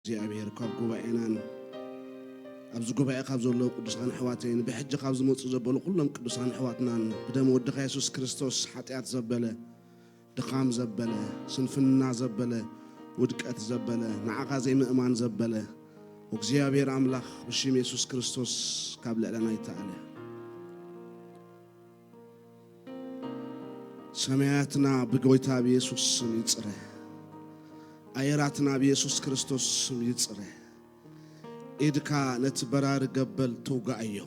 እግዚኣብሔር ካብ ጉባኤናን ኣብዚ ጉባኤ ካብ ዘለዉ ቅዱሳን ኣሕዋተይን ብሕጂ ካብ ዝመፁ ዘበሉ ኩሎም ቅዱሳን ኣሕዋትናን ብደም ወድኻ የሱስ ክርስቶስ ሓጢኣት ዘበለ፣ ድኻም ዘበለ፣ ስንፍና ዘበለ፣ ውድቀት ዘበለ፣ ንዓኻ ዘይምእማን ዘበለ እግዚኣብሔር ኣምላኽ ብሽም የሱስ ክርስቶስ ካብ ልዕለና ይተኣለ። ሰማያትና ብጎይታ ብየሱስ ስም ይጽረ። ኣየራትና ብየሱስ ክርስቶስ ስም ይጽረ። ኢድካ ነቲ በራሪ ገበል ትውጋኣዮ።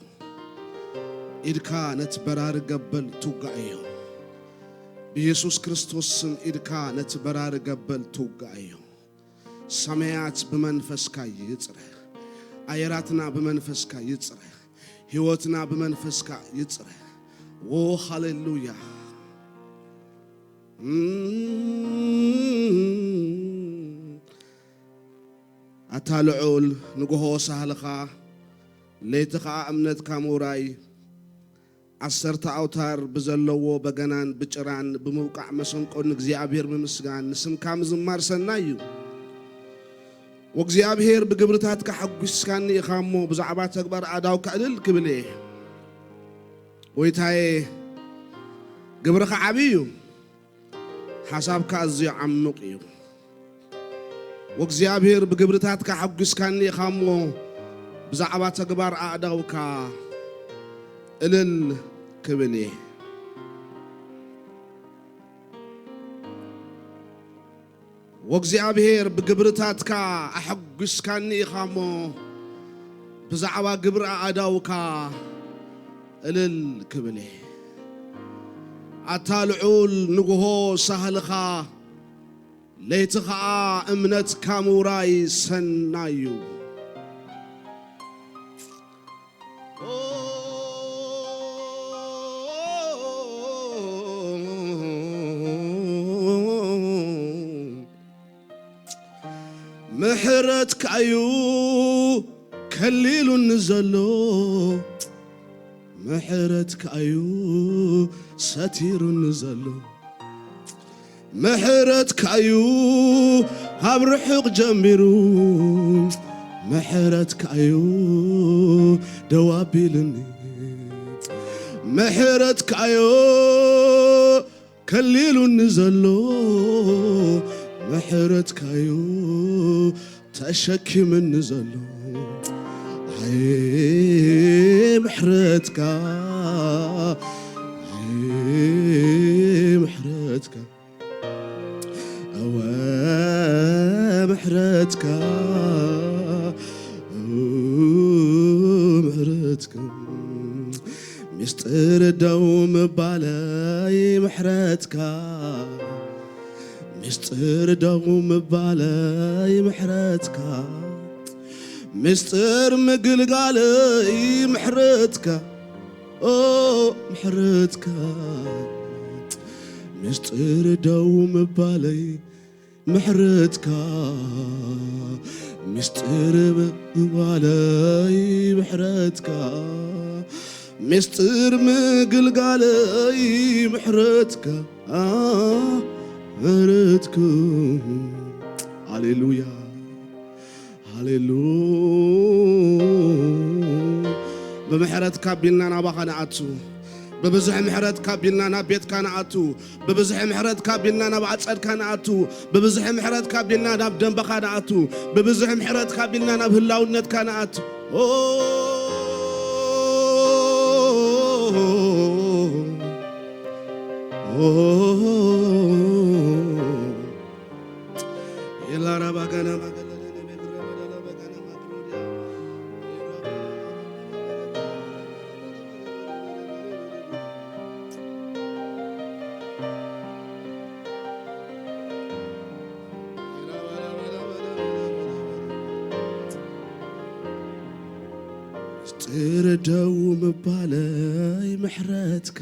ኢድካ ነቲ በራሪ ገበል ትውጋኣዮ። ብየሱስ ክርስቶስ ስም ኢድካ ነቲ በራሪ ገበል ትውጋኣዮ። ሰማያት ብመንፈስካ ይጽረ። ኣየራትና ብመንፈስካ ይጽረ። ህይወትና ብመንፈስካ ይጽረ። ዎ ሃሌሉያ። እም፣ ኣታ ልዑል ንግሆ ሳህልኻ፣ ለይቲ ኸኣ እምነትካ ምውራይ፣ ዓሰርተ ኣውታር ብዘለዎ በገናን ብጭራን ብምውቃዕ መሰንቆ ንእግዚኣብሔር ምምስጋን፣ ንስምካ ምዝማር ሰናይ እዩ። ወእግዚኣብሔር ብግብርታትካ ሓጒስካኒ ኢኻ እሞ፣ ብዛዕባ ተግባር ኣእዳውካ እልል ክብል እየ። ጎይታዬ፣ ግብርኻ ዓብዪ እዩ፣ ሓሳብካ ኣዝዩ ዓሚቕ እዩ። ወእግዚኣብሔር ብግብርታትካ ሓጒስካኒ ኢኻ እሞ፣ ብዛዕባ ተግባር ኣእዳውካ እልል ክብል እየ። ወእግዚኣብሔር ብግብርታትካ ኣሐጒስካኒ ኢኻ እሞ፣ ብዛዕባ ግብሪ ኣእዳውካ እልል ክብል እየ። ኣታ ልዑል ንግሆ ሳህልኻ፣ ለይቲ ኸኣ እምነትካ ምውራይ ሰናይ እዩ። ምሕረትካ እዩ ከሊሉኒ ዘሎ፣ ምሕረትካ እዩ ሰቲሩኒ ዘሎ። ምሕረትካ እዩ ካብ ርሑቕ ጀሚሩ፣ ምሕረትካ እዩ ደው ኣቢሉኒ። ምሕረትካ እዩ ከሊሉኒ ዘሎ፣ ምሕረትካ እዩ ተሸኪምኒ ዘሎ። ኣይ ምሕረትካ፣ ኣይ ምሕረትካ፣ እወ ምሕረትካ፣ እወ ምሕረትካ፣ ምስጢር ደው ምባለይ ምሕረትካ፣ ምስጢር ደው ምባለይ ምሕረትካ፣ ምስጢር ምግልጋለይ ምሕረትካ፣ ኦ ምሕረትካ፣ ምስጢር ደው ምባለይ ምሕረትካ፣ ምስጢር ምግባለይ ምሕረትካ፣ ምስጢር ምግልጋለይ ምሕረትካ፣ ምሕረትካ። ሃሌሉያ፣ ሃሌሉ። ብምሕረትካ ኣቢልና ናባኻ ንኣቱ። ብብዙሕ ምሕረትካ ኣቢልና ናብ ቤትካ ንኣቱ። ብብዙሕ ምሕረትካ ኣቢልና ናብ ኣጸድካ ንኣቱ። ብብዙሕ ምሕረትካ ኣቢልና ናብ ደንበኻ ንኣቱ። ብብዙሕ ምሕረትካ ኣቢልና ናብ ህላውነትካ ንኣቱ። ኦ፣ ኦ፣ ምስጢር ደው ምባለይ ምሕረትካ፣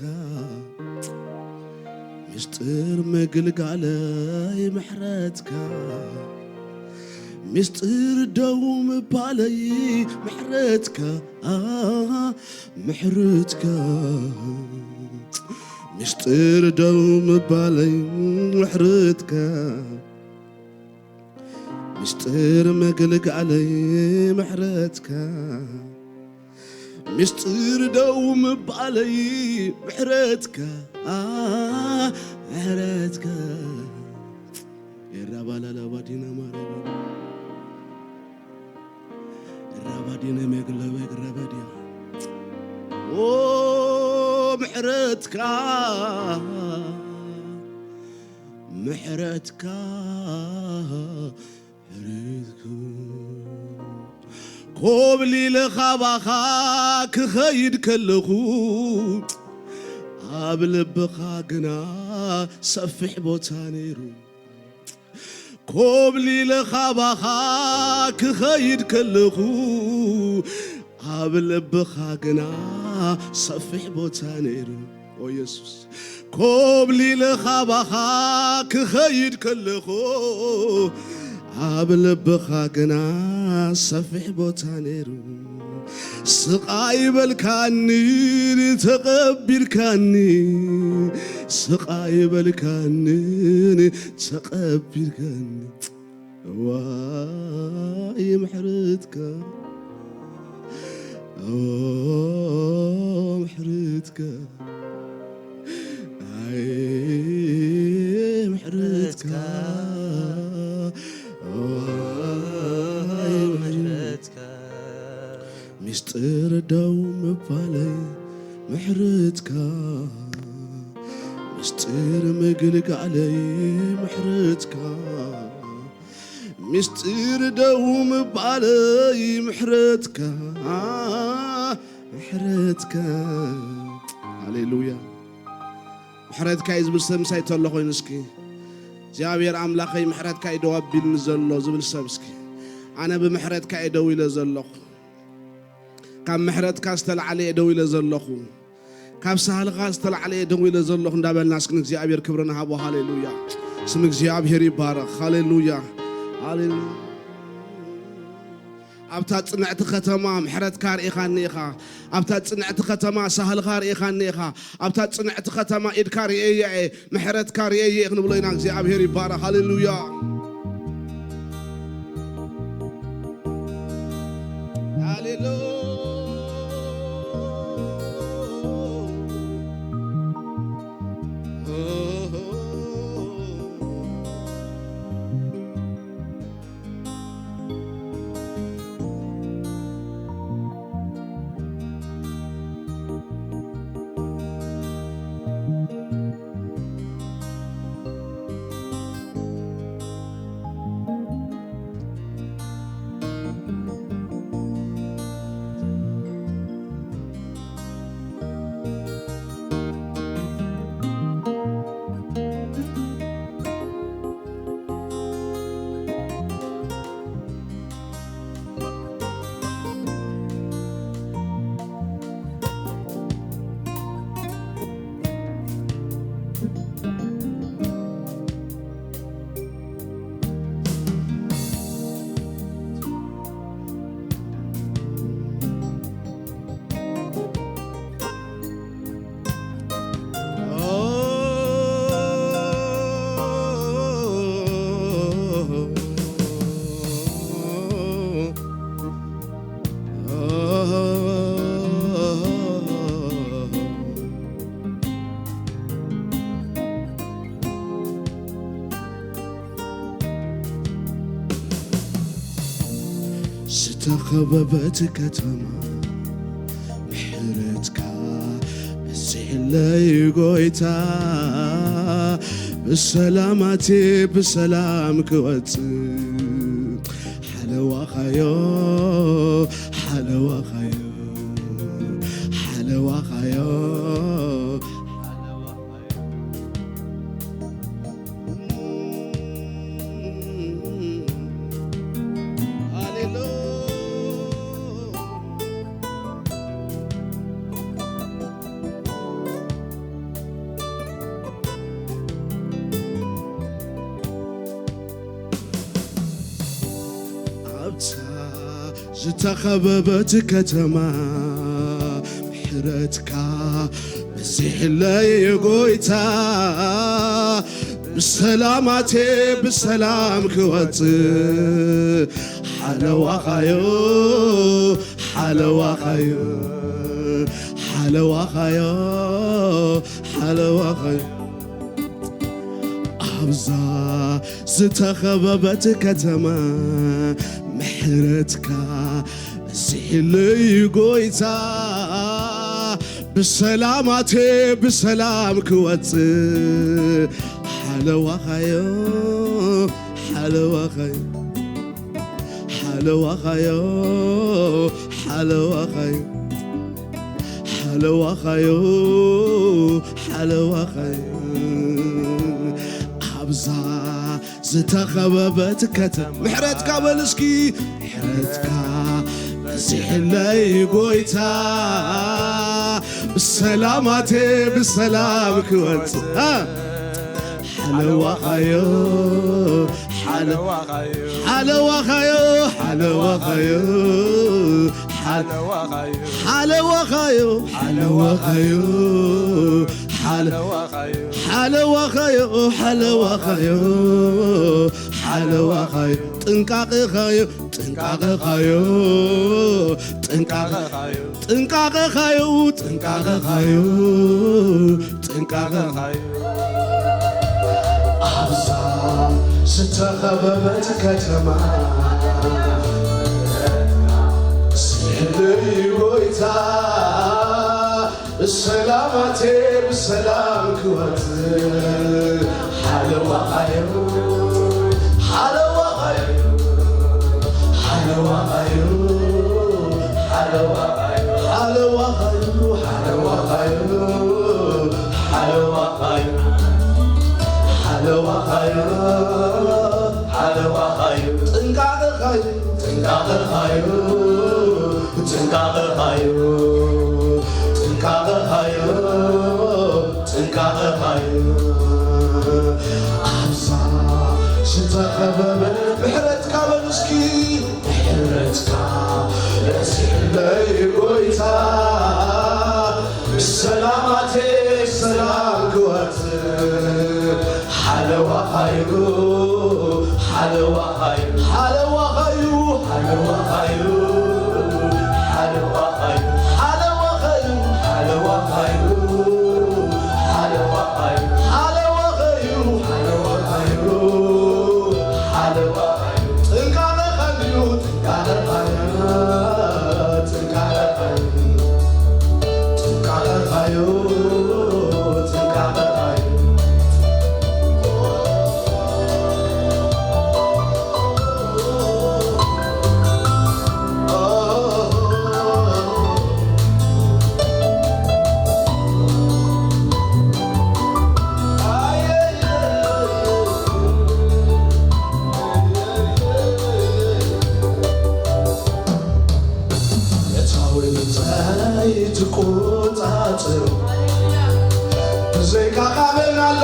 ምስጢር ምግልጋለይ ምሕረትካ፣ ምስጢር ደው ምባለይ ምሕረትካ፣ ኣ፣ ምሕረትካ፣ ምስጢር ደው ምባለይ ምሕረትካ፣ ምስጢር ምግልጋለይ ምሕረትካ፣ ምስጢር ደው ምባለይ ምሕረትካ፣ ምሕረትካ። ኤራባላላባዲና ማረባ ኤራባዲነ መግለበ ግረበድያ ኦ ምሕረትካ፣ ምሕረትካ፣ ምሕረትካ። ኮብሊለ ካባኻ ክኸይድ ከለኹ ኣብ ልብኻ ግና ሰፊሕ ቦታ ነይሩ። ኮብሊለ ካባኻ ክኸይድ ከለኹ ኣብ ልብኻ ግና ሰፊሕ ቦታ ነይሩ። ኦ የሱስ፣ ኮብሊለ ካባኻ ክኸይድ ከለኹ ኣብ ልብኻ ግና ሰፊሕ ቦታ ነይሩ። ስቓይ በልካኒ ተቐቢልካኒ፣ ስቓይ በልካኒ ተቐቢልካኒ። ዋይ ምሕረትካ፣ ኦ ምሕረትካ፣ ኣይ ምሕረትካ፣ ዋይ ምሕረትካ። ምስጢር ደው ምባለይ ምሕረትካ፣ ምስጢር ምግልጋለይ ምሕረትካ፣ ምስጢር ደው ምባለይ ምሕረትካ፣ ምሕረትካ። ሃሌሉያ። ምሕረትካ እዩ ዝብል ሰብ ምሳይ ተሎ ኮይኑ እስኪ፣ እግዚኣብሔር ኣምላኸይ ምሕረትካ እዩ ደው ኣቢልኒ ዘሎ ዝብል ሰብ እስኪ፣ ኣነ ብምሕረትካ እየ ደው ኢለ ዘለኹ። ካብ ምሕረትካ ዝተላዕለ እየ ደው ኢለ ዘለኹ። ካብ ሳህልኻ ዝተላዕለ እየ ደው ኢለ ዘለኹ እንዳበልና እስኪ ንእግዚኣብሔር ክብሪ ንሃቦ። ሃሌሉያ። ስም እግዚኣብሔር ይባረኽ። ሃሌሉያ። ሃሌሉያ። ኣብታ ጽንዕቲ ከተማ ምሕረትካ ርኢኻኒ ኢኻ። ኣብታ ጽንዕቲ ከተማ ሳህልኻ ርኢኻኒ ኢኻ። ኣብታ ጽንዕቲ ከተማ ኢድካ ርእየያ እየ፣ ምሕረትካ ርእየየ እየ ክንብሎ ኢና። እግዚኣብሔር ይባረኽ። ሃሌሉያ። ሃሌሉያ። ዝተኸበበት ከተማ ምሕረትካ በዚሕለይ ጎይታ፣ ብሰላማቴ ብሰላም ክወጽእ ሓለዋኻዮ፣ ሓለዋኻዮ፣ ሓለዋኻዮ። ኣብታ ዝተኸበበት ከተማ ምሕረትካ በዚሕለይ ጎይታ፣ ብሰላማቴ ብሰላም ክወጽእ ሓለዋኻዮ፣ ሓለዋኻዮ፣ ሓለዋኻዮ፣ ሓለዋኻዮ። ኣብዛ ዝተኸበበት ከተማ ምሕረትካ በዚሕለይ ጎይታ፣ ብሰላማቴ ብሰላም ክወጽእ ሓለዋኻዮ፣ ሓለዋኻዮ፣ ሓለዋኻዮ፣ ሓለዋኻዮ፣ ሓለዋኻዮ፣ ሓለዋኻዮ። ኣብዛ ዝተኸበበት ከተማ ምሕረትካ በል እስኪ፣ ምሕረትካ በዚሕለይ ጎይታ፣ ብሰላማቴ ብሰላም ክወጽእ። አ፣ ሓለዋኻዮ፣ ሓለ-፣ ሓለዋኻዮ፣ ሓለዋኻዮ፣ ሓለዋኻዮ፣ ሓለዋኻዮ፣ ሓለዋኻዮ፣ ሓለዋኻዮ፣ ሓለ-፣ ሓለዋኻዮ፣ ሓለዋኻዮ፣ ሓለዋኻዮ፣ ጥንቃቐኻዮ፣ ጥንቃቐኻዮ፣ ጥንቃቐ-፣ ጥንቃቐኻዮ፣ ጥንቃቐኻዮ፣ ጥንቃቐኻዮ። ኣብዛ ዝተኸበበት ከተማ ስሕለይ ጎይታ፣ ብሰላማቴ ብሰላም ክወጽእ ሓለዋኻዮ፣ ሓለዋኻዮ፣ ሓለዋኻዮ፣ ሓለዋኻዮ፣ ሓለዋኻዮ፣ ሓለዋኻዮ፣ ሓለዋኻዮ፣ ሓለዋኻዮ፣ ሓለዋኻዮ፣ ጥንቃቐኻዮ፣ ጥንቃቐኻዮ፣ ጥንቃቐኻዮ፣ ጥንቃቐኻዮ፣ ጥንቃቐኻዮ። ኣብዛ ዝተኸበበ ምሕረትካ በሉ እስኪ፣ ምሕረትካ በዚሕለይ ጎይታ፣ ብሰላማቴ ሰላም ክወጽእ ሓለዋኻዩ፣ ሓለዋኻዩ፣ ሓለዋኻዩ፣ ሓለዋኻዩ፣ ሓለዋኻዩ፣ ጥንቃቐኻዩ፣ ጥንቃቐኻዩ፣ ጥንቃቐኻዩ፣ ጥንቃቐኻዩ፣ ጥንቃቐኻዩ። ነታ ወይኒ ጸሓይ ትቆጻጸሮ፣ ብዘይካኻ መን ኣሎ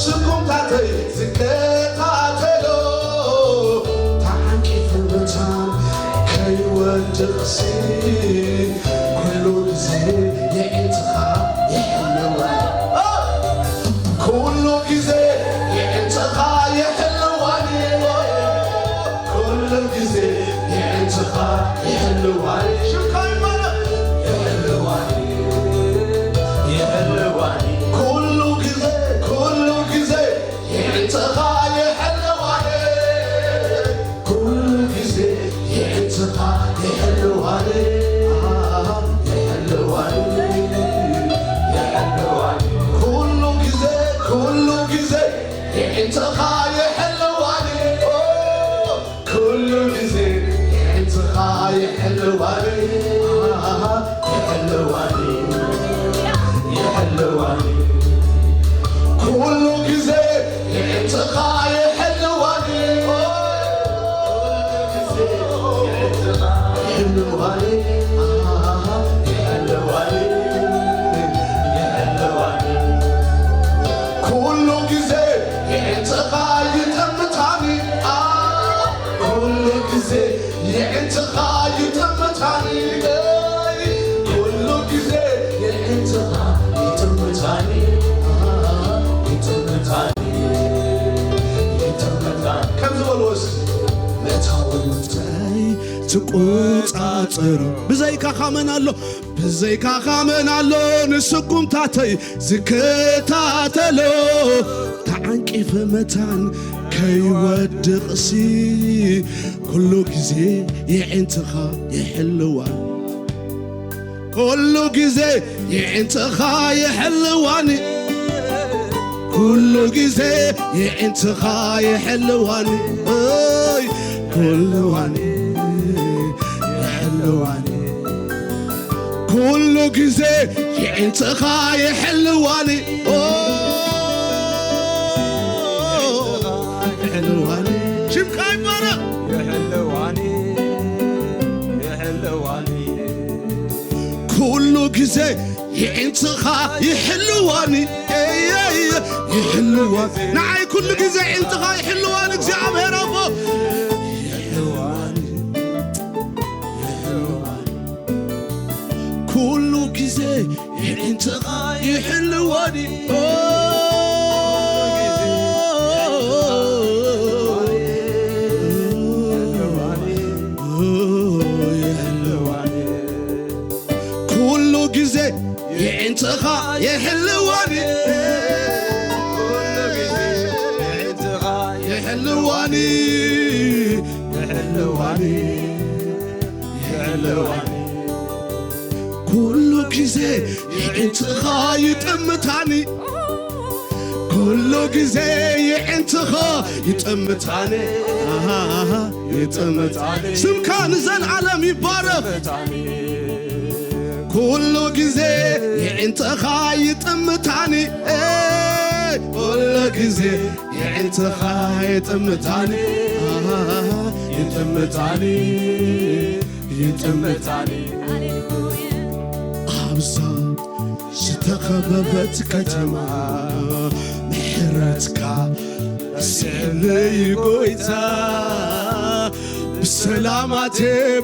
ስጉምታተይ ዝከታተሎ? ተዓንቂፈ መታን ከይወድቕሲ፣ ኩሉ ግዜ የዒንትኻ ይሕልወኒ። ኩሉ ግዜ የዒንትኻ ይሕልወኒ። ኩሉ ግዜ የዒንትኻ ይሕልወኒ። ሽምካ ይባረኽ። ይሕልወኒ፣ ይሕልወኒ። ኩሉ ግዜ፣ ኩሉ ግዜ የዒንትኻ ይሕልወኒ። ኩሉ ግዜ የዒንትኻ ይሕልወኒ። ይሕልወኒ፣ ይሕልወኒ። ኩሉ ግዜ፣ ኩሉ ግዜ የዒንትኻ ይሕልወኒ። ኩሉ ግዜ የዒንትኻ ይሕልወኒ። ይሕልወኒ፣ ይሕልወኒ። ኩሉ ግዜ የዒንትኻ ይሕልወኒ። ይሕልወኒ፣ ይሕልወኒ፣ ይሕልወኒ። ኩሉ ግዜ የዒንትኻ ይጥምታኒ። ኩሉ ግዜ የዒንትኻ ይጥምታኒ። ኩሉ ግዜ የዒንትኻ ይጥምታኒ፣ ይጥምታኒ። ጸይ ትቆጻጸሮ። ብዘይካኻ መን ኣሎ? ብዘይካኻ መን ኣሎ ንስጉምታተይ ዝከታተሎ? ተዓንቂፈ መታን ከይወድቕሲ ኩሉ ግዜ የዒንትኻ ይሕልዋ። ኩሉ ግዜ የዒንትኻ ይሕልዋኒ። ኩሉ ግዜ የዒንትኻ ይሕልዋኒ። ኦይ፣ ኩልዋኒ፣ ይሕልዋኒ። ኩሉ ግዜ የዒንትኻ ይሕልዋኒ። ኦ፣ ይሕልዋኒ። ሽምካ ይባረኽ። ይሕልዋኒ፣ ይሕልዋኒ። ኩሉ ግዜ የዒንትኻ ይሕልዋኒ። ኤየይ፣ ይሕልዋ-፣ ንዓይ ኩሉ ግዜ የዒንትኻ ይሕልዋኒ እግዚኣብሔር ኣቦ። ይሕልዋኒ፣ ይሕልዋኒ። ኩሉ ግዜ የዒንትኻ ይሕልዋኒ። ኦ፣ ይሕልዋኒ። ኩሉ ግዜ የዒንትኻ ይሕልዋኒ። ኩሉ ግዜ የዒንትኻ ይሕልዋኒ። ይሕልዋኒ። ይሕልዋኒ። ኩሉ ግዜ የዒንትኻ ይጥምታኒ። ኩሉ ግዜ የዒንትኻ ይጥምታኒ። ኣሃ፣ ይጥምታኒ። ስምካ ንዘልዓለም ይባረኽ። ኩሉ ግዜ የዒንትኻ ይጥምታኒ። ኤ፣ ኩሉ ግዜ የዒንትኻ ይጥምታኒ። ኣሃ፣ ይጥምታኒ፣ ይጥምታኒ። ኣብዛ ዝተኸበበት ከተማ ምሕረትካ ስዕለይ ጎይታ፣ ብሰላማቴ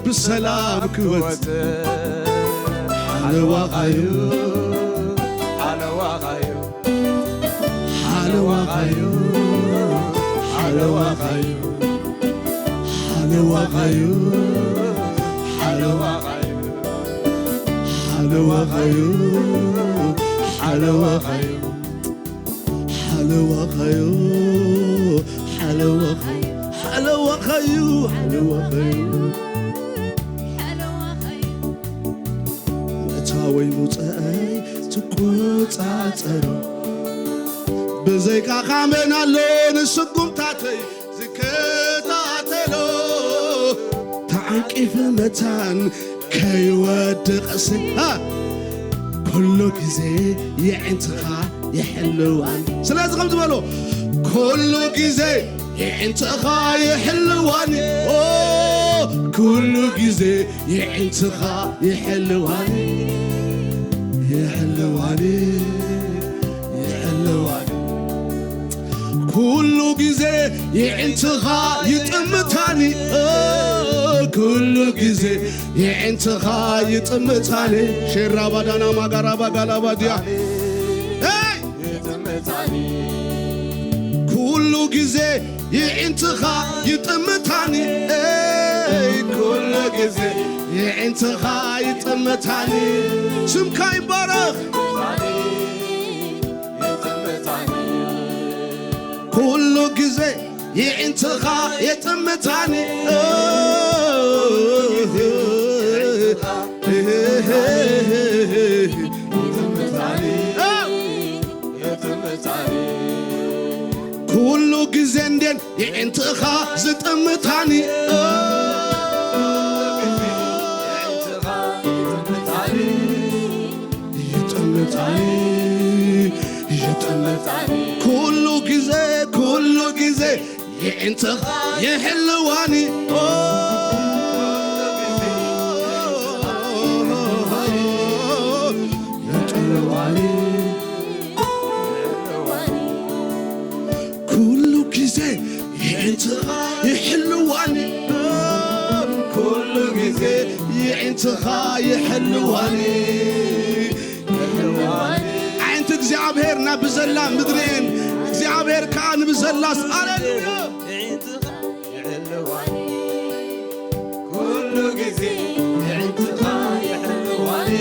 ብሰላም ክወጽእ ሓለዋኻዩ፣ ሓለዋኻዩ፣ ሓለዋኻዩ፣ ሓለዋኻዩ፣ ሓለዋኻዩ፣ ሓለዋኻዩ፣ ሓለዋኻዩ፣ ሓለዋኻዩ። ሓለዋኻዩ፣ ሓለዋኻዩ፣ ሓለዋኻዩ፣ ሓለዋኻዩ። ምእታወይ ምውፅኣይ ትቆፃፀሮ። ብዘይካኻ መን ኣሎ ንስጉምታተይ ዝከታተሎ? ተዓንቂፈ መታን ከይወድቕሲ፣ እ፣ ኩሉ ግዜ የዒንትኻ ይሕልዋኒ። ስለዚ ከምዚ በሎ፣ ኩሉ ግዜ የዒንትኻ ይሕልዋኒ። ኦ፣ ኩሉ ግዜ የዒንትኻ ይሕልዋኒ፣ ይሕልዋኒ፣ ይሕልዋኒ። ኩሉ ግዜ የዒንትኻ ይጥምታኒ፣ እ፣ ኩሉ ግዜ የዒንትኻ ይጥምታኒ። ሼራ ባዳና ማጋራ ባጋላ ባዲያ። ኤይ! ኩሉ ግዜ የዒንትኻ ይጥምታኒ፣ ኤይ! ኩሉ ግዜ የዒንትኻ ይጥምታኒ። ስምካ ይባረኽ። ኩሉ ግዜ የዒንትኻ የጥምታኒ። ኩሉ ግዜ እንዴን የዒንትኻ ዝጥምታኒ። ይጥምታኒ፣ ይጥምታኒ። ኩሉ ግዜ፣ ኩሉ ግዜ የዒንትኻ ይሕልዋኒ። ኦ፣ ይጥምታኒ። ኩሉ ግዜ የዒንትኻ ይሕልዋኒ። ኩሉ ግዜ የዒንትኻ ይሕልዋኒ። ኣዒንቲ እግዚኣብሔር ናብ ብዘላ ምድሪ እየን፣ እግዚኣብሔር ከኣ ንብዘላስ። ሃሌሉያ። የዕንትኻ ይሕልዋኒ፣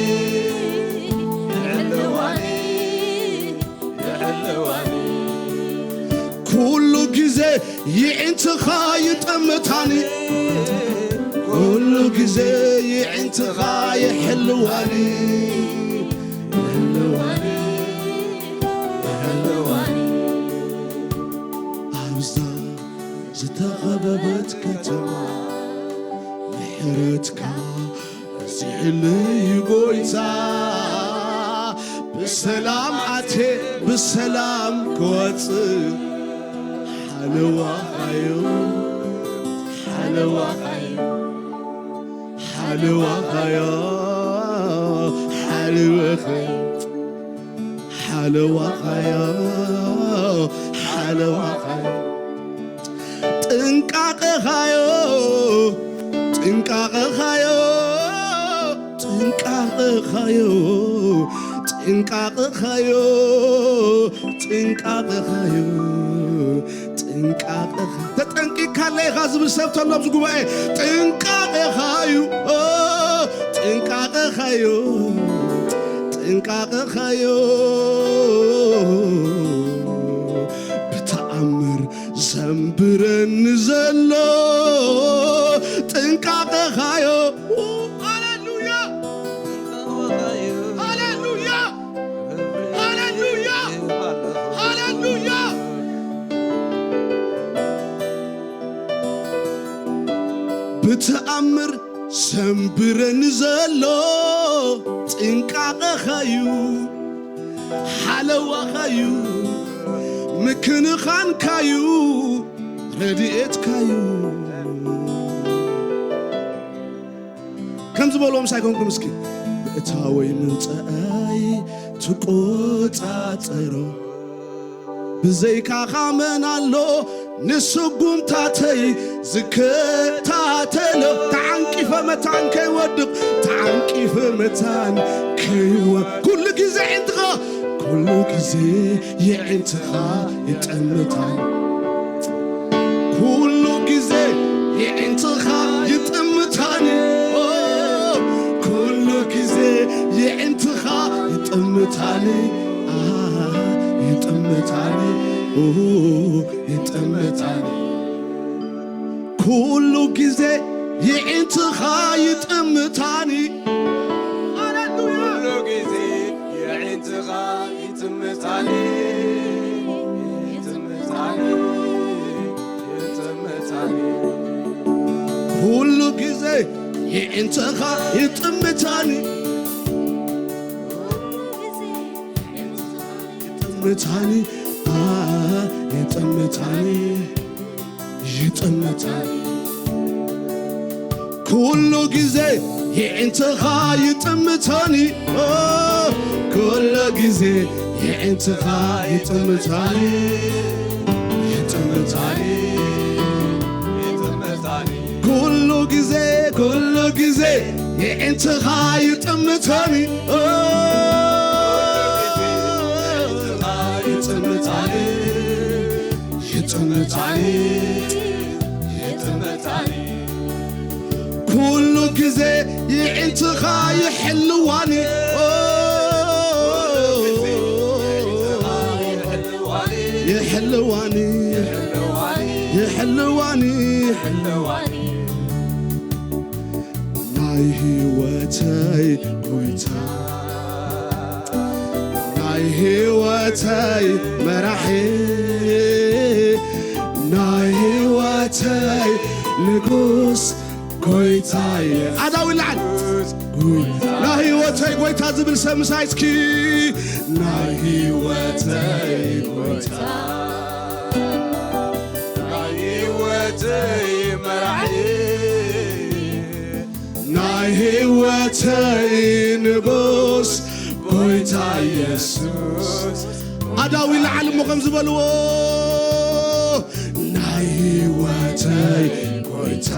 ይሕልዋኒ፣ ይሕልዋኒ። ኩሉ ግዜ የዕንትኻ ይጥምታኒ፣ ኩሉ ግዜ የዕንትኻ ይሕልዋኒ፣ ይሕልዋኒ፣ ይሕልዋኒ። ኣብዛ ዝተኸበበት ከተማ ምሕረትካ በዚሕለይ ጎይታ፣ ብሰላም ኣትየ ብሰላም ክወጽእ ሓለዋኻዮ፣ ሓለዋኻዮ፣ ሓለዋኻዮ፣ ሓለዋኻዮ፣ ሓለዋኻዮ፣ ሓለዋኻዮ። ጥንቃቐኻዮ፣ ጥንቃቐኻዮ፣ ጥንቃቐኻዮ፣ ጥንቃቐኻዮ፣ ጥንቃቐኻዮ፣ ጥንቃቐኻ። ተጠንቂቕካለ ኢኻ ዝብል ሰብ ተሎ ኣብዚ ጉባኤ። ጥንቃቐኻዩ፣ ኦ፣ ጥንቃቐኻዮ፣ ጥንቃቐኻዮ። ብተኣምር ዘንብረኒ ዘሎ ጥንቃቐኻዮ። ሃሌሉያ! ሃሌሉያ! ሃሌሉያ! ሃሌሉያ! ብተኣምር ዘንብረኒ ዘሎ ጥንቃቐኻዩ፣ ሓለዋኻዩ፣ ምክንኻንካዩ፣ ረድኤትካዩ። ከም ዝበልዎም ሳይኮንኩም እስኪ ምእታወይ ምውፀኣይ ትቆፃፀሮ ብዘይካኻ መን ኣሎ ንስጉምታተይ ዝከታተሎ? ተዓንቂፈ መታን ከይወድቕ፣ ተዓንቂፈ መታን ከይወ-፣ ኩሉ ግዜ ዕንትኻ፣ ኩሉ ግዜ የዕንትኻ ይጠምታኒ። ኩሉ ግዜ የዕንትኻ ይጥምታኒ። ኦ፣ ኩሉ ግዜ የዕንትኻ ይጥምታኒ። አ፣ ይጥምታኒ። ኦ፣ ይጥምታኒ። ኩሉ ግዜ የዕንትኻ ይጥምታኒ። ሃሌሉያ። ኩሉ ግዜ የዕንትኻ ይጥምታኒ። ይጥምታኒ። ይጥምታኒ። ኩሉ ግዜ የዕንትኻ ይጥምታኒ። ይጥምታኒ፣ አ፣ ይጥምታኒ፣ ይጥምታኒ። ኩሉ ግዜ የዕንትኻ ይጥምታኒ፣ ኦ፣ ኩሉ ግዜ የዕንትኻ ይጥምታኒ፣ ይጥምታኒ፣ ይጥምታኒ። ኩሉ ግዜ፣ ኩሉ ግዜ የዕንትኻ ይጥምታኒ፣ ኦ፣ ይጥምታኒ፣ ይጥምታኒ፣ ይጥምታኒ። ኩሉ ግዜ የዕንትኻ ይሕልዋኒ፣ ኦ፣ ይሕልዋኒ፣ ይሕልዋኒ፣ ይሕልዋኒ። ናይ ህይወተይ ጎይታ፣ ናይ ህይወተይ መራሒ፣ ናይ ህይወተይ ንጉስ ጎይታየ። ኣዳው ይለዓል። ጎይታ፣ ናይ ህይወተይ ጎይታ ዝብል ሰብ ምሳይ እስኪ። ናይ ህይወተይ ጎይታ፣ ናይ ህይወተይ መራሒ፣ ናይ ህይወተይ ንጉስ ጎይታ የሱስ። ኣዳው ይለዓል እሞ ከም ዝበልዎ፣ ናይ ህይወተይ ጎይታ፣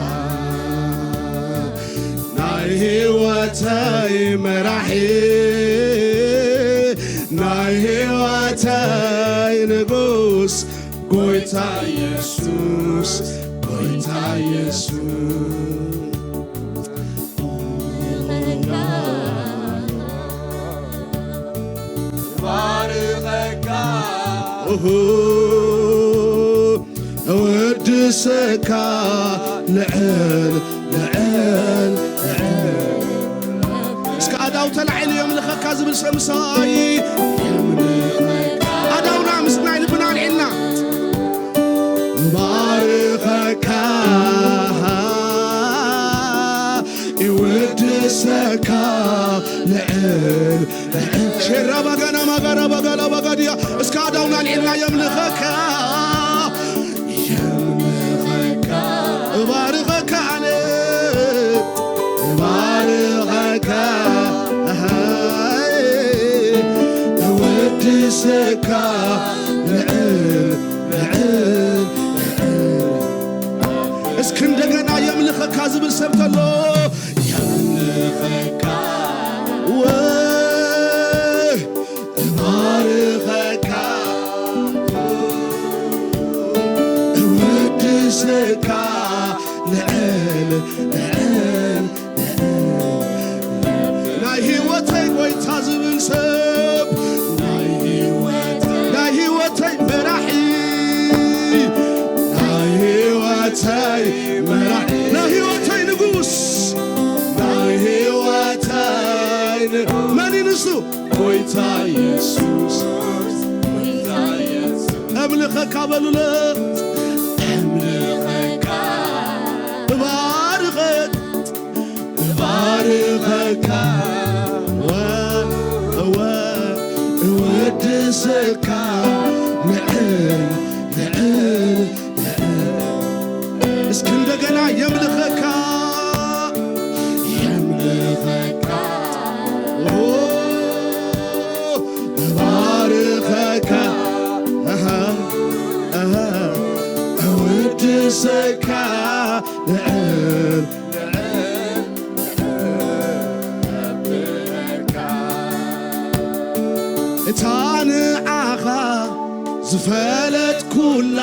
ናይ ህይወተይ መራሒ፣ ናይ ህይወተይ ንጉስ ጎይታ የሱስ፣ ጎይታ የሱስ። እወድሰካ ልዕል ልዕል ልዕል። እስከ ኣዳው ተላዒሉ የምልኸካ ዝብል ሰብ ምሳይ ኣዳውና ምስ ናይ ልብና ኣልዒልና ባርኸካ ይወድሰካ ልዕል ልዕል። ሸራ ባጋና ማጋራ ባጋላ ባጋዲያ እስከ ኣዳውና ኣልዒልና የምልኸካ የምልኸካ እባርኸካ ኣነ እባርኸካ እወድሰካ ልዕል ልዕል ልዕል። እስኪ እንደገና የምልኸካ ዝብል ሰብ ተሎ የምልኸካ ወይ እባርኸካ እወድሰካ ልዕል ልዕል ልዕል። ናይ ህይወተይ ጎይታ ዝብል ሰብ ናይ ህይወተይ ናይ ህይወተይ መራሒ ናይ ህይወተይ መራሒ ናይ ህይወተይ ንጉስ ናይ ህይወተይ ን- መን እዩ ንሱ? ጎይታ የሱስ ኣምልኸካ በሉለ ኣምልኸካ እባርኸ እባርኸካ ወ- ወ- እወድሰካ ልዕል ልዕል እስኪ እንደገና የምልኸካ የምልኸካ ኦ፣ እባርኸካ ኣሃ፣ ኣሃ፣ እውድሰካ ልዕል እታ ንዓኻ ዝፈለጥኩላ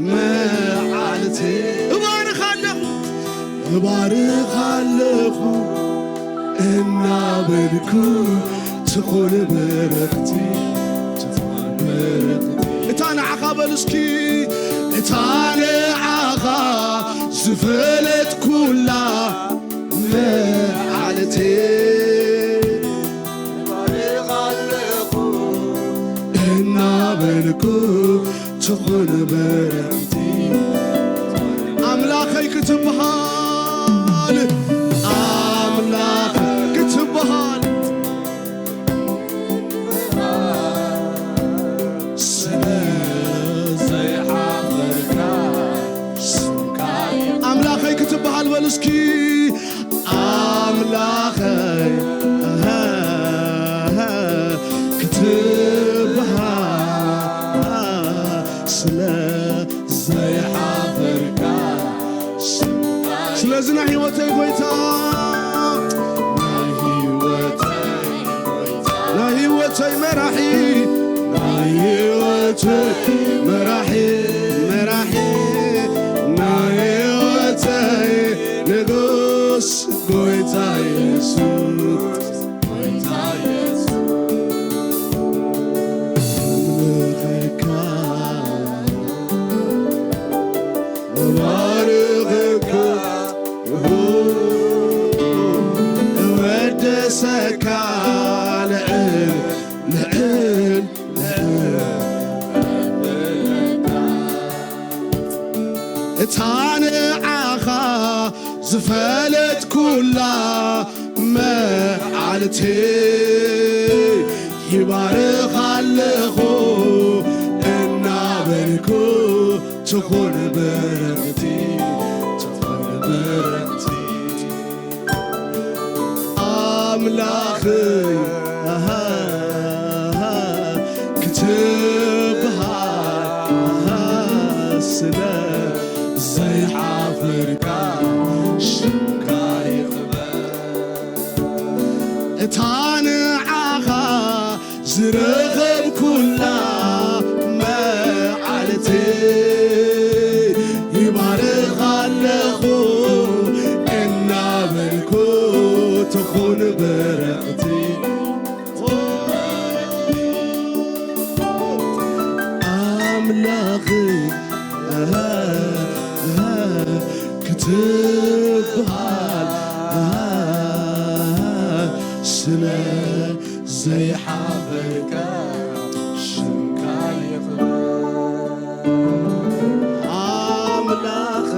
መዓልቲ እባርኻ ኣለኹ እባርኻ ኣለኹ እናበልኩ ትኹን ብርኽቲ ትኹን ብርኽቲ እታ ንዓኻ በል እስኪ እታ ንዓኻ ዝፈለጥኩላ መዓልቲ እናበልኩ ትኹን ብርኽቲ ኣምላኸይ ክትበሃል ኣምላኽ ክትበሃል ስለ ዘይሓፈርካ ስምካ ኣምላኸይ ክትበሃል በል እስኪ ኣምላኸይ ክትበሃል ስለ ዘይሓፈርካ ስለዚ ናይ ህይወተይ ጎይታ ናይ ህይወተይ ናይ ህይወተይ መራሒ ናይ ህይወተይ መራሒ መራሒ ናይ ህይወተይ ንጉስ ጎይታ የሱስ ጎይታ የሱስ እምልኸካ እባርኸካ እወደሰካ ልዕል ልዕል ልዕል እታ ንዓኻ ዝፈለጥኩላ መዓልቲ ይባርኽ ኣለኹ እናበልኩ ትኹን ብርኽቲ ትኹን ብርኽቲ ኣምላኽ ክትበሃል ስለ ዘይሓፍርካ ሽምካ ይኽበር እታ ንዓኻ ዝረኸብኩላ መዓልቲ ይባርኽ ኣለኹ እናበልኩ ትኹን በረኽቲ። ትበሃል ስለ ዘይሓፈርካ ሽምካ ይኽበር ኣምላኽ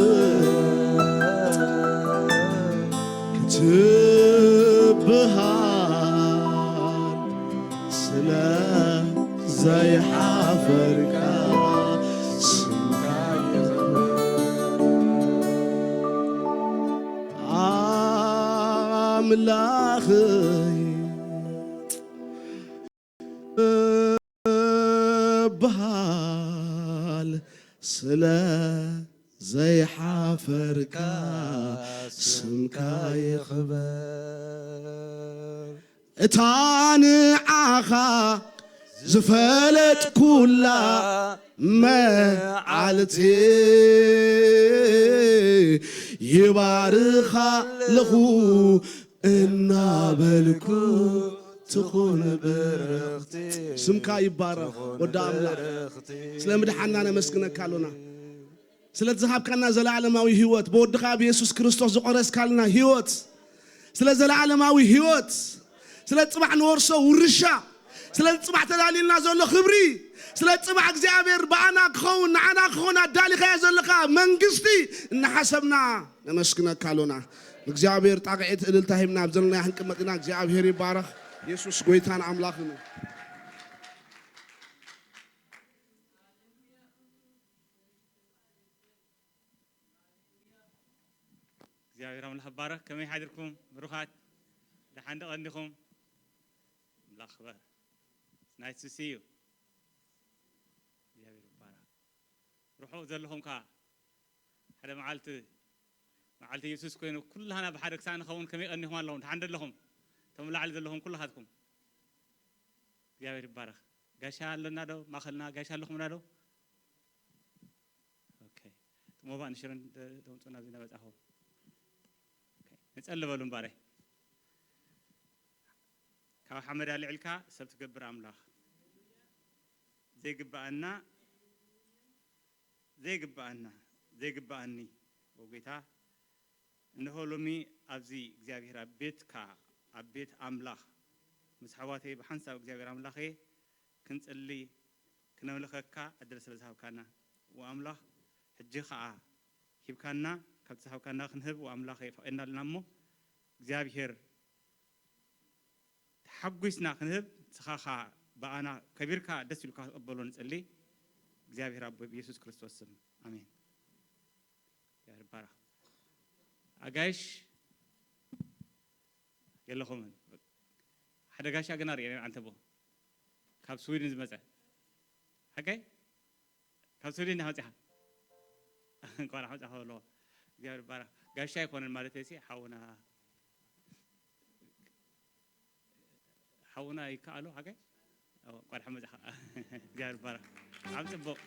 ክትበሃል ስለ ዘይሓፈርካ ስምካ ይኽበር ኣምላኸይ በሃል ስለ ዘይሓፈርካ ስምካ ይኽበር እታ ንዓኻ ዝፈለጥኩላ መዓልቲ ይባርኻ ኣለኹ እናበልኩ ትኹን ብርኽቲ ስምካ ይባረኽ ወዲ ኣምላኽ ስለ ምድሓና ነመስግነካ ኣሎና ስለ ዝሃብካና ዘለዓለማዊ ህይወት ብወድኻ ብየሱስ ክርስቶስ ዝቆረስካልና ህይወት ስለ ዘለዓለማዊ ህይወት ስለ ጽባሕ ንወርሶ ውርሻ ስለ ጽባሕ ተዳልዩልና ዘሎ ክብሪ ስለ ጽባሕ እግዚኣብሔር ብኣና ክኸውን ንዓና ክኸውን ኣዳሊኻዮ ዘለኻ መንግስቲ እናሓሰብና ነመስግነካ ኣሎና እግዚኣብሔር ጣቕዒት እልልታ ሂብና ኣብ ዘለናዮ ክንቅመጥ ኢና እግዚኣብሔር ይባረኽ የሱስ ጎይታን ኣምላኽን እዩ እግዚኣብሔር ኣምላኽ ይባረኽ። ከመይ ሓዲርኩም ብሩኻት? ደሓን ዶ ቀኒኹም? ኣምላኽ ክበር። It's nice to see you. እግዚኣብሔር ይባረኽ። ርሑቕ ዘለኹም ከኣ ሓደ መዓልቲ መዓልቲ የሱስ ኮይኑ ኩላህና ብሓደ ክሳዕ ንኸውን ከመይ ቀኒኹም ኣለኹም? ደሓን ዶ ኣለኹም? እቶም ላዕሊ ዘለኹም ኩላኻትኩም እግዚኣብሔር ይባረኽ። ጋሻ ኣለና ዶ? ማእኸልና ጋሻ ኣለኹምና ዶ? ኦኬ። ሞባእ ንሽረን ተምፁ ናብዚ ነበፃኹ ንፀሊ በሉ እምባረ ካብ ሓመድ ኣልዕልካ ሰብ ትገብር ኣምላኽ ዘይግባኣና ዘይግባኣና ዘይግባኣኒ ጎይታ እንሆ ሎሚ ኣብዚ እግዚኣብሔር ኣብ ቤትካ ኣብ ቤት ኣምላኽ ምስ ኣሕዋተይ ብሓንሳብ እግዚኣብሔር ኣምላኸ ክንጽሊ ክነምልኸካ ዕድል ስለ ዝሃብካና ወኣምላኽ ሕጂ ኸኣ ሂብካና ካብቲ ዝሃብካና ክንህብ ወኣምላኸ ፈቒድና ኣለና እሞ እግዚኣብሔር ተሓጒስና ክንህብ ንስኻ ኸኣ ብኣና ከቢርካ ደስ ኢሉካ ክትቕበሎ ንጽሊ እግዚኣብሔር ኣቦ ብየሱስ ክርስቶስ ስም ኣሜን። ይባረኽ። ኣጋይሽ የለኹምን። ሓደ ጋሻ ግና ርኤ ዓንተቦ ካብ ስዊድን ዝመፀ ሓቀይ ካብ ስዊድን ዲኻ መፂኻ እንኳን ሓመፃ ከበለዎ እግዚኣብሔር ይባረኽ። ጋሻ ኣይኮነን ማለት ሲ ሓውና ሓውና ይከኣሎ ሓቀይ እንኳን ሓመፃኻ እግዚኣብሔር ይባረኽ። ብጣዕሚ ፅቡቕ።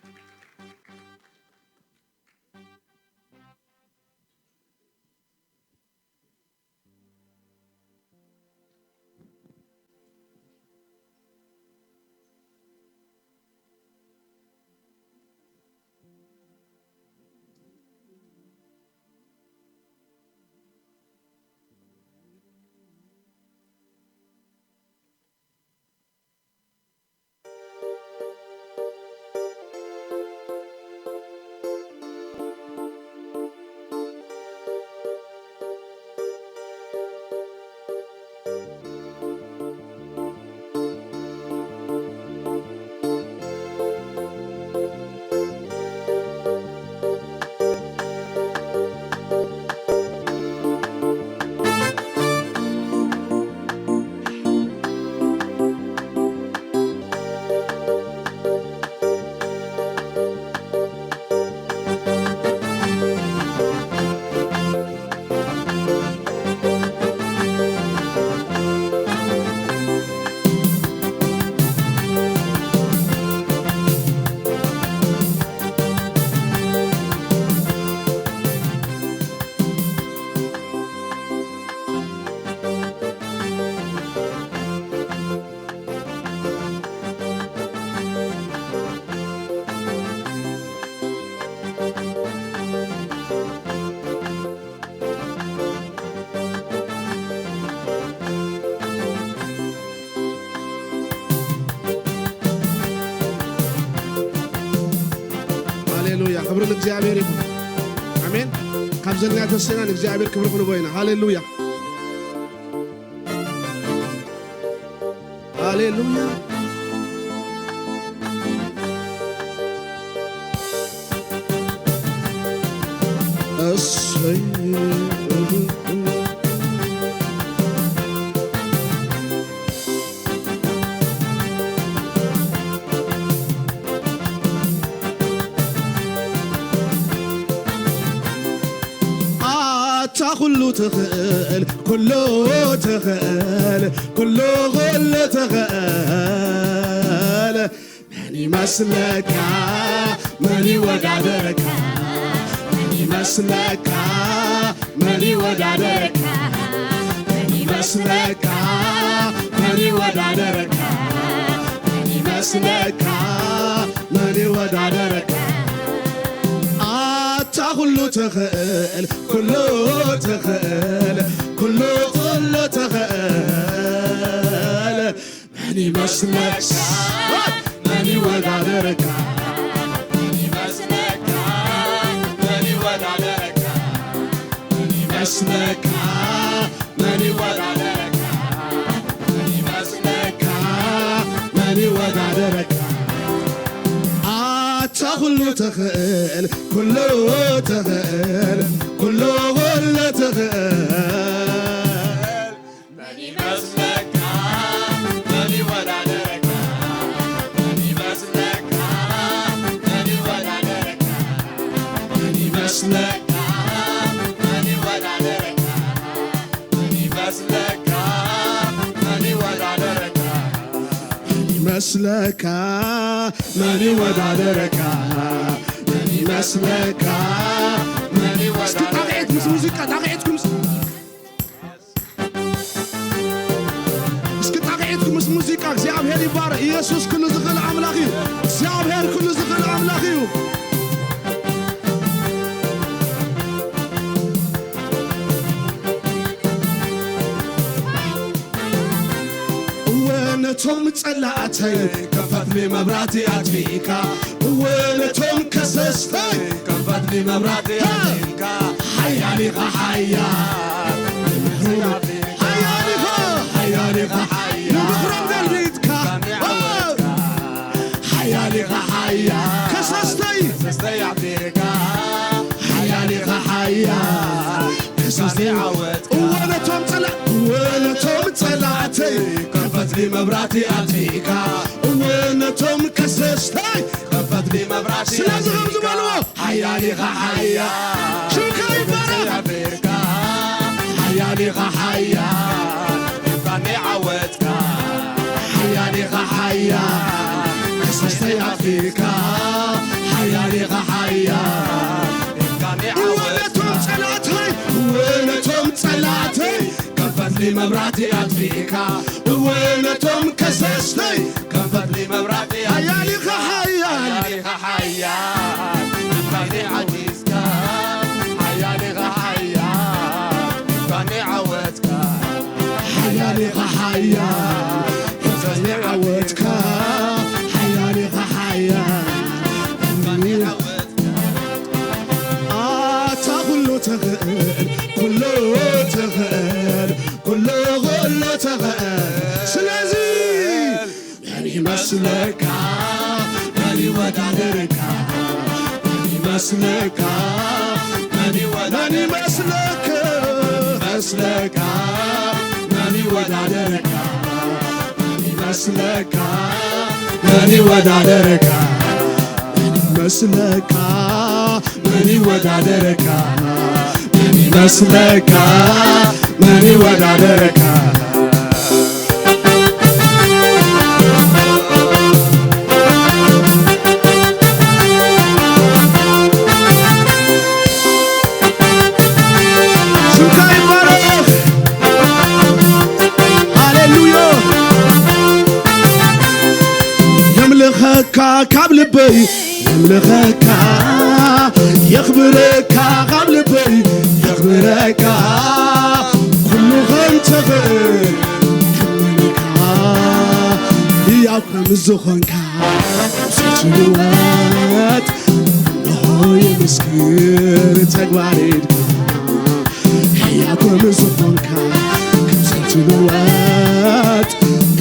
ክብሪ ንእግዚኣብሔር ይኹን። ኣሜን። ካብ ዘለና ተስና ንእግዚኣብሔር ክብሪ ክንቦ ኢና። ሃሌሉያ። ሃሌሉያ። እሰይ። ኣታ ኩሉ ትኽእል፣ ኩሉ ትኽእል፣ ኩሉ፣ ኩሉ ትኽእል። መን ይመስለካ? መን ይወዳደረካ? መን ይመስለካ? መን ይወዳደረካ? መን ይመስለካ? መን ይወዳደረካ? መን ይመስለካ? መን ይወዳደረካ? ኣታ ኩሉ ትኽእል፣ ኩሉ ትኽእል፣ ኩሉ፣ ኩሉ ትኽእል። መን ይመስለካ? መን ይወዳደረካ? መን ይመስለካ? መን ይወዳደረካ? መን ይመስለካ? መን ይወዳደረካ? መን ይመስለካ? መን ይወዳደረካ? ኣታ ኩሉ ትኽእል፣ ኩሉ ትኽእል፣ ኩሉ፣ ኩሉ ትኽእል። መን ይመስለካ? መን ይወዳደረካ? መን ይመስለካ? መን ይወዳደረካ? መን ይመስለካ? መን ይወዳደረካ? መን ይመስለካ? መን ይወዳደረካ? መን ይመስለካ? መን ይወዳደረካ? መን ይመስለካ? መን እስኪ ይወዳደረካ? ጣቕዒት ምስ ሙዚቃ፣ ጣቕዒትኩም ስ-፣ እስኪ ጣቕዒትኩም ምስ ሙዚቃ። እግዚኣብሔር ይባረክ። ኢየሱስ ኩሉ ዝኽእል ኣምላኽ እዩ። እግዚኣብሔር ኩሉ ዝኽእል ኣምላኽ እዩ። እወ ነቶም ጸላእተይ ከም ፈትሊ መብራህቲ ኣጥፊእካ፣ እወ ነቶም ከሰስተይ ከም ፈትሊ መብራህቲ ኣጥፊእካ፣ ሓያል ኢኻ ሓያል፣ ሓያል ኢኻ፣ ሓያል ኢኻ ሓያል፣ ንምኽሮም ገልቢጥካ፣ ሓያል ኢኻ ሓያል፣ ከሰስተይ፣ ከሰስተይ ኣጥፊእካ፣ ሓያል ኢኻ ሓያል፣ ከሰስተይ ዓወት እወ ነቶም ጸላ-፣ እወ ነቶም ጸላእተይ ከም ፈትሊ መብራህቲ ኣጥፊእካ፣ እወ ነቶም ከሰስተይ ከም ፈትሊ መብራህቲ ስለዚ ከምዚ ኣጥፊእካ፣ በልዎ። ሓያል ኢኻ ሓያል፣ ሽምካ ይባረኽ። ኣጥፊእካ፣ ሓያል ኢኻ ሓያል፣ ኢብካኒ ዓወትካ። ሓያል ኢኻ ሓያል፣ ከሰስተይ ኣጥፊእካ፣ ሓያል ኢኻ ሓያል፣ ኢብካኒ እወ ዓወትካ። ነቶም ጸላእተይ፣ እወ ነቶም ጸላእተይ፣ ከም ፈትሊ መብራህቲ ኣጥፊእካ፣ እወ ነቶም ከሰስተይ፣ ከም ፈትሊ መብራህቲ ሓያል ኢኻ ሓያል። ሓያል ኢኻ ሓያል፣ ኢብካኒ ዓጊዝካ። ሓያል ኢኻ ሓያል፣ ኢብካኒ ዓወትካ። ሓያል ኢኻ ሓያል፣ ኢብካኒ ዓወትካ። ሓያል ኢኻ ሓያል፣ ኢብካኒ ዓወትካ። ኣታ ኩሉ ትኽእል፣ ኩሉ ትኽእል፣ ኩሉ፣ ኩሉ ትኽእል። ስለዚ መን ይመስለካ? መን ይወዳደረካ? መን ይመስለካ? መን ይወ-፣ መን ይመስለካ? ይመስለካ? መን ይወዳደረካ? መን ይመስለካ? መን ይወዳደረካ? መን ይመስለካ? መን ይወዳደረካ? መን ይመስለካ? መን ይወዳደረካ? ስምካ ይባረኽ። ሃሌሉያ። የምልኸካ ካብ ልበይ፣ የምልኸካ፣ የኽብረካ ካብ ልበይ፣ የኽብረካ። ኩሉ ከም ትኽእል ክምንካ፣ ህያው ከም ዝኾንካ ዘይትልወጥ፣ እንሆ ምስክር ተግባር ኢድካ ሕያው ከም ዝኾንካ፣ ከም ዘይትልወጥ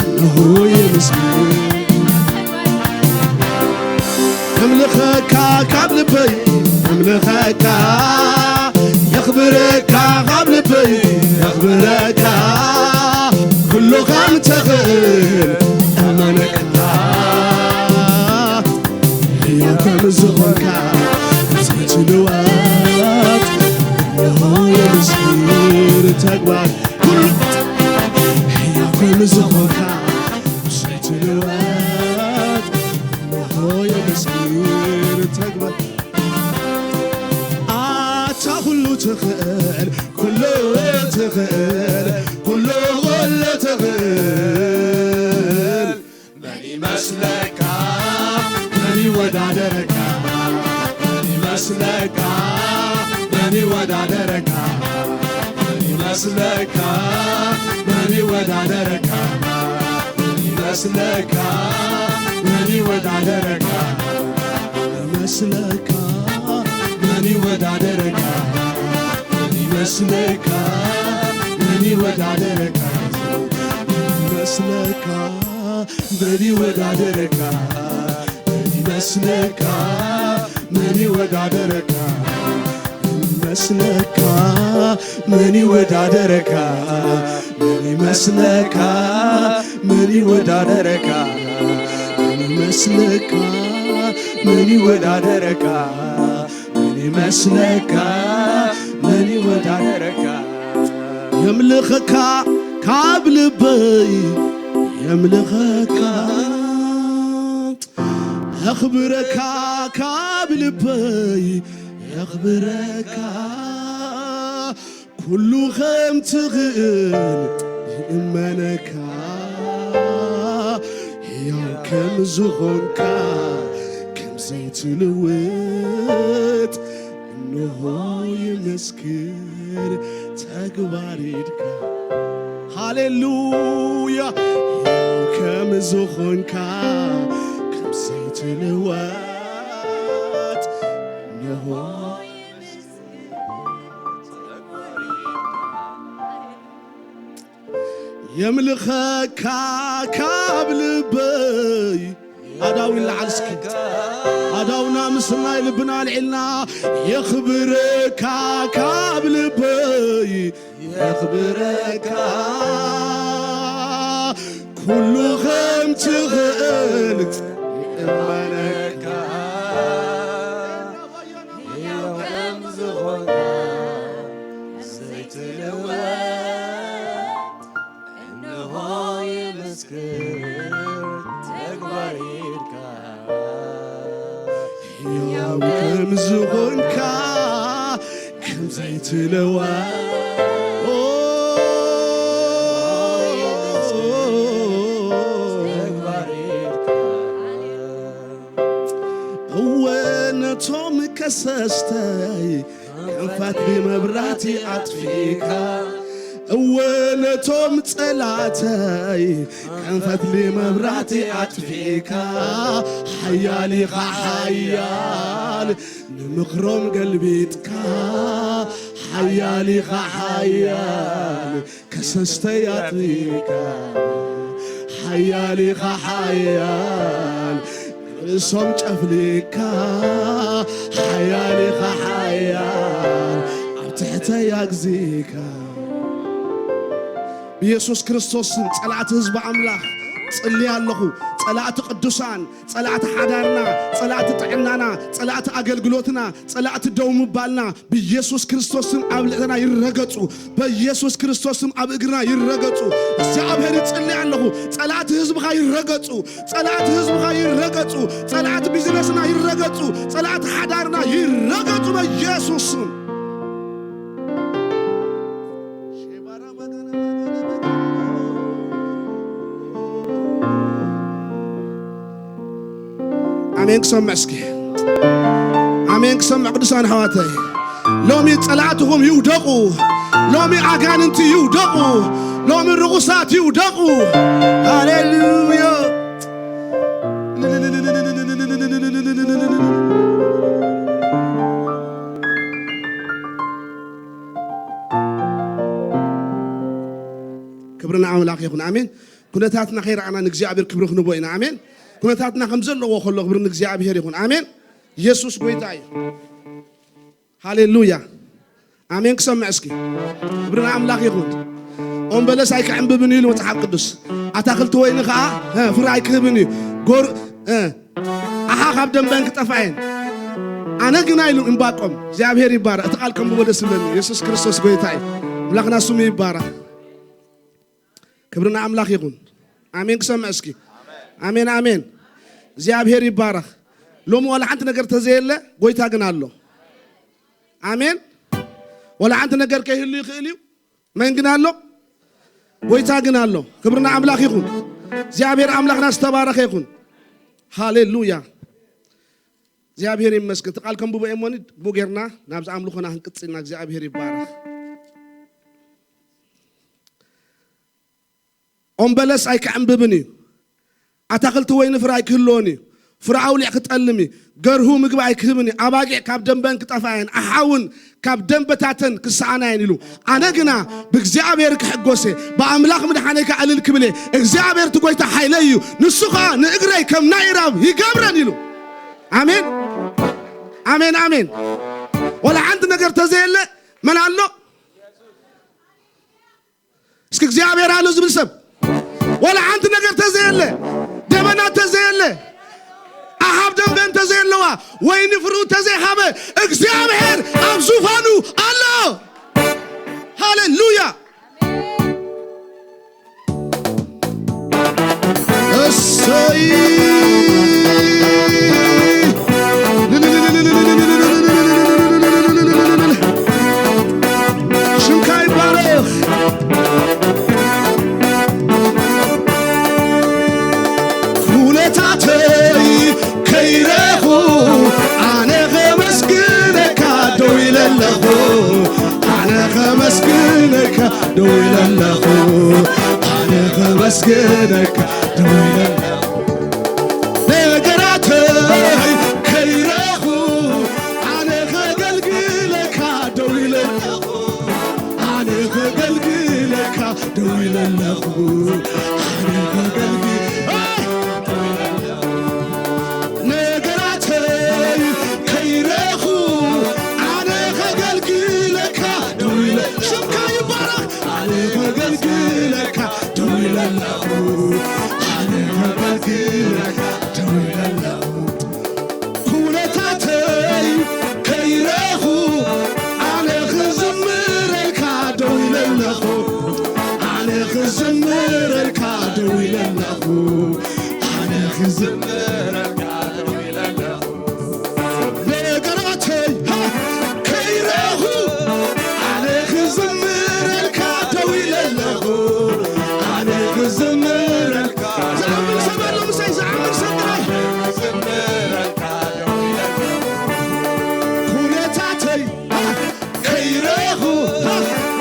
እንሆ የመስግን። እምልኸካ ካብ ልበይ፣ እምልኸካ የኽብረካ ካብ ልበይ፣ የኽብረካ ኩሉ ከም ትኽእል እመነካ። ሕያው ከም ዝኾንካ ዘይትልወጥ እንሆ የምስክር ተግባር ኩሉ። ሕያው ከም ዝኾንካ ዘይትልወጥ እንሆ የምስክር ተግባር። ኣታ ኩሉ ትኽእል፣ ኩሉ ትኽእል፣ ኩሉ ኩሉ ትኽእል። መን ይመስለካ? መን ይወዳደረካ? መን ይመስለካ? መን ይወዳደረካ? መን ይመስለካ? መን ይወዳደረካ? መን ይመስለካ? መን ይወዳደረካ? ይመስለካ? መን ይወዳደረካ? መን ይመስለካ? መን ይወዳደረካ? ይመስለካ? መን ይወዳደረካ? መን ይመስለካ? መን ይወዳደረካ? ይመስለካ? መን ይወዳደረካ? መን ይመስለካ? መን ይወዳደረካ? መን ይመስለካ? መን ይወዳደረካ? መን ይመስለካ? መን ይወዳደረካ? የምልኸካ ካብ ልበይ፣ የምልኸካ፣ የኽብረካ ካብ ልበይ፣ የኽብረካ። ኩሉ ከም ትኽእል ይእመነካ፣ ሕያው ከም ዝኾንካ፣ ከም ዘይትልውጥ እንሆ ይመስክር ተግባር ኢድካ። ሃሌሉያ። ሕያው ከም ዝኾንካ፣ ከም ዘይትልወጥ እንሆ የምልኸካ ካብ ልበይ። ኣዳው ይለዓል እስኪ። ኣዳውና ምስናይ ልብና ኣልዒልና፣ የኽብረካ ካብ ልበይ፣ የኽብረካ። ኩሉ ከም ትኽእል ይእመነካ። ሕያው ከም ዝኾንካ ዘይትልወጥ፣ እንሆ ይመስክር ተግባር ኢድካ። ሕያው ከም ዝኾንካ ከም ዘይትልወጥ፣ ኦ፣ ተግባር ኢድካ። እወ ነቶም ከሰስተይ ከም ፈትሊ መብራህቲ ኣጥፊእካ፣ እወ ነቶም ጸላእተይ ከም ፈትሊ መብራህቲ ኣጥፊእካ፣ ሓያል ኢኻ ሓያል ንምኽሮም ገልቢጥካ፣ ሓያል ኢኻ ሓያል ከሰስተይ ኣጥፊእካ፣ ሓያል ኢኻ ሓያል ርእሶም ጨፍሊካ፣ ሓያል ኢኻ ሓያል ኣብ ትሕተይ ኣግዚካ። ብየሱስ ክርስቶስ ስም ጸላእቲ ህዝቢ ኣምላኽ ጽልየ ኣለኹ። ጸላእቲ ቅዱሳን፣ ጸላእቲ ሓዳርና፣ ጸላእቲ ጥዕናና፣ ጸላእቲ ኣገልግሎትና፣ ጸላእቲ ደው ምባልና ብየሱስ ክርስቶስ ስም ኣብ ልዕለና ይረገጹ። በኢየሱስ ክርስቶስ ስም ኣብ እግርና ይረገጹ። እግዚኣብሔር ይጽሊ ኣለኹ። ጸላእቲ ህዝብኻ ይረገጹ። ጸላእቲ ህዝብኻ ይረገጹ። ጸላእቲ ቢዝነስና ይረገጹ። ጸላእቲ ሓዳርና ይረገጹ በኢየሱስ ስም። ኣሜን ክሰምዕ እስኪ። ኣሜን ክሰምዕ ቅዱሳን ኣሕዋተይ። ሎሚ ጸላእትኹም ይውደቑ። ሎሚ ኣጋንንቲ ይውደቑ። ሎሚ ርኹሳት ይውደቑ። ሃሌሉያ። ክብሪ ንኣምላኽ ይኹን። ኣሜን። ኩነታትና ከይረኣና ንእግዚኣብሔር ክብሪ ክንቦ ኢና። ኣሜን። ኩነታትና ከም ዘለዎ ከሎ ክብሪ ንእግዚኣብሔር ይኹን። ኣሜን። ኢየሱስ ጎይታ እዩ። ሃሌሉያ። ኣሜን። ክሰምዕ እስኪ። ክብሪ ንኣምላኽ ይኹን። ኦም በለስ ኣይክዕንብብን እዩ ኢሉ መጽሓፍ ቅዱስ። ኣታኽልቲ ወይኒ ኸዓ፣ እ፣ ፍረ ኣይክህብን እዩ። ጎር-፣ እ፣ ኣሓ ካብ ደንበን ክጠፍኣየን። ኣነ ግና ኢሉ እምባቆም፣ እግዚኣብሔር ይባረኽ። እቲ ቃል ከንብቦ ደስ ይብለኒ። የሱስ ክርስቶስ ጎይታ እዩ። ኣምላኽና ስሙ ይባረኽ። ክብሪ ንኣምላኽ ይኹን። ኣሜን። ክሰምዕ እስኪ። ኣሜን፣ ኣሜን። እግዚኣብሔር ይባረኽ። ሎሚ ዋላ ሓንቲ ነገር ተዘየለ፣ ጎይታ ግን ኣሎ። ኣሜን። ዋላ ሓንቲ ነገር ከይህሉ ይኽእል እዩ። መን ግን ኣሎ? ጎይታ ግን ኣሎ። ክብሪ ንኣምላኽ ይኹን። እግዚኣብሔር ኣምላኽና ዝተባረኸ ይኹን። ሃሌሉያ። እግዚኣብሔር ይመስገን። እቲ ቃል ከንብቦ እየ እሞኒ፣ ብኡ ጌርና ናብዚ ኣምልኾና ክንቅጽልና እግዚኣብሔር ይባረኽ። ኦም በለስ ኣይክዕንብብን እዩ። ኣታኽልቲ ወይኒ ፍረ ኣይክህልዎን እዩ። ፍረ ኣውሊዕ ክጠልም እዩ። ገርሁ ምግቢ ኣይክህብን እዩ። ኣባጊዕ ካብ ደንበን ክጠፍኣየን፣ ኣሓውን ካብ ደንበታተን ክሰኣናየን ኢሉ። ኣነ ግና ብእግዚኣብሔር ክሕጎስ እየ፣ ብኣምላኽ ምድሓነይ ከኣ እልል ክብል እየ። እግዚኣብሔር እቲ ጐይታ ሓይለይ እዩ። ንሱ ኸኣ ንእግረይ ከም ናይ ራብ ይገብረን ኢሉ። ኣሜን፣ ኣሜን፣ ኣሜን። ወላ ሓንቲ ነገር ተዘየለ መን ኣሎ? እስኪ እግዚኣብሔር ኣሎ ዝብል ሰብ። ወላ ሓንቲ ነገር ተዘየለ፣ ደበና ተዘየለ፣ ኣሃብ ደንበ እንተዘየለዋ፣ ወይኒ ፍርኡ ተዘይሃበ፣ እግዚኣብሔር ኣብ ዙፋኑ ኣሎ። ሃሌሉያ። እሰይ። ሽምካ ይባረኽ። ውለታተይ ከይረኹ ኣነ ኸመስግነካ ደው ኢለ ኣለኹ። ኣነ ኸመስግነካ ደው ኢለ ኣለኹ። ኣነ ኸመስግነካ ደው ኢለ ኣለኹ። ነገራተይ ከይረኹ ኣነ ኸገልግለካ ደው ኢለ ኣለኹ። ኣነ ኸገልግለካ ደው ኢለ ኣለኹ። ኣነ ኸገልግል-፣ ነገራተይ ከይረኹ ኣነ ኸገልግለካ ደው ኢለ፣ ሽምካ ይባረኽ። ኣነ ኸገልግለካ ደው ኢለ ኣለኹ። ኣነ ኸገልግለካ ደው ኢለ ኣለኹ። ኩነታተይ ከይረኹ ኣነ ክዝምረልካ ደው ኢለ ኣለኹ። ኣነ ክዝምረልካ ደው ኢለ ኣለኹ። ኣነ ክዝምረልካ ደው ኢለ ኣለኹ። ነገራተይ፣ ሃ፣ ከይረኹ ኣነ ክዝምረልካ ደው ኢለ ኣለኹ። ኣነ ክዝምረልካ። ዝኣምን ሰብ ኣሎ ምሳይ፣ ዝኣምን ሰብ ጥራይ። ኩነታተይ፣ ሃ፣ ከይረኹ፣ ሃ፣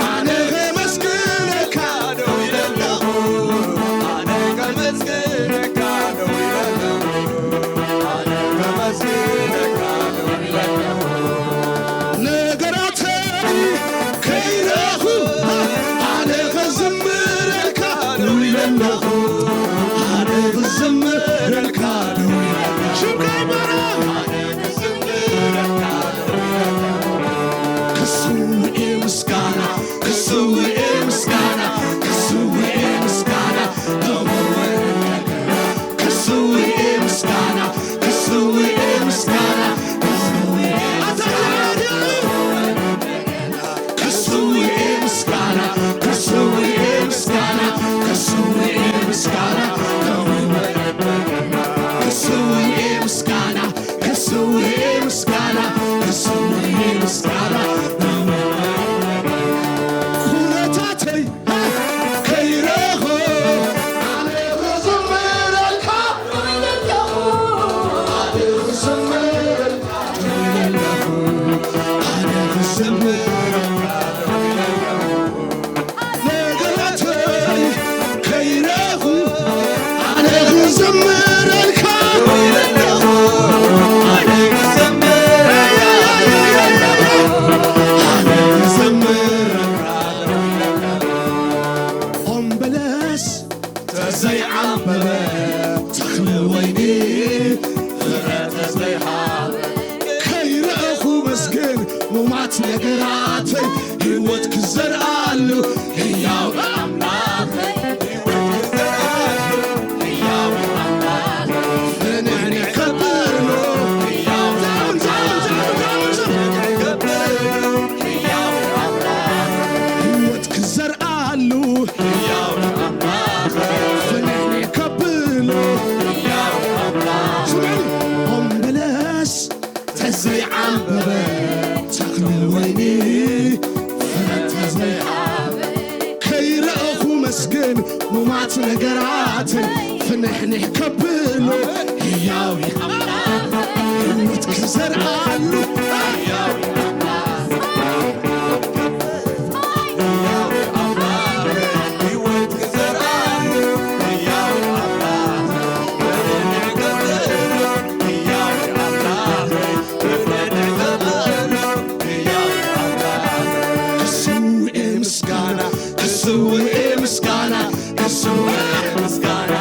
ኣነ ከመስግነካ ደው ኢለ ኣለኹ። ኣነ ከመስግነካ ደው ኢለ ኣለኹ። በበ ተኽሊ ወይኒ ፍረ ተዘይሃበ ከይረእኹ መስገን ሙማት ነገራተይ ህይወት ክዘርኣሉ ህያው ኣምላኽ ፍንሕንሕ ከብሎ ህይወት ክዘርኣሉ ፍንሕንሕ ከብሎ ስምዕኒ ኦም በለስ ተዘይዓምበበ ተኽሊ ወይኒ ፍረ ተዘይሃበ ከይረእኹ መስገን ሙማት ነገራትን ፍንሕንሕ ከብሎ ህያው ህይወት ክዘርኣሉ ክስውኤ ምስጋና ክስውኤ ምስጋና ክስውኤ ምስጋና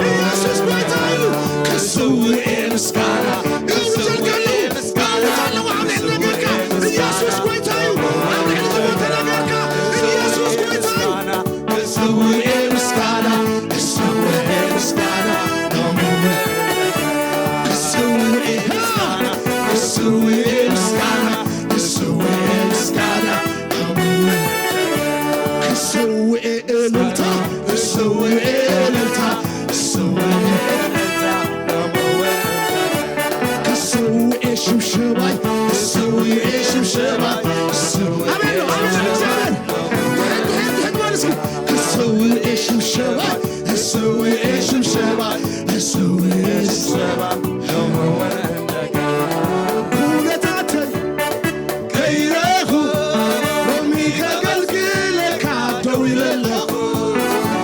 ኢየሱስ ጎይታ እዩ። ክስውኤ ምስጋና ክስውኤ ምስጋና ኢየሱስ ጎይታ እዩ። ኣብ ልዕሊ ዝሞተ ነገርካ ኢየሱስ ጎይታ እዩ። ክስውኤ ምስጋና ክስውኤ ምስጋና ክስውኤ ምስጋና ክስውኤ ምስጋና ክስውኤ ምስጋና ክስውኤ እልልታ ክስውኤ እልልታ ክስውኤ እልልታ ክስውኤ ሽብሸባይ ክስውኤ ሽብሸባይ ክስውኤ ኣሜን ነው። ኣሜን ነው። እግዚአብሔር ድሕን ድሕን ድሕን በል እስኪ ክስውኤ ሽብሸባይ ክስውኤ ሽብሸባይ ክስውኤ ሽብሸባይ ኩነታተይ ከይረኹ ሎሚ ከገልግለካ ደው ኢለ ኣለኹ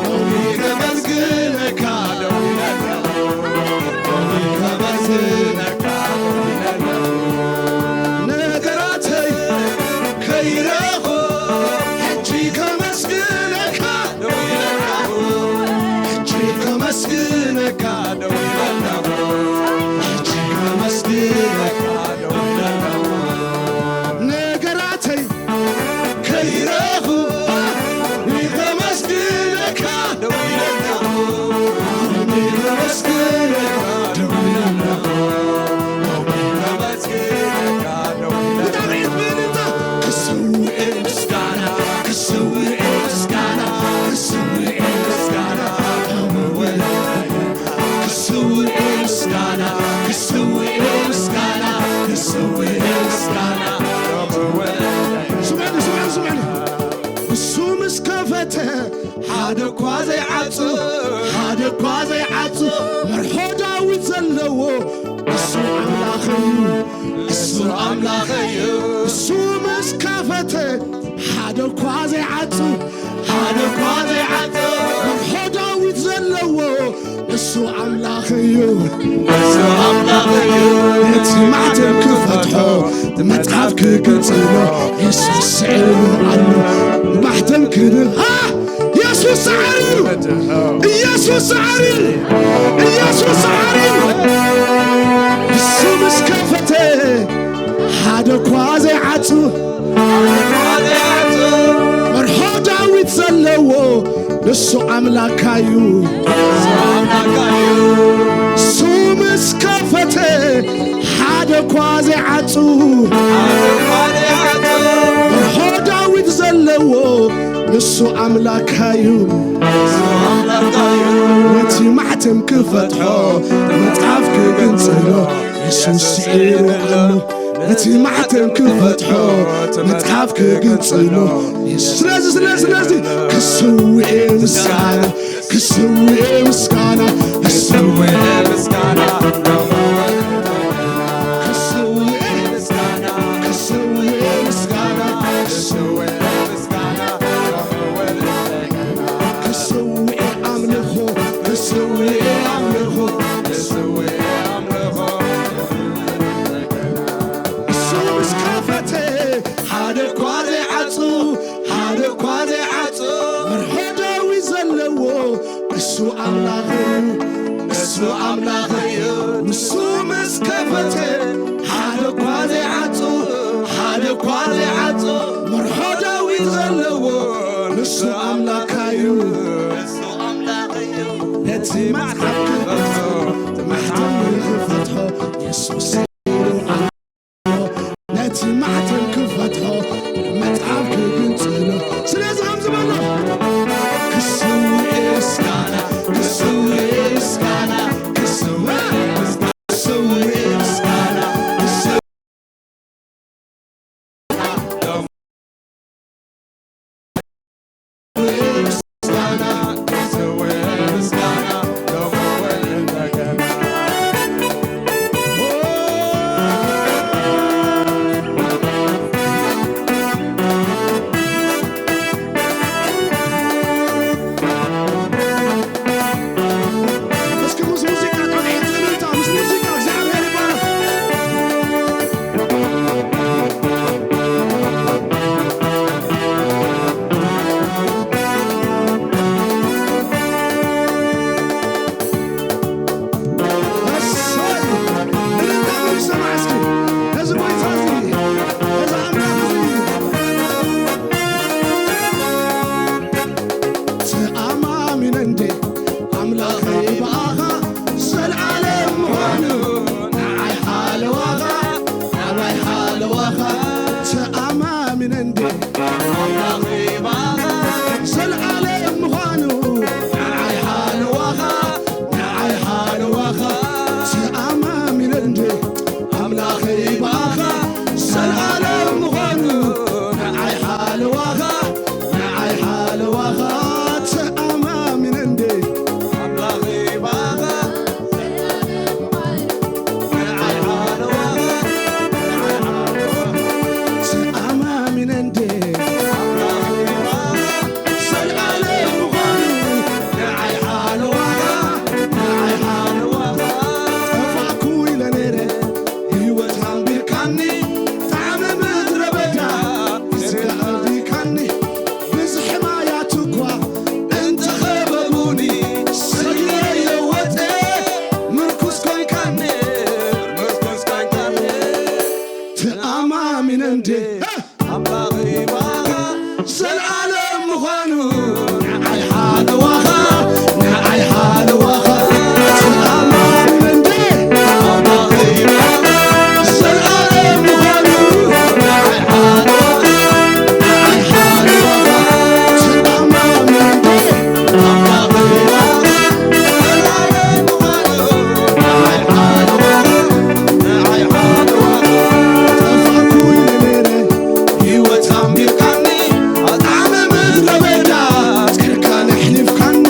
ሎሚ ከገልግለካ ደው ኢለ ኣለኹ ሎሚ ከመስግነካ ደው ኢለ ኣለኹ ነገራተይ ከይረኹ ሕጂ ከመስግነካ ደው ኢለ ኣለኹ ሕጂ ከመስግነካ ደው ኢለ ኣለኹ ሕጂ ከመስግነካ ደው ኢለ ኣለኹ ነገራተይ ከይረኹ ሎሚ ከመስግነካ ደው ኢለ ኣለኹ ሎሚ ከመስግነካ ደው ኢለ ኣለኹ ሎሚ ከመስግነካ ደው ኢለ ኣለኹ ብጣዕሚ ብእልልታ ክስውኤ ምስጋና ክስውኤ ምስጋና ክስውኤ ምስጋና ክስውኤ ምስጋና ክስውኤ ምስጋና ክስውኤ ምስጋና ስምዕኒ ስምዕኒ ስምዕኒ እሱ ምስ ከፈተ ሓደ እኳ ዘይዓጹ ሓደ እኳ ዘይዓጹ መርሖ ዳዊት ዘለዎ እሱ ኣምላኽ እዩ እሱ ኣምላኽ እዩ እሱ ምስ ከፈተ ሓደ እኳ ዘይዓጹ ሓደ እኳ ዘይዓጹ መርሖ ዳዊት ዘለዎ እሱ ኣምላኽ እዩ እሱ ኣምላኽ እዩ ነቲ ማዕተብ ክፈትሖ መጽሓፍ ክግንጽሎ የሱስ ስዒሩ ኣሎ ማሕተም ክብል ሃ የሱስ ሰዓሪ እዩ ኢየሱስ ሰዓሪ ኢየሱስ ሰዓሪ እሱ ምስ ከፈተ ሓደ እኳ ዘይዓጹ መርሖ ዳዊት ዘለዎ ንሱ ኣምላካ እዩ እሱ ምስ ከፈተ ሓደ እኳ ዘይዓጹ መርሖ ዳዊት ዘለዎ ንሱ ኣምላካ እዩ ነቲ ማሕተም ክፈትሖ መጽሓፍ ክግንጽሎ የሱስ ስዒሩ ኣሎ ነቲ ማሕተም ክፈትሖ መጽሓፍ ክግንጽሎ ስለዚ ስለዚ ስለዚ ክስውኤ ምስጋና ክስውኤ ምስጋና ክስውኤ ምስጋና ክስውኤ ምስጋና ክስውኤ ምስጋና ክስውኤ ምስጋና ክስውኤ ኣምልኾ ክስውኤ ኣምልኾ ክስውኤ ኣምልኾ እሱ ምስ ከፈተ ሓደ እኳ ዘይዓጹ ሓደ እኳ ዘይዓጹ መርሖ ዳዊት ዘለዎ እሱ ኣምላኽ እዩ፣ እሱ ኣምላኽ እዩ። ንሱ ምስ ከፈተ ሓደ እኳ ዘይዓጹ፣ ሓደ እኳ ዘይዓጹ። መርሖ ዳዊት ዘለዎ ንሱ ኣምላኽ እዩ፣ እሱ ኣምላኽ እዩ። ነቲ መጽሓፍ ክኸፍቶ፣ ማሕተም ክፈትሖ የሱስ እዩ። ነቲ ማዕተብ ክፈትሖ፣ መጽሓፍ ክግንጽሎ። ስለዚ ከምዚ በሎ፣ ክስውእ ምስጋና፣ ክስውእ ምስጋና፣ ክስውእ ምስጋና፣ ክስውእ ምስጋና፣ ክስውእ እስኪ ምስ ሙዚቃ ጣቕዒት እልልታ፣ ምስ ሙዚቃ እግዚኣብሔር ይባረክ። እሰይ! እልልታ ይሰማዕ እስኪ። ነዚ ጎይታ እዚ፣ ነዚ ኣምላኽ እዚ። ተኣማሚነ እንዴ ኣምላኸይ ብኣኻ፣ ዘልኣለም ምዃኑ ንዓይ ሓለዋኻ፣ ናባይ ሓለዋኻ። ተኣማሚነ እንዴ ኣምላኸይ ብኣኻ፣ ዘልኣለም ምዃኑ ንዓይ ሓለዋኻ፣ ንዓይ ሓለዋኻ። ተኣማሚነ እንዴ ኣምላኸይ ብኣኻ፣ ዘልኣለም ምዃኑ ንዓይ ሓለዋኻ፣ ንዓይ ሓለዋኻ። ተኣማሚነ እንዴ ኣምላኸይ ብኣኻ፣ ንዓይ ሓለዋኻ፣ ንዓይ ሓለዋኻ። ተኣማሚነ እንዴ ኣምላኸይ ብኣኻ፣ ዘልኣለም ምዃኑ ንዓይ ሓለዋኻ፣ ንዓይ ሓለዋኻ። ጠፋእኩ ኢለ ነይረ ህይወት ኣንቢርካኒ፣ ጣዕሚ ምድረ በዳ ግዜ ኣርዲካኒ። ብዝሒ ማያት እኳ እንተኸበቡኒ፣ ሰጊረ እየ ወፀ፣ ምርኩስ ኮይንካኒ፣ ምርኩስ ኮይንካኒ። ተኣማሚነ እንዴ ኣምላኸይ ብኣኻ፣ ዘልኣለም ምዃኑ ንዓይ ሓለዋኻ፣ ንዓይ ሓለዋኻ። ተኣማሚነ እንዴ ኣምላኸይ ብኣኻ፣ ዘልኣለም ምዃኑ ንዓይ ሓለዋኻ፣ ንዓይ ሓለዋኻ። ተኣማሚነ እንዴ ኣምላኸይ ብኣኻ፣ ዘልኣለም ምዃኑ ንዓይ ሓለዋኻ፣ ንዓይ ሓለዋኻ። ጠፋእኩ ኢለ ነይረ ህይወት ኣንቢርካኒ፣ ኣብ ጣዕሚ ምድረ በዳ ኣስጊርካኒ ኣሕሊፍካኒ።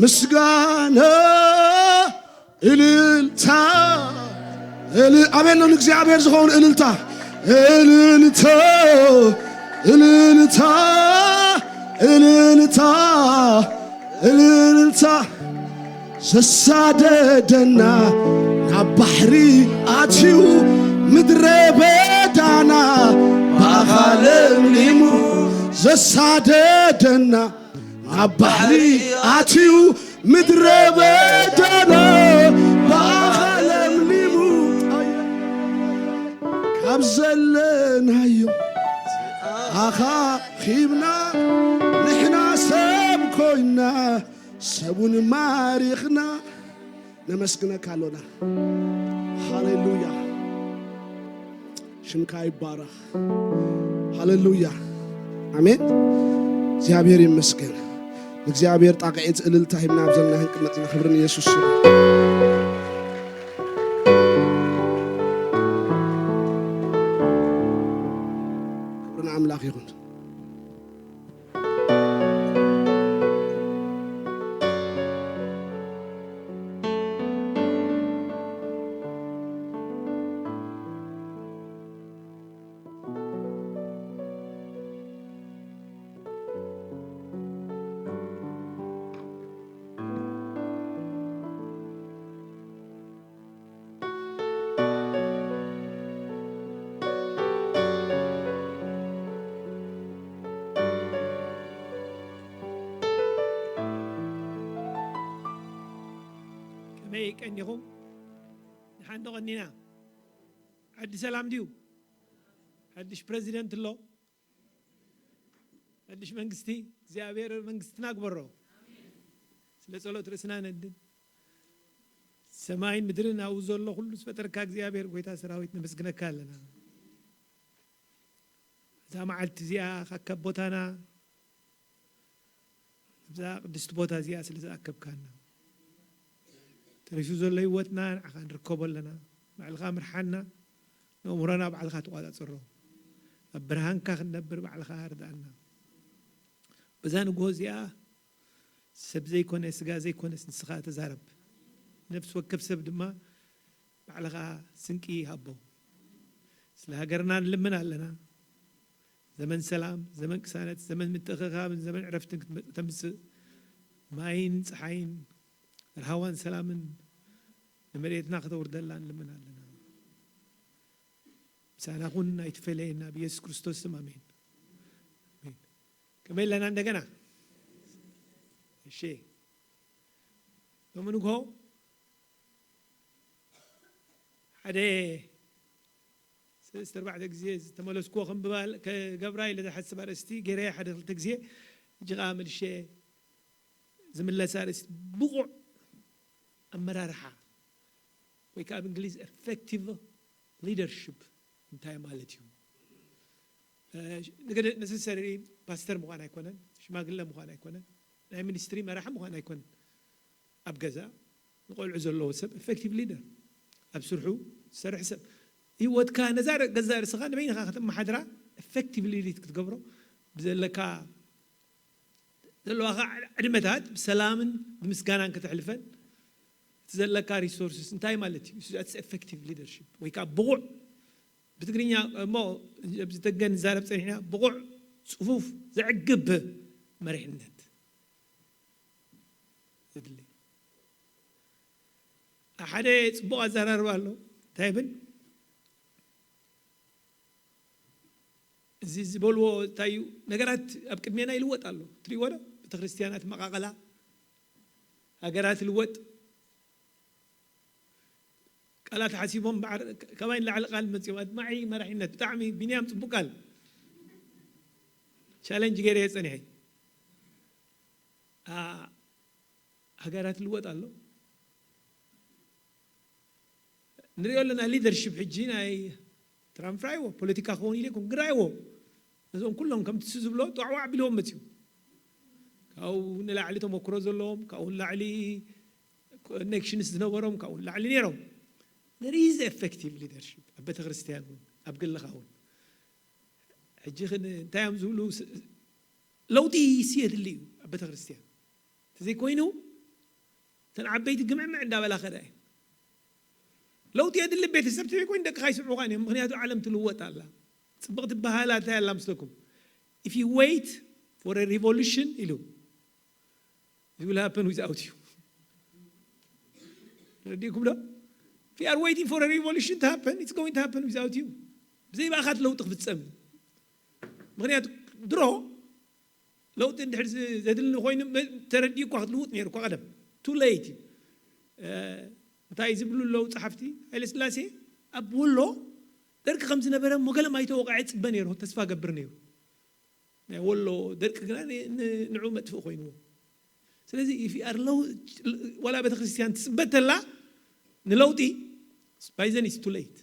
ምስጋና እልልታ እል ኣሜን ነው ንእግዚኣብሔር ዝኸውን እልልታ እልልታ እልልታ እልልታ እልልታ ዘሳደደና ናብ ባሕሪ ኣትዩ ምድረ በዳና ብኣኻ ለምሊሙ ዘሳደደና ናብ ባሕሪ ኣትዩ ምድረ በዳና ብኣኻ ለምሊሙ ካብ ዘለናዮ ኣኻ ኺብና ንሕና ሰብ ኮይና ሰቡን ማሪኽና ነመስግነካ ኣሎና። ሃሌሉያ ሽምካ ይባረኽ። ሃሌሉያ ኣሜን። እግዚኣብሔር ይመስገን። ንእግዚኣብሔር ጣቕዒት እልልታ ሂብና ኣብ ዘለና ክንቅመጥ ኢና። ክብሪ ንየሱስ ይኹን። ክብሪ ንኣምላኽ ይኹን። ከመይ ቀኒኹም? ንሓንዶ ቀኒና። ዓዲ ሰላም ድዩ? ሓድሽ ፕረዚደንት ኣሎ። ሓድሽ መንግስቲ እግዚኣብሔር መንግስትና ግበሮ። ስለ ጸሎት ርእስና ነድን። ሰማይን ምድርን ኣብኡ ዘሎ ኩሉ ዝፈጠርካ እግዚኣብሔር ጎይታ ሰራዊት ነመስግነካ ኣለና። እዛ መዓልቲ እዚኣ ካብ ቦታና ኣብዛ ቅድስቲ ቦታ እዚኣ ስለ ዝኣከብካና ተሪፉ ዘሎ ህይወትና ንዓኻ ንርከቦ ኣለና። ባዕልኻ ምርሓና። ንእምሮና ባዕልኻ ተቋጻጽሮ። ኣብ ብርሃንካ ክንነብር ባዕልኻ ርድኣና። በዛ ንግሆ እዚኣ ሰብ ዘይኮነ ስጋ ዘይኮነስ ንስኻ ተዛረብ። ነፍሲ ወከፍ ሰብ ድማ ባዕልኻ ስንቂ ሃቦ። ስለ ሃገርና ንልምን ኣለና። ዘመን ሰላም፣ ዘመን ቅሳነት፣ ዘመን ምትእኽኻብን ዘመን ዕረፍትን ክትመ- ተምጽእ ማይን ጸሓይን ርሃዋን ሰላምን ንመሬትና ከተውርደላ ንልምን ኣለና። ምሳና ኩን ኣይትፈለየና ብየሱስ ክርስቶስ ስም ኣሜን። ኣሜን። ከመይ ኣለና እንደገና? እሺ። ሎሚ ንግሆ ሓደ ሰለስተ ኣርባዕተ ግዜ ዝተመለስኩዎ ከንብባ ከገብራ ኢለ ዝሓስብ ኣርእስቲ ገይረ ሓደ ክልተ ግዜ ሕጂ ከዓ መልሸ ዝምለስ ኣርእስቲ ብቑዕ ኣመራርሓ ወይ ከዓ ኣብ እንግሊዝ ኤፌክቲቭ ሊደርሽፕ እንታይ ማለት እዩ? ነገደ ነሰሰሪ ፓስተር ምዃን ኣይኮነን፣ ሽማግለ ምዃን ኣይኮነን፣ ናይ ሚኒስትሪ መራሒ ምዃን ኣይኮነን። ኣብ ገዛ ንቆልዑ ዘለዎ ሰብ ኤፌክቲቭ ሊደር፣ ኣብ ስርሑ ዝሰርሕ ሰብ፣ ህይወትካ ነዛ ገዛ ርእስኻ ንበይንኻ ከተመሓድራ ኤፌክቲቭ ሊድ ክትገብሮ ብዘለካ ዘለዋኻ ዕድመታት ብሰላምን ብምስጋናን ከተሕልፈን እቲ ዘለካ ሪሶርስስ እንታይ ማለት እዩ? ኤፌክቲቭ ሊደርሽፕ ወይ ከዓ ብቑዕ ብትግርኛ እሞ ኣብዚ ተገን ንዛረብ ፀኒሕና ብቑዕ ፅፉፍ ዘዕግብ መሪሕነት ዘድሊ ሓደ ፅቡቕ ኣዘራርባ ኣሎ እንታይ ይብል እዚ ዝበልዎ እንታይ እዩ ነገራት ኣብ ቅድሜና ይልወጥ ኣሎ ትሪእዎ ዶ ቤተክርስትያናት መቃቐላ ሃገራት ይልወጥ ቃላት ሓሲቦም ካባይ ንላዕሊ ቃል መፅኦም ኣድማዒ መራሒነት ብጣዕሚ ቢንያም ፅቡቅ ቃል ቻለንጅ ገይረ እየ ፀኒሐ ሃገራት ልወጥ ኣሎ ንሪኦ ኣለና ሊደርሽፕ ሕጂ ናይ ትራምፕ ራይዎ ፖለቲካ ክኸውን ኢለ ይኮን ግን ራይዎ ነዞም ኩሎም ከምቲ ዝብሎ ጧዕዋዕ ቢልዎም መፅኡ ካብኡ ንላዕሊ ተመክሮ ዘለዎም ካብኡ ንላዕሊ ኮኔክሽንስ ዝነበሮም ካብኡ ንላዕሊ ነይሮም there is effective leadership ኣብ ቤተክርስትያን እውን ኣብ ግልኻ እውን ሕጂ እንታይ እዮም ዝብሉ ለውጢ ሲ የድሊ እዩ ኣብ ቤተክርስትያን እንተዘይኮይኑ እተን ዓበይቲ ግምዕምዕ እንዳበላ ከዳ እየ። ለውጢ የድሊ። ቤተሰብ ትበይ ኮይኑ ደቅኻ ይስምዑኻ እዮም። ምክንያቱ ዓለም ትልወጥ ኣላ። ፅብቕቲ በሃላ እንታይ ኣላ ምስለኩም? If you wait for a revolution ኢሉ, it will happen without you. ረዲእኩም ዶ? If you are waiting for a revolution to happen, it's going to happen without you. ብዘይ ብኣኻ እቲ ለውጢ ክፍፀም እዩ። ምክንያቱ ድሮ ለውጢ እንድሕር ዝ- ዘድሊ ኮይኑ መ- ተረዲኡ እኳ ክትልውጥ ነይሩ እኳ ቀደም። Too late እዩ። እ፣ እንታይ ዝብሉ ኣለዉ ጸሓፍቲ? ሃይለ ስላሴ ኣብ ወሎ ደርቂ ከም ዝነበረ እሞ ገለ ማይ ተወቕዐ ጽበ ነይሩ፣ ተስፋ ገብር ነይሩ። ናይ ወሎ ደርቂ ግና ን- ን- ንዑ መጥፍእ ኮይንዎ። ስለዚ if you are low- ዋላ ቤተ ክርስቲያን ትጽበ ተላ ንለውጢ፣ by then it's too late።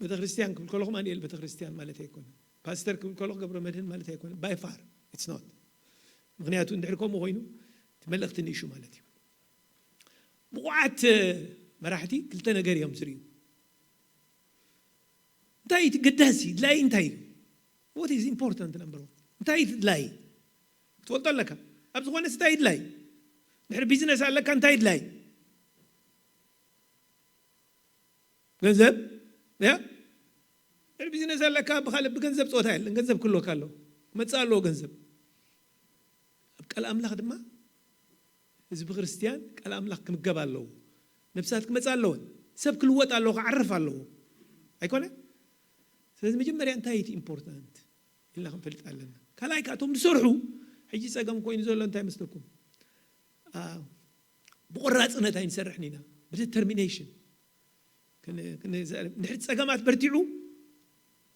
ቤተክርስትያን ክብል ከለኹ ማንኤል ቤተክርስትያን ማለት ኣይኮነ። ፓስተር ክብል ከለኹ ገብረ መድህን ማለት ኣይኮነ። By far it's not። ምክንያቱ እንድሕር ከምኡ ኮይኑ እቲ መልእኽቲ ንእሹ ማለት እዩ። ብቑዓት መራሕቲ ክልተ ነገር እዮም ዝርእዩ። እንታይ እቲ ገዳሲ ድላይ እንታይ እዩ? What is important number one? እንታይ እዩ ድላይ? ክትፈልጦ ኣለካ። ኣብ ዝኾነስ እንታይ ድላይ? ድሕሪ ቢዝነስ ኣለካ እንታይ ድላይ? ገንዘብ ያ ድሕሪ ቢዝነስ ኣለካ። ብካልእ ብገንዘብ ፆታ የለን። ገንዘብ ክህልወካ ኣለዎ። መፅእ ኣለዎ ገንዘብ። ኣብ ቃል ኣምላኽ ድማ ህዝቢ ክርስትያን ቃል ኣምላኽ ክምገብ ኣለዎ። ነብሳት ክመፃ ኣለወን። ሰብ ክልወጥ ኣለዎ፣ ክዓርፍ ኣለዎ። ኣይኮነ? ስለዚ መጀመርያ እንታይ እቲ ኢምፖርታንት ኢልና ክንፈልጥ ኣለና። ካልኣይ ከዓ እቶም ዝሰርሑ ሕጂ ፀገም ኮይኑ ዘሎ እንታይ መስለኩም? ብቆራፅነት ኣይንሰርሕን ኢና። ብዲተርሚኔሽን ንድሕሪ ፀገማት በርቲዑ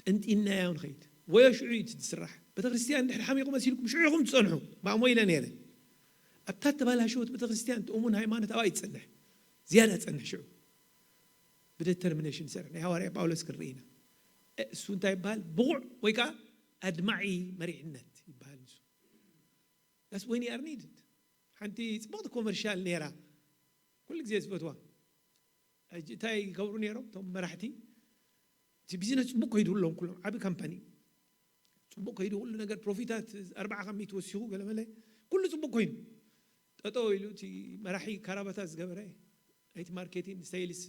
ጠንጢናዮ ንኸይድ ወዮ ሽዑ እዩ ዝስራሕ። ቤተክርስትያን ድሕሪ ሓሚቑ መሲልኩም ሽዑ ኢኹም ትፀንሑ። ባእሞ ኢለ ነይረ ኣብታ ተባላሸወት ቤተክርስትያን እቲ እሙን ሃይማኖት ኣብኣ ይፀንሕ ዝያዳ ፀንሕ ሽዑ ብደተርሚኔሽን ዝሰርሕ ናይ ሃዋርያ ጳውሎስ ክንርኢ ኢና። እሱ እንታይ ይበሃል? ብቑዕ ወይ ከዓ ኣድማዒ መሪሕነት ይበሃል ንሱ። That's when you are needed። ሓንቲ ፅቡቕቲ ኮመርሻል ነይራ ኩሉ ግዜ ዝፈትዋ። ሕጂ እንታይ ይገብሩ ነይሮም እቶም መራሕቲ? እቲ ቢዝነስ ፅቡቅ ከይዱ ኣለዎም ኩሎም ዓቢ ካምፓኒ ፅቡቅ ከይዱ ኩሉ ነገር ፕሮፊታት ኣርባዓ ካብ ሚእቲ ወሲኹ ገለመለ ኩሉ ፅቡቅ ኮይኑ ጠጠው ኢሉ እቲ መራሒ ካራባታ ዝገበረ ናይቲ ማርኬቲንግ ሴልስ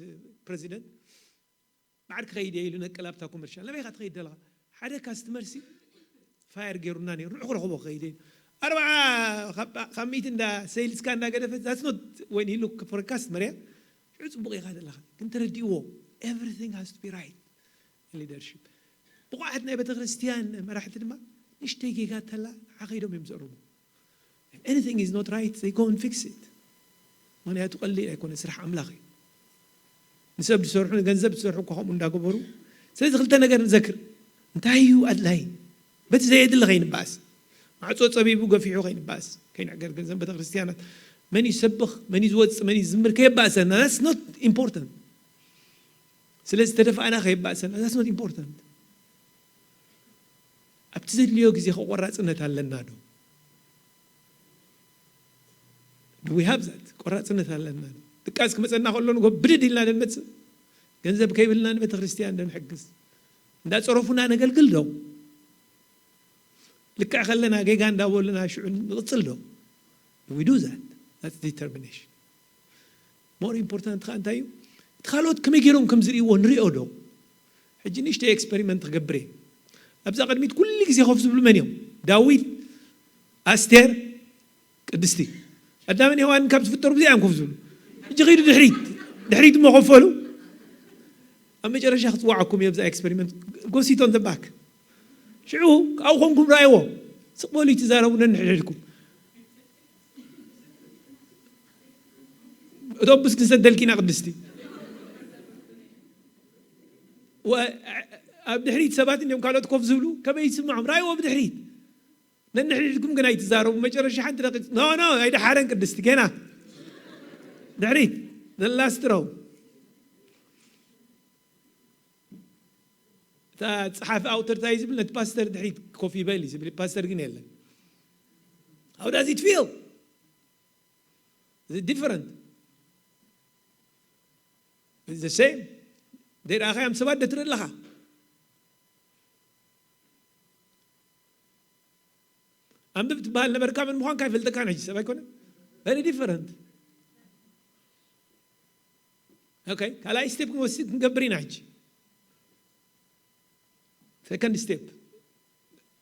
ፕሬዚደንት ማዕር ክኸይድ እየ ኢሉ ነቀላብታ ኮመርሻል ናበይ ኢኻ ትኸይድ ዘለኻ ሓደ ካስትመር ሲ ፋየር ገይሩና ነይሩ ንዑ ክረኽቦ ክኸይድ እየ ኣርባዓ ካብ ሚእቲ እንዳ ሴልስካ እንዳገደፈ that's not when he look for customer እያ ሽዑ ፅቡቕ ኢኻ ዘለኻ ግን ተረዲእዎ everything has to be right leadership ብቑዓት ናይ ቤተክርስትያን መራሕቲ ድማ ንሽተይ ጌጋ ተላ ንዓ ከይዶም እዮም ዘርሙ anything is not right they go and fix it ምክንያቱ ቀሊል ኣይኮነ ስራሕ ኣምላኽ እዩ ንሰብ ዝሰርሑ ንገንዘብ ዝሰርሑ እኳ ከምኡ እንዳገበሩ ስለዚ ክልተ ነገር ንዘክር እንታይ እዩ ኣድላይ በቲ ዘየድሊ ከይንባእስ ማዕፆ ፀቢቡ ገፊሑ ከይንባእስ ከይንዕገርግር ዘን ቤተክርስትያናት መን ይሰብኽ መን ዝወፅእ መን ዝዝምር ከየባእሰና that's not important ስለዚ ተደፋእና ከየባእሰና that's not important ኣብቲ ዘድልዮ ግዜ ከቆራፅነት ኣለና ዶ do we have that ቆራፅነት ኣለና ዶ ድቃስ ክመፀና ከሎ ንጎ ብድድ ኢልና ደንመፅእ ገንዘብ ከይብልና ንቤተ ክርስትያን ደንሕግዝ እንዳፀረፉና ነገልግል ዶ ልክዕ ከለና ጌጋ እንዳበሉና ሽዑ ንቕፅል ዶ we do that that's determination more important ከዓ እንታይ እዩ እቲ ካልኦት ከመይ ገይሮም ከም ዝርእይዎ ንሪኦ ዶ ሕጂ ንእሽተይ ኤክስፐሪመንት ክገብር እየ ኣብዛ ቅድሚት ኩሉ ግዜ ኮፍ ዝብሉ መን እዮም ዳዊት ኣስቴር ቅድስቲ ኣዳምን ሔዋንን ካብ ዝፍጠሩ ብዚኣ እዮም ኮፍ ዝብሉ ሕጂ ከይዱ ድሕሪት ድሕሪት እሞ ከፈሉ ኣብ መጨረሻ ክፅዋዓኩም እየ ብዛ ኤክስፐሪመንት ጎሲቶን ዘባክ ሽዑ ካብኡ ኮንኩም ረኣይዎ ስቕ በሉ ይትዛረቡ ነንሕድሕድኩም እቶብስ ክንሰደልኪና ቅድስቲ ኣብ ድሕሪት ሰባት እንዲም ካልኦት ኮፍ ዝብሉ ከመይ ይስምዖም ራይዎ ብድሕሪት ነንሕድሕድኩም ግን ኣይትዛረቡ መጨረሻ ሓንቲ ደቂ ኖ ኖ ኣይደሓረን ቅድስቲ ገና ድሕሪት ዘላስትረው እታ ፀሓፊ ኣውተር እንታይ ዝብል ነቲ ፓስተር ድሕሪት ኮፍ ይበል እዩ ዝብል ፓስተር ግን የለን how does it feel is it different it's the same ደይረኣኻዮም ሰባት ደትርኢ ኣለኻ ኣንብብ ትበሃል ነበርካ፣ ምን ምዃንካ ኣይፈልጠካን ሕጂ ሰብ ኣይኮነ። Very different። Okay፣ ካልኣይ ስቴፕ ክንወስድ ክንገብር ኢና ሕጂ። ሰከንድ ስቴፕ፣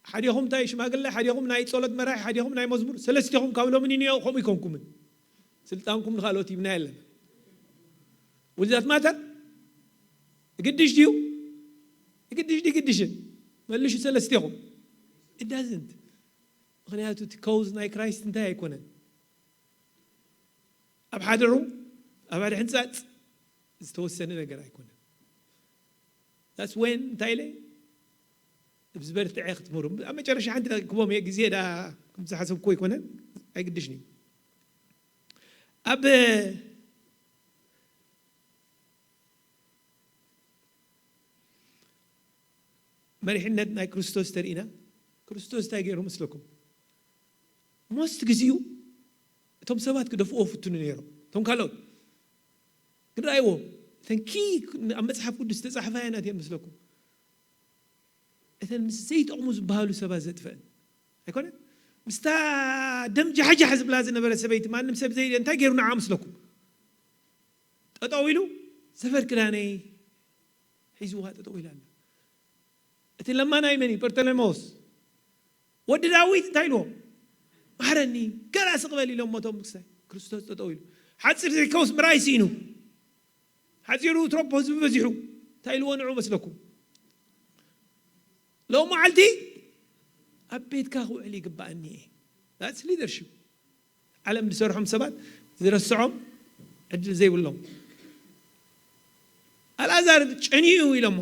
ሓዲኹም እንታይ ሽማግለ፣ ሓዲኹም ናይ ጸሎት መራሒ፣ ሓዲኹም ናይ መዝሙር፣ ሰለስቴኹም ካብ ሎሚ ንንዮ ከምኡ ይኮንኩምን። ስልጣንኩም ንኻልኦት ይብና የለን። ውልዛት ማተር ግድሽ ድዩ? ግድሽ ድዩ? ግድሽን መልሹ ሰለስቴኹም። It doesn't። ምኽንያቱ እቲ ከውዝ ናይ ክራይስት እንታይ ኣይኮነን። ኣብ ሓደ ሩም፣ ኣብ ሓደ ሕንጻጽ ዝተወሰነ ነገር ኣይኮነን። That's when እንታይ ኢለ፣ ብዝበርትዐ ክትምህሩ ኣብ መጨረሻ ሓንቲ ክቦም እየ። ግዜ ዳ ከም ዝሓሰብኩ ኣይኮነን፣ ኣይግድሽን እዩ። ኣብ መሪሕነት ናይ ክርስቶስ ተርኢና፣ ክርስቶስ እንታይ ገይሩ ምስለኩም? ሞስት ግዜኡ እቶም ሰባት ክደፍኦ ፍትኑ ነይሮም። እቶም ካልኦት ግን ረኣይዎ፣ እተን ኪ ኣብ መጽሓፍ ቅዱስ ዝተጻሕፋ ያናት እየን ምስለኩም። እተን ምስ ዘይጠቕሙ ዝበሃሉ ሰባት ዘጥፈአን ኣይኮነን። ምስታ ደም ጃሕጃሕ ዝብላ ዝነበረ ሰበይቲ ማንም ሰብ ዘይ እንታይ ገይሩ ንዓ ምስለኩም? ጠጠው ኢሉ ዘፈር ክዳነይ ሒዝዋ ጠጠው ኢላ ኣላ። እቲ ለማናይ መን እዩ? በርተሎሜዎስ ወዲ ዳዊት እንታይ ኢልዎ? ማሕረኒ፣ ገራ ስቕ በል ኢሎም ሞቶም ክሳይ ክርስቶስ ጠጠው ኢሉ። ሓፂር ዘይከውስ ምርኣይ ስኢኑ። ሓፂሩ ትረቦ ህዝቢ በዚሑ እንታይ ኢልዎ ንዑ መስለኩም? ሎም መዓልቲ ኣብ ቤትካ ክውዕል ይግባኣኒ እየ። That's leadership። ዓለም ዝሰርሖም ሰባት ዝረስዖም ዕድል ዘይብሎም። ኣልኣዛር ጨኒኡ ኢሎሞ።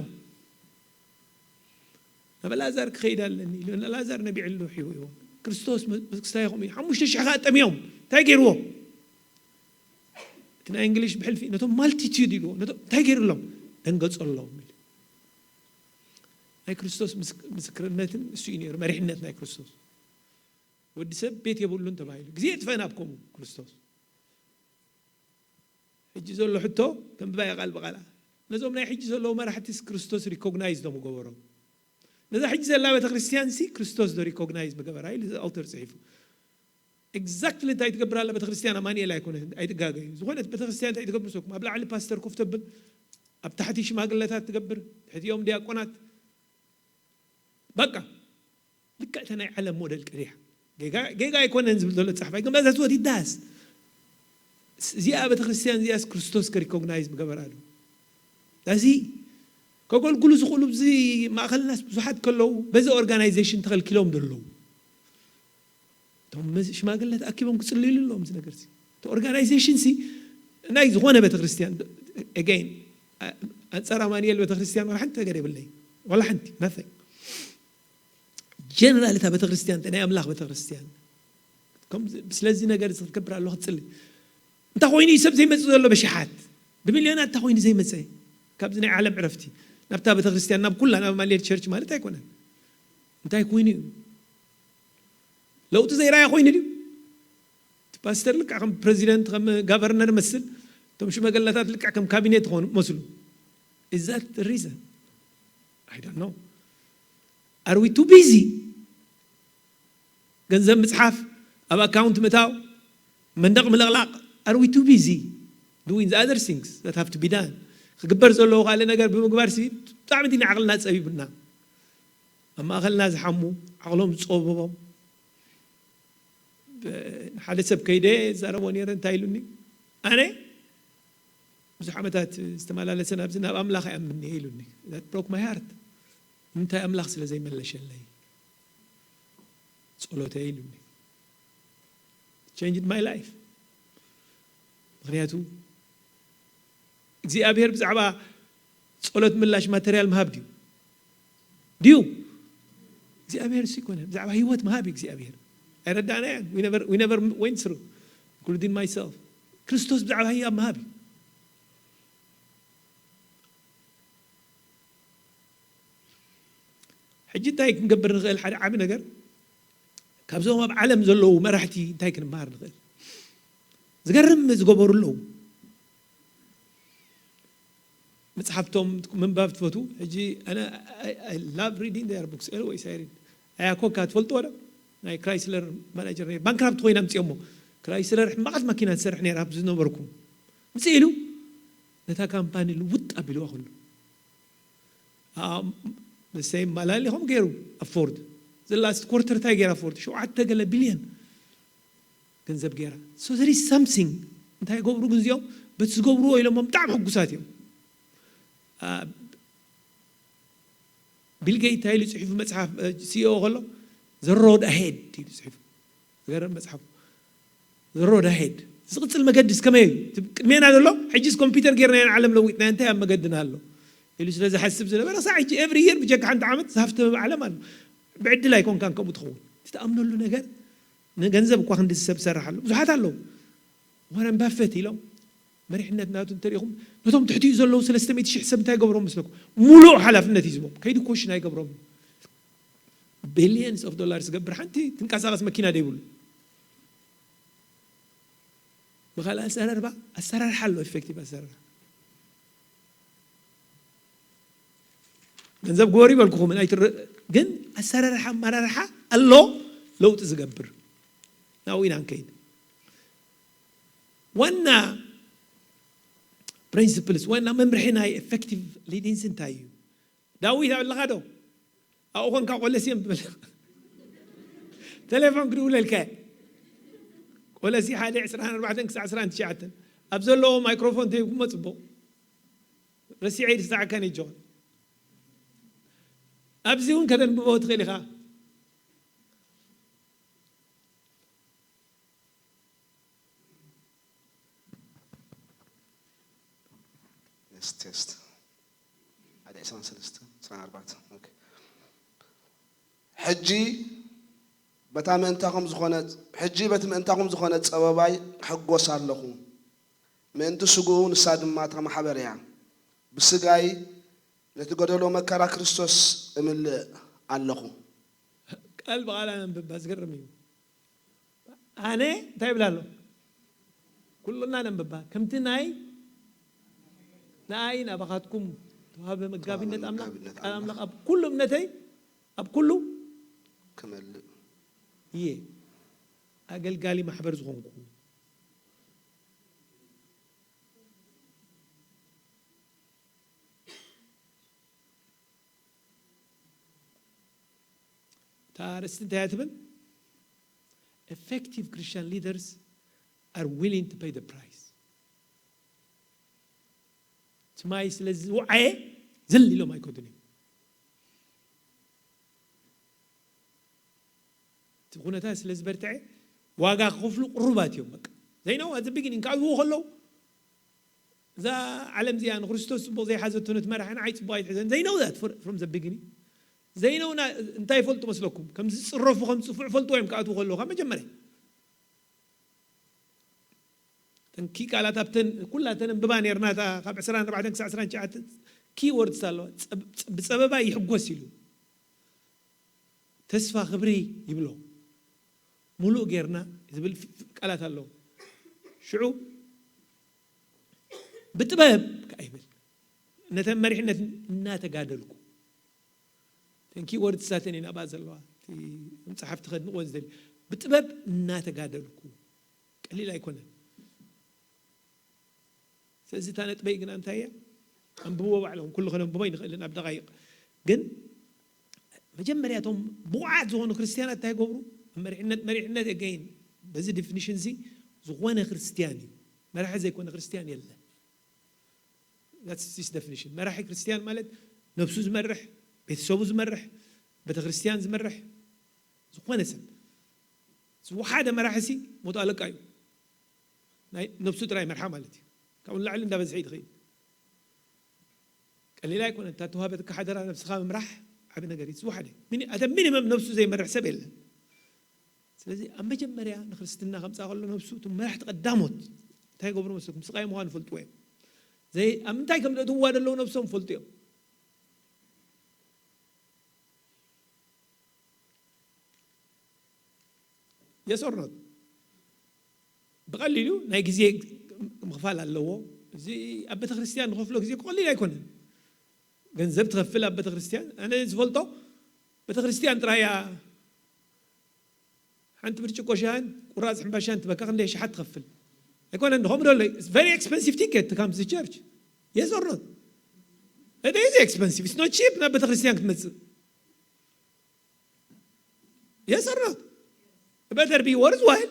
ናብ ኣልኣዛር ክኸይድ ኣለኒ ኢሉ ኣልኣዛር ነቢዕሉ ሒወ። ክርስቶስ ክስታይኹም እዩ። ሓሙሽተ ሽሕ ከዓ ጠሚዮም እንታይ ገይርዎ? እቲ ናይ እንግሊሽ ብሕልፊ ነቶም ማልቲቲዩድ ኢልዎ። ነቶም እንታይ ገይርሎም? ደንገጸሎም ኢሉ። ናይ ክርስቶስ ምስ- ምስክርነትን እሱ እዩ ነይሩ፣ መሪሕነት ናይ ክርስቶስ። ወዲ ሰብ ቤት የብሉን ተባሂሉ ግዜ የጥፈን ኣብ ከምኡ ክርስቶስ። ሕጂ ዘሎ ሕቶ ከንብባ እየ ቃል ብቃል። ነዞም ናይ ሕጂ ዘለዉ መራሕቲስ ክርስቶስ ሪኮግናይዝ ዶ ምገበሮም? ነዛ ሕጂ ዘላ ቤተክርስትያን ሲ ክርስቶስ ዶ ሪኮግናይዝ ምገበራ ኢሉ ኣውተር ጽሒፉ። ኤግዛክትሊ እንታይ ትገብር ኣላ ቤተክርስትያን? ኣማኑኤል ኣይኮነ፣ ኣይትጋገዩ። ዝኾነት ቤተክርስትያን እንታይ ትገብር ሰኩም? ኣብ ላዕሊ ፓስተር ኮፍ ተብል፣ ኣብ ታሕቲ ሽማግለታት ትገብር፣ ትሕቲኦም ዲያቆናት። በቃ ልክዕ እተ ናይ ዓለም ሞደል ቀዲሓ። ጌጋ ጌጋ ኣይኮነን ዝብል ዘሎ ጻሕፋይ ግን በዛ ትወት ይዳስ። እዚኣ ቤተክርስትያን እዚኣስ ክርስቶስ ከሪኮግናይዝ ምገበራ ዶ? እዚ ከገልግሉ ዝኽእሉ ብዚ ማእኸልናስ ብዙሓት ከለዉ በዚ ኦርጋናይዜሽን ተኸልኪሎም ዘለዉ እቶም መዝ- ሽማግለ ተኣኪቦም ክጽልይሉ ኣለዎም እዚ ነገር እዚ። እቲ ኦርጋናይዜሽን ሲ ናይ ዝኾነ ቤተክርስትያን፣ again፣ ኣንጻር ኣማኑኤል ቤተክርስትያን ዋላ ሓንቲ ነገር የብለይ። ዋላ ሓንቲ፣ nothing። ጀነራል እታ ቤተክርስትያን ናይ ኣምላኽ ቤተክርስትያን ስለዚ ነገር እዚ ክትገብር ኣለዋ ክትጽሊ። እንታይ ኮይኑ እዩ ሰብ ዘይመጽእ ዘሎ? በሽሓት ብሚልዮናት እንታይ ኮይኑ ዘይመጸ? ካብዚ ናይ ዓለም ዕረፍቲ ናብታ ቤተክርስትያን ናብ ኩላ ናብ ማሌድ ቸርች ማለት ኣይኮነን። እንታይ ኮይኑ እዩ? ለውጢ ዘይረኣየ ኮይኑ ድዩ? እቲ ፓስተር ልክዕ ከም ፕረዚደንት ከም ጋቨርነር መስል፣ እቶም ሽመገላታት ልክዕ ከም ካቢኔት ኾኑ መስሉ። Is that the reason? I don't know. Are we too busy? ገንዘብ ምጽሓፍ፣ ኣብ ኣካውንት ምእታው፣ መንደቕ ምልቕላቕ። Are we too busy doing the other things that have to be done? ክግበር ዘለዎ ካልእ ነገር ብምግባር ሲ ብጣዕሚ ዲና ዓቕልና ጸቢብና። ኣብ ማእኸልና ዝሓሙ ዓቕሎም ዝጸበቦም ሓደ ሰብ ከይደ ዛረቦ ነረ እንታይ ኢሉኒ? ኣነ ብዙሕ ዓመታት ዝተመላለሰ ናብዚ ናብ ኣምላኽ ይኣምን እየ ኢሉኒ። ብሮክ ማይ ሃርት። እንታይ ኣምላኽ ስለ ዘይመለሸለይ ጸሎተ ኢሉኒ። Changed my life። ምክንያቱ እግዚኣብሔር ብዛዕባ ጸሎት ምላሽ ማተርያል ምሃብ ድዩ ድዩ እግዚኣብሔር እሱ ይኮነ ብዛዕባ ህይወት ምሃብ እዩ እግዚኣብሔር። ኣይረዳእናያን። We never went through, including myself. ክርስቶስ ብዛዕባ ህያብ ምሃብ እዩ። ሕጂ እንታይ ክንገብር ንኽእል? ሓደ ዓብ ነገር ካብዞም ኣብ ዓለም ዘለዉ መራሕቲ እንታይ ክንምሃር ንኽእል? ዝገርም ዝገበሩ ኣለዉ። መጽሓፍቶም ምንባብ ትፈቱ? ሕጂ ኣነ love reading their books, always I read. ኣያኮካ ትፈልጥዎ ዶ? ናይ ክራይስለር ማናጀር ነይሩ። ባንክራፕት ኮይና ኣምፅኦሞ። ክራይስለር ሕማቓት ማኪና ትሰርሕ ነይራ ኣብዚ ዝነበርኩ። ምፅእ ኢሉ ነታ ካምፓኒ ልውጥ ኣቢልዋ ኩሉ። ሰይ ማላሊ ከም ገይሩ ኣፎርድ ዘላስት ኮርተር እንታይ ገይራ ኣፎርድ ሸውዓተ ገለ ቢልዮን ገንዘብ ገይራ። So there is something። እንታይ ይገብሩ ግን እዚኦም? በቲ ዝገብርዎ ኢሎሞም ብጣዕሚ ሕጉሳት እዮም። ቢል ጌት እንታይ ኢሉ ጽሒፉ መጽሓፍ ሲኢኦ ከሎ? The Road Ahead ኢሉ ጽሒፉ። ዝገርም መጽሓፍ። The Road Ahead። ዝቕጽል መገዲ እስከመይ እዩ? እቲ ቅድሜና ዘሎ ሕጂስ ኮምፒውተር ጌርና ኢና ዓለም ለዊጥና እንታይ ኣብ መገድና ኣሎ ኢሉ ስለ ዝሓስብ ዝነበረ ክሳዕ ሕጂ every year ብጀካ ሓንቲ ዓመት ዝሃፍተመ ዓለም ኣሎ። ብዕድል ኣይኮንካን ከምኡ ትኸውን። እቲ ትኣምነሉ ነገር ንገንዘብ እኳ ክንዲ ሰብ ዝሰርሓሉ ብዙሓት ኣለዉ። ዋረን ባፈት ኢሎም መሪሕነት ናቱ እንተሪኢኹም ነቶም ትሕቲኡ ዘለዉ ሰለስተ ሚእቲ ሽሕ ሰብ እንታይ ገብሮም መስለኩም? ሙሉእ ሓላፍነት እዩ ዝቦም። ከይዱ ኮሽን ኣይገብሮም። ቢልየንስ ኦፍ ዶላርስ ዝገብር ሓንቲ ትንቀሳቐስ መኪና ደይብሉ። ብኻልእ ኣሰራርባ ኣሰራርሓ ኣሎ፣ ኤፌክቲቭ ኣሰራርሓ። ገንዘብ ግበሩ ይበልኩኹም ኣይትረ ግን ኣሰራርሓ ኣመራርሓ ኣሎ ለውጢ ዝገብር ናብኡ ኢና ንከይድ። ዋና ፕሪንስፕልስ ዋና መምርሒ ናይ ኤፌክቲቭ ሊዲንስ እንታይ እዩ? ዳዊት ኣለኻ ዶ? ኣብኡ ኮንካ ቆለሲ እዮም ትብል። ቴሌፎን ክድውለልካ እየ። ቆለሲ ሓደ ዕስራን ኣርባዕተን ክሳዕ ዕስራን ትሽዓተን ኣብ ዘለዎ ማይክሮፎን ተይኩሞ ጽቡቕ። ረሲዐ ይርስዓካ ነይ ጆን። ኣብዚ እውን ከተንብቦ ትኽእል ኢኻ። ቴስት ቴስት ሓደ ዕስራን ሰለስተን ዕስራን ኣርባዕተን ኦኬ። ሕጂ በታ ምእንታኹም ዝኾነ ሕጂ በቲ ምእንታኹም ዝኾነ ጸበባይ ሕጎስ ኣለኹ። ምእንቲ ስግኡ ንሳ ድማ እታ ማሕበር እያ። ብስጋይ ነቲ ጎደሎ መከራ ክርስቶስ እምልእ ኣለኹ። ቃል ብቓል ኣነንብባ ዝገርም እዩ። ኣነ እንታይ ይብል ኣሎ? ኩልና ነንብባ ከምቲ ናይ ንኣይ ናባኻትኩም ተዋህበ መጋቢነት ኣምላኽ ቃል ኣምላኽ ኣብ ኩሉ እምነተይ ኣብ ኩሉ ክመልእ እየ ኣገልጋሊ ማሕበር ዝኾንኩ። እታ ኣርእስቲ እንታይ እያ ትብል? Effective Christian leaders are willing to pay the price። ትማይ ስለ ዝወዓየ ዝል ኢሎም ኣይከዱን እዮም። እቲ ኩነታት ስለ ዝበርትዐ ዋጋ ክኸፍሉ ቅሩባት እዮም። በቃ ዘይነው ኣዚ ቢግኒንግ ክኣትዉ ከለዉ እዛ ዓለም እዚኣ ንክርስቶስ ፅቡቅ ዘይሓዘቶ ነቲ መራሒ ንዓይ ፅቡቅ ኣይትሕዘን ዘይነው ዛት from the beginning ዘይነው እንታይ ይፈልጡ መስለኩም ከም ዝፅረፉ ከም ዝፅፍዑ ፈልጥዎ እዮም ክኣትዉ ከለዉ ካብ መጀመርያ ተንኪ ቃላት ኣብተን ኩላተን እንብባ ነርና ካብ ዕስራን ኣርባዕተን ክሳዕ ዕስራን ትሽዓተን ኪ ወርድስ ኣለዋ ብፀበባ ይሕጎስ ኢሉ ተስፋ ክብሪ ይብሎ ሙሉእ ጌርና ዝብል ቃላት ኣለዉ ሽዑ ብጥበብ ከዓ ይብል ነተን መሪሕነት እናተጋደልኩ ተንኪ ወርድ ሳተን ኢና ብኣ ዘለዋ መፅሓፍቲ ከድንቆ ዝደል ብጥበብ እናተጋደልኩ ቀሊል ኣይኮነን ስለዚ እታ ነጥበይ ግና እንታይ እያ ኣንብብዎ ባዕሎም ኩሉ ከነንብቦ ይንኽእልን ኣብ ደቃይቕ ግን መጀመርያ እቶም ብቑዓት ዝኾኑ ክርስትያናት እንታይ ይገብሩ መሪሕነት መሪሕነት የገይን በዚ ዲፊኒሽን ዚ ዝኾነ ክርስትያን እዩ መራሒ ዘይኮነ ክርስትያን የለን ስ ዴፊኒሽን መራሒ ክርስትያን ማለት ነብሱ ዝመርሕ ቤተሰቡ ዝመርሕ ቤተክርስትያን ዝመርሕ ዝኾነ ሰብ ዝወሓደ መራሒ ሲ ሞት ኣለቃ እዩ ናይ ነብሱ ጥራይ መርሓ ማለት እዩ ካብኡ ንላዕሊ እንዳበዝሐ ይትኽእል ቀሊል ኣይኮነ እታ ተዋህበትካ ሓደራ ነብስኻ ምምራሕ ዓቢ ነገር እዩ ዝወሓደ ኣተ ሚኒመም ነብሱ ዘይመርሕ ሰብ የለን ስለዚ ኣብ መጀመርያ ንክርስትና ከምፃ ከሎ ነብሱ እቶም መራሕቲ ቀዳሞት እንታይ ገብሩ መስለኩም ስቃይ ምዃኑ ፈልጥዎ እዮም ዘይ ኣብ ምንታይ ከም ዘእትውዋ ዘለዉ ነብሶም ፈልጡ እዮም የሶርኖት ብቐሊሉ ናይ ግዜ ምኽፋል ኣለዎ እዚ ኣብ ቤተክርስትያን ንኸፍሎ ግዜ ክቐሊል ኣይኮነን ገንዘብ ትኸፍል ኣብ ቤተክርስትያን ኣነ ዝፈልጦ ቤተክርስትያን ጥራያ ሓንቲ ብርጭቆ ሻሂን ቁራፅ ሕምባሻን ትበካ ክንደይ ሽሓት ትኸፍል ኣይኮነን ድኸም ዶ ኣለይ very expensive ticket to come to church yes or not it is expensive it's not cheap ናብ ቤተክርስትያን ክትመፅእ yes or not better be worthwhile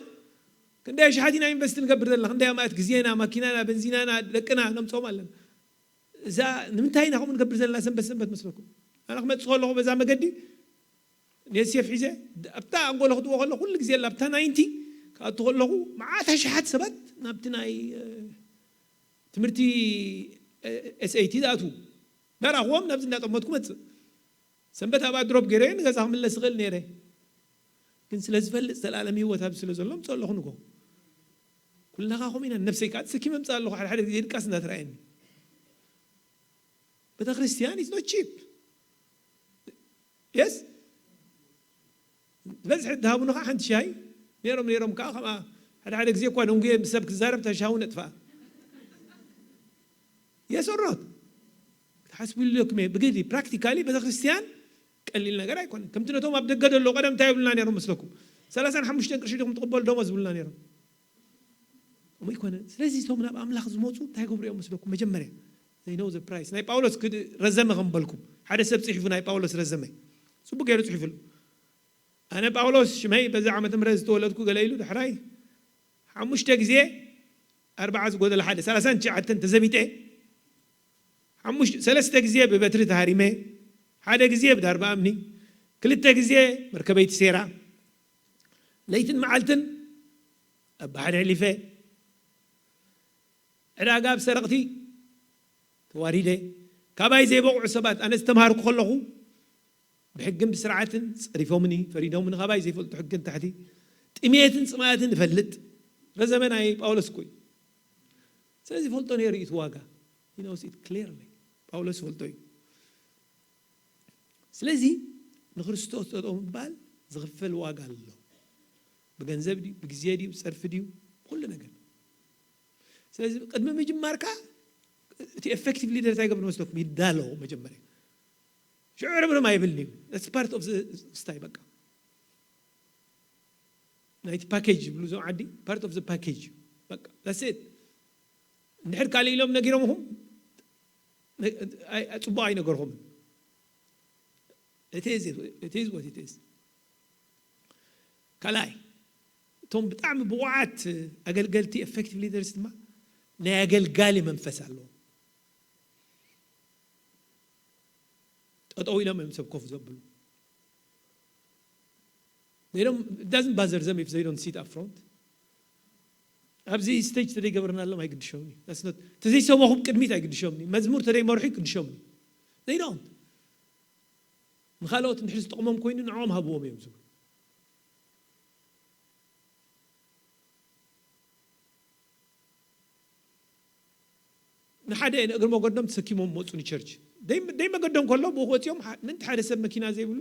ክንደይ ሽሓት ኢና ኢንቨስት ንገብር ዘለና ክንደይ ኣማት ግዜና ማኪናና በንዚናና ደቅና ነምፅኦም ኣለና እዛ ንምንታይ ኢና ከምኡ ንገብር ዘለና ሰንበት ሰንበት መስለኩም ኣነ ክመፅእ ከለኹ በዛ መገዲ ኔሴፍ ሒዘ ኣብታ ኣንጎሎ ክትዎ ከለኹ ኩሉ ግዜ ኣብታ ናይንቲ ክኣቱ ከለኹ መዓት ኣሽሓት ሰባት ናብቲ ናይ ትምህርቲ ኤስኤይቲ ዝኣትዉ ዳራኽዎም ናብዚ እንዳጠመትኩ መፅእ ሰንበት ኣብኣ ድሮፕ ገይረ ንገዛ ክምለስ ይኽእል ነይረ ግን ስለ ዝፈልጥ ዘላለም ህይወት ኣብ ስለ ዘሎ ምፅእ ኣለኹ ንጎ ኩላኻ ከምኡ ኢና ነብሰይ ከዓ ተሰኪመ ምፅእ ኣለኹ ሓደ ሓደ ግዜ ድቃስ እንዳተረኣየኒ ቤተክርስትያን is not cheap yes ዝበዝሕ ድሃቡኒ ከዓ ሓንቲ ሻሂ ነይሮም ነይሮም ከዓ ከምኣ ሓደ ሓደ ግዜ እኳ ደንጉየ ምስ ሰብ ክዛረብ እታ ሻሂ እውን እጥፍኣ yes or not ክትሓስብሉ ኣለኩም ብግዲ practically ቤተክርስትያን ቀሊል ነገር ኣይኮነን ከምቲ ነቶም ኣብ ደገ ደሎ ቀደም እንታይ ይብሉና ነይሮም መስለኩም ሰላሳን ሓሙሽተን ቅርሺ ዲኹም ትቕበሉ ደሞዝ ይብሉና ነይሮም ከምኡ ኣይኮነን ስለዚ እቶም ናብ ኣምላኽ ዝመፁ እንታይ ገብሩ እዮም መስለኩም መጀመርያ they know the price ናይ ጳውሎስ ክድ ረዘመ ከም በልኩም ሓደ ሰብ ፅሒፉ ናይ ጳውሎስ ረዘመ ፅቡቅ ገይሩ ፅሒፉሉ ኣነ ጳውሎስ ሽመይ በዚ ዓመተ ምህረት ዝተወለድኩ ገለ ኢሉ ዳሕራይ ሓሙሽተ ግዜ ኣርባዓ ዝጎደለ ሓደ ሰላሳን ትሽዓተን ተዘቢጠ ሓሙሽተ ሰለስተ ግዜ ብበትሪ ተሃሪመ ሓደ ግዜ ብዳርባ እምኒ ክልተ ግዜ መርከበይ ተሰይራ ለይትን መዓልትን ኣብ ባሕሪ ኣሕሊፈ ዕዳጋ ብሰረቕቲ ተዋሪደ ካባይ ዘይበቕዑ ሰባት ኣነ ዝተምሃርኩ ከለኹ ብሕግን ብስርዓትን ፀሪፎምኒ ፈሪዶምኒ ካባይ ዘይፈልጡ ሕግን ታሕቲ ጥሜትን ፅማትን እፈልጥ ረዘመ ናይ ጳውሎስ እኮ እዩ ስለዚ ይፈልጦ ነይሩ እዩ እቲ ዋጋ He knows it clearly ጳውሎስ ይፈልጦ እዩ ስለዚ ንክርስቶስ ጠጠው ምባል ዝኽፈል ዋጋ ኣሎ ብገንዘብ ድዩ ብግዜ ድዩ ብፀርፊ ድዩ ብኩሉ ነገር ስለዚ ቅድሚ ምጅማርካ እቲ effective leader እንታይ ገብር መስለኩም ይዳለዎ መጀመርያ ሽዑ ርብርም ኣይብልን እዩ that's part of the style በቃ ናይቲ package ይብሉ እዞም ዓዲ part of the package በቃ that's it እንድሕር ካልእ ኢሎም ነጊሮምኹም ፅቡቅ ኣይነገርኹምን it is what it is ካልኣይ እቶም ብጣዕሚ ብቑዓት ኣገልገልቲ effective leaders ድማ ናይ ኣገልጋሊ መንፈስ ኣለዎም ጠጠው ኢሎም እዮም ሰብ ኮፍ ዘብሉ They don't, it doesn't bother them if they don't sit up front. ኣብዚ stage ተደይ ገበርናሎም ኣይግድሾምኒ ተዘይሰማኹም ቅድሚት ኣይግድሾምኒ መዝሙር ተደይ መርሑ ይግድሾምኒ they don't ንኻልኦት እንድሕር ዝጠቕሞም ኮይኑ ንዕኦም ሃብዎም እዮም ዝብሉ ንሓደ ንእግሪ መገዶም ተሰኪሞም መፁ ንቸርች ደይ መገዶም ከሎ ብኡ ክወፅኦም ምንቲ ሓደ ሰብ መኪና ዘይብሉ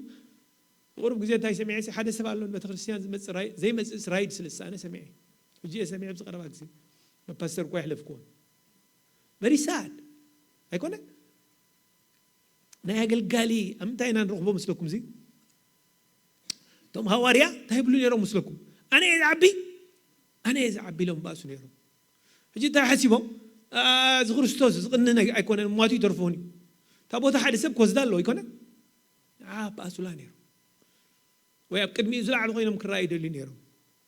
ንቁሩብ ግዜ እንታይ ሰሚዐ ሓደ ሰብ ኣሎ ቤተክርስትያን ዝመፅእ ዘይመፅእ ራይድ ስለ ዝሰኣነ ሰሚዐ ሕጂ እየ ሰሚዐ ኣብዚ ቀረባ ግዜ ፓስተር እኳ ይሕለፍክዎ very sad ኣይኮነ ናይ ኣገልጋሊ ኣብ ምንታይ ኢና ንረኽቦ መስለኩም እዚ እቶም ሃዋርያ እንታይ ይብሉ ነይሮም መስለኩም ኣነ እየ ዝዓቢ ኣነ እየ ዝዓቢ ኢሎም ባእሱ ነይሮም ሕጂ እንታይ ሓሲቦም እዚ ክርስቶስ ዝቕንነ ኣይኮነን ሟቱ ይተርፎን እዩ እታ ቦታ ሓደ ሰብ ክወስዳ ኣለዎ ኣይኮነ ንዓ ባእሱላ ነይሮም ወይ ኣብ ቅድሚኡ ዝለዓሉ ኮይኖም ክረኣዩ ይደልዩ ነይሮም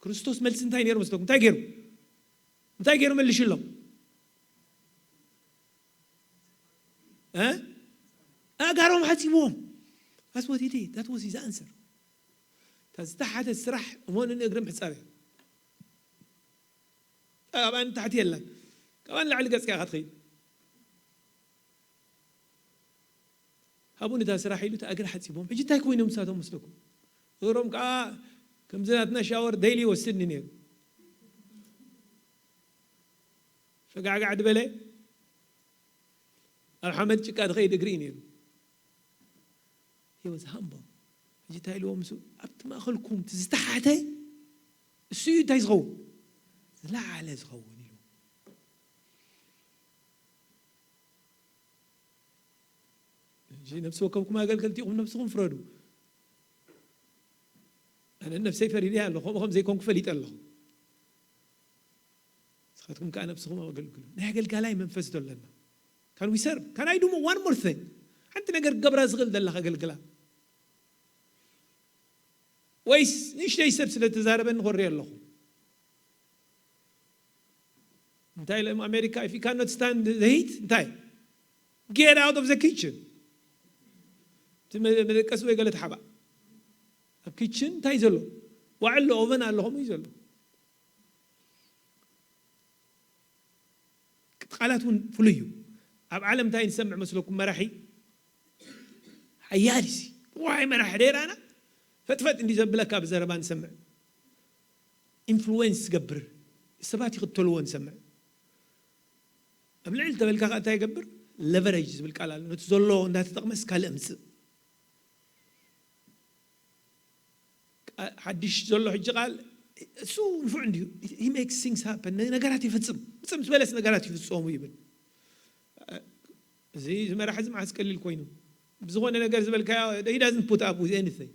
ክርስቶስ መልሲ እንታይ ነይሩ መስለኩም እንታይ ገይሩ እንታይ ገይሩ መልሽሎም ኣእጋሮም ሓፂብዎም ኣስወቲቲ ታት ወሲ ዝኣንሰር እታ ዝተሓተ ስራሕ እሞን ንእግሪ ምሕፃብ እያ ኣብኣ ንታሕቲ የላን ካብኣ ንላዕሊ ገፅካ ኢኻ ትኸይድ ሃቡን እታ ስራሕ ኢሉ እታ እግሪ ሓፂቦም ሕጂ እንታይ ኮይኖም ንሳቶም መስለኩም እግሮም ከዓ ከምዚ ናትና ሻወር ደይሊ ይወስድኒ ነይሩ ፈጋዕጋዕ ድበለ ኣብ ሓመድ ጭቃ ዝኸይድ እግሪ እዩ ነይሩ He was humble ሕጂ እንታይ ኢልዎም ምስ ኣብቲ ማእኸልኩም እቲ ዝተሓተ እሱ እዩ እንታይ ዝኸውን ዝለዓለ ዝኸውን ኢሉ ሕጂ ነብሲ ወከምኩም ኣገልገልቲ ኢኹም ነብስኹም ፍረዱ ኣነ ነብሰይ ፈሪደ ኣለኹ፣ ከምኡ ከም ዘይኮንኩ ፈሊጠ ኣለኹ። ንስኻትኩም ከኣ ነብስኹም ኣገልግሉ። ናይ ኣገልጋላይ መንፈስ ዶ ኣለና? Can we serve? Can I do one more thing? ሓንቲ ነገር ክገብራ ዝኽእል ዘለኻ ኣገልግላ። ወይስ ንእሽተይ ሰብ ስለ ተዛረበኒ ኮርየ ኣለኹ? እንታይ ኢሎም ኣሜሪካ፣ if you cannot stand the heat፣ እንታይ? Get out of the kitchen። እቲ መ- መደቀሲ ወይ ገለ ተሓባእ። ኣብ ኪችን እንታይ ዘሎ? ዋዕሎ ኦቨን ኣሎ፣ ከምኡ እዩ ዘሎ። ቃላት እውን ፍሉይ እዩ። ኣብ ዓለም እንታይ ንሰምዕ መስለኩም? መራሒ ሓያል ሲ ዋይ መራሒ ደይራና ፈጥፈጥ እንዲ ዘብለካ ብዘረባ ንሰምዕ። ኢንፍሉዌንስ ዝገብር፣ ሰባት ይኽተልዎ ንሰምዕ። ኣብ ልዕሊ ተበልካ ከ እንታይ ይገብር? ለቨሬጅ ዝብል ቃል ኣሎ። ነቲ ዘሎ እንዳተጠቕመስ ካልእ ምጽእ። ሓድሽ ዘሎ ሕጂ ቃል እሱ ንፉዕ እንድዩ። He makes things happen። ነገራት ይፍጽም። ብጽም ዝበለስ ነገራት ይፍጸሙ ይብል። እዚ መራሕ እዚ መዓስ ቀሊል ኮይኑ ብዝኾነ ነገር ዝበልካዮ፣ he doesn't put up with anything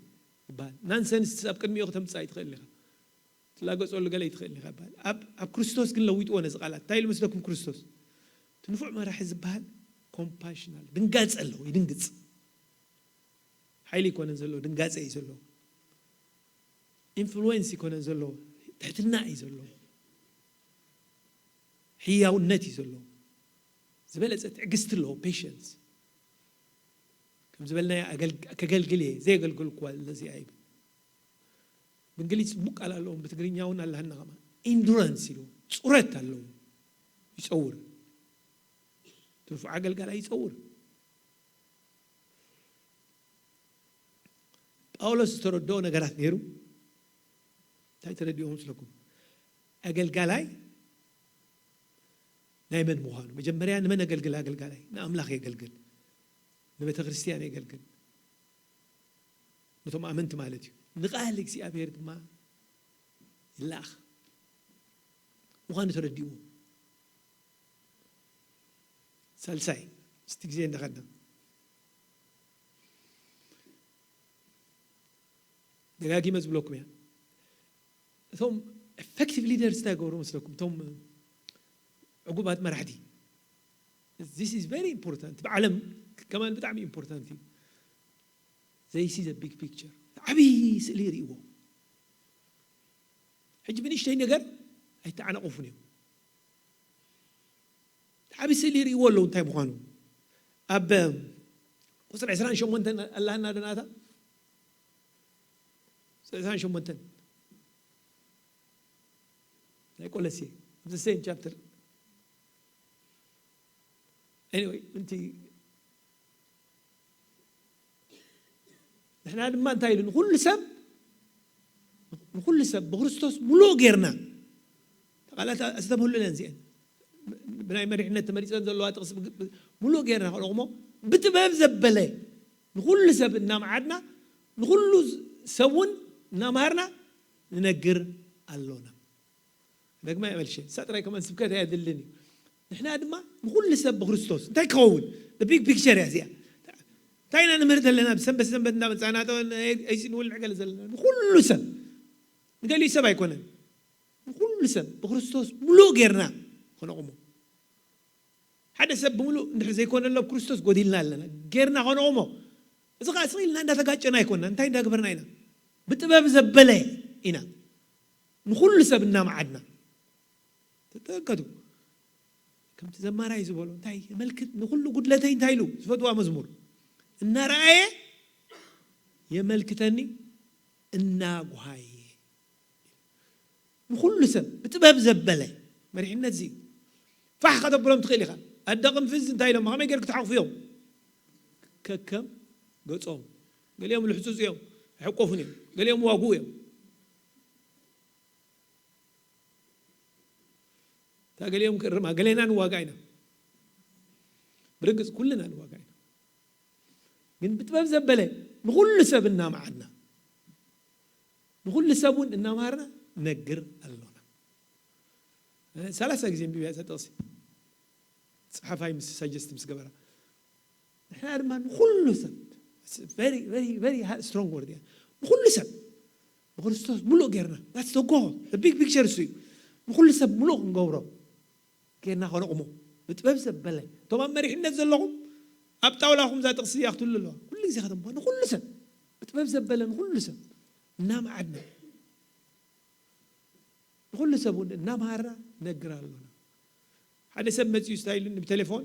ይበሃል። ናንሰንስ ኣብ ቅድሚኡ ክተምጽእ ኣይትኽእል ኢኻ። ትላገጸሉ ገለ ይትኽእል ኢኻ ይበሃል። ኣብ ኣብ ክርስቶስ ግን ለዊጥዎ ነዚ ቃላት። እንታይ ኢሉ መስለኩም ክርስቶስ? እቲ ንፉዕ መራሒ ዝበሃል ኮምፓሽናል ድንጋጸ ኣለዎ፣ ይድንግጽ። ሓይሊ ይኮነን ዘለዎ፣ ድንጋጸ እዩ ዘለዎ። ኢንፍሉዌንስ ይኮነን ዘለዎ፣ ትሕትና እዩ ዘለዎ። ሕያውነት እዩ ዘለዎ። ዝበለጸ ትዕግስቲ ኣለዎ፣ ፔሸንስ። ከም ዝበልናዮ ኣገልግ- ከገልግል እየ፣ ዘየገልገልኩዋ ለዚኣ ይብል። ብእንግሊዝ ጽቡቅ ቃል ኣለዎም፣ ብትግርኛ እውን ኣለሃና ከማ። ኢንዱራንስ ኢሉ ጽረት ኣለዎ። ይጸውር። ትንፉዕ ኣገልጋላይ ይጸውር። ጳውሎስ ዝተረድኦ ነገራት ነይሩ። እንታይ ተረዲኦ መስለኩም? ኣገልጋላይ ናይ መን ምዃኑ። መጀመርያ ንመን ኣገልግል? ኣገልጋላይ ንኣምላኽ የገልግል፣ ንቤተ ክርስቲያን የገልግል፣ ነቶም ኣመንቲ ማለት እዩ። ንቃል እግዚኣብሔር ድማ ይለኣኽ ምዃኑ ተረዲእዎ። ሳልሳይ፣ ምስቲ ግዜ እንዳኸድና ደጋጊመ ዝብለኩም እያ። እቶም ኤፌክቲቭ ሊደርስ እንታይ ገብሩ መስለኩም? እቶም ዕጉባት መራሕቲ። This is very important። ብዓለም ከማን ብጣዕሚ ኢምፖርታንት እዩ። They see the big picture። ዓብዪ ስእሊ ይርእይዎ። ሕጂ ብንእሽተይ ነገር ኣይተዓናቐፉን እዮም። ዓብዪ ስእሊ ይርእይዎ ኣለዉ እንታይ ምዃኑ። ኣብ ቁፅሪ ዕስራን ሸሞንተን ኣላሃና ዶ ናታ? ቁፅሪ ዕስራን ሸሞንተን ናይ ቆለሴ፣ of the same chapter። Anyway፣ እንቲ ንሕና ድማ እንታይ ኢሉ? ንኹሉ ሰብ፣ ንኹሉ ሰብ ብክርስቶስ ሙሉእ ጌርና። ቃላት ኣስተብህሉለን እዚአን። ብናይ መሪሕነት ተመሪጸን ዘለዋ ጥቕሲ ብ- ብ- ሙሉእ ጌርና ከለኹሞ ብጥበብ ዘበለ ንኹሉ ሰብ እናመዓድና፣ ንኹሉ ሰብ እውን እናምሃርና ንነግር ኣሎና። ደግማ ይመልሸ፣ እሳ ጥራይ ከማን ስብከት ኣየድልን እዩ። ንሕና ድማ ንኹሉ ሰብ ብክርስቶስ እንታይ ክኸውን? The big picture እያ እዚኣ። እንታይ ኢና ንምህር ዘለና? ብሰንበት ሰንበት እንዳመጻና ጠወን ኣይሲ ንውልዕ ገለ ዘለና። ንኹሉ ሰብ፣ ንገሊኡ ሰብ ኣይኮነን። ንኹሉ ሰብ ብክርስቶስ ሙሉእ ጌርና ከነቑሞ። ሓደ ሰብ ብምሉእ እንድሕር ዘይኮነ ኣሎ፣ ኣብ ክርስቶስ ጎዲልና ኣለና። ጌርና ከነቑሞ። እዚ ኸዓ ስቕ ኢልና እንዳተጋጨና ኣይኮንና። እንታይ እንዳገበርና ኢና? ብጥበብ ዘበለ ኢና። ንኹሉ ሰብ እናመዓድና። ተጠንቀቱ። ከምቲ ዘማራይ ዝበሎ፣ እንታይ የመልክት ንኹሉ ጉድለተይ እንታይ ኢሉ? ዝፈትዋ መዝሙር። እናረኣየ የመልክተኒ፣ እናጉሃየ። ንኹሉ ሰብ ብጥበብ ዘበለ መሪሕነት እዚ ፋሕ ከተብሎም ትኽእል ኢኻ። ኣደ ቅንፍዝ እንታይ ኢሎም? ከመይ ገይር ክትሓቑፍዮም? ከከም ገጾም። ገሊኦም ልሕጹጽ እዮም፣ ኣይሕቆፉን እዮም። ገሊኦም ዋጉ እዮም። እታ ገሊኦም ክእርማ፣ ገሌና ንዋጋ ኢና። ብርግጽ ኩልና ንዋጋ ኢና። ግን ብጥበብ ዘበለ ንኹሉ ሰብ እናመዓድና፣ ንኹሉ ሰብ እውን እናምሃርና ነግር ኣሎና። ሰላሳ ግዜ እንብያ እዛ ጥቕሲ። ጸሓፋይ ምስ ሳጀስት ምስ ገበራ። ንሕና ድማ ንኹሉ ሰብ፣ very very very strong word እያ። ንኹሉ ሰብ ንክርስቶስ ምሉእ ጌርና that's the goal, the big picture እሱ እዩ። ንኩሉ ሰብ ምሉእ ክንገብሮ ጌርና ከነቑሞ ብጥበብ ዘበለ እቶም ኣብ መሪሕነት ዘለኹም ኣብ ጣውላኹም እዛ ጥቕሲ እዚኣ ክትህሉ ኣለዋ። ኩሉ ግዜ ከተንብቦ ንኩሉ ሰብ ብጥበብ ዘበለ ንኩሉ ሰብ እናመዓድና ንኩሉ ሰብ እውን እናምሃርና ነግር ኣሎና። ሓደ ሰብ መፂኡ ስታይ ኢሉኒ ብቴሌፎን፣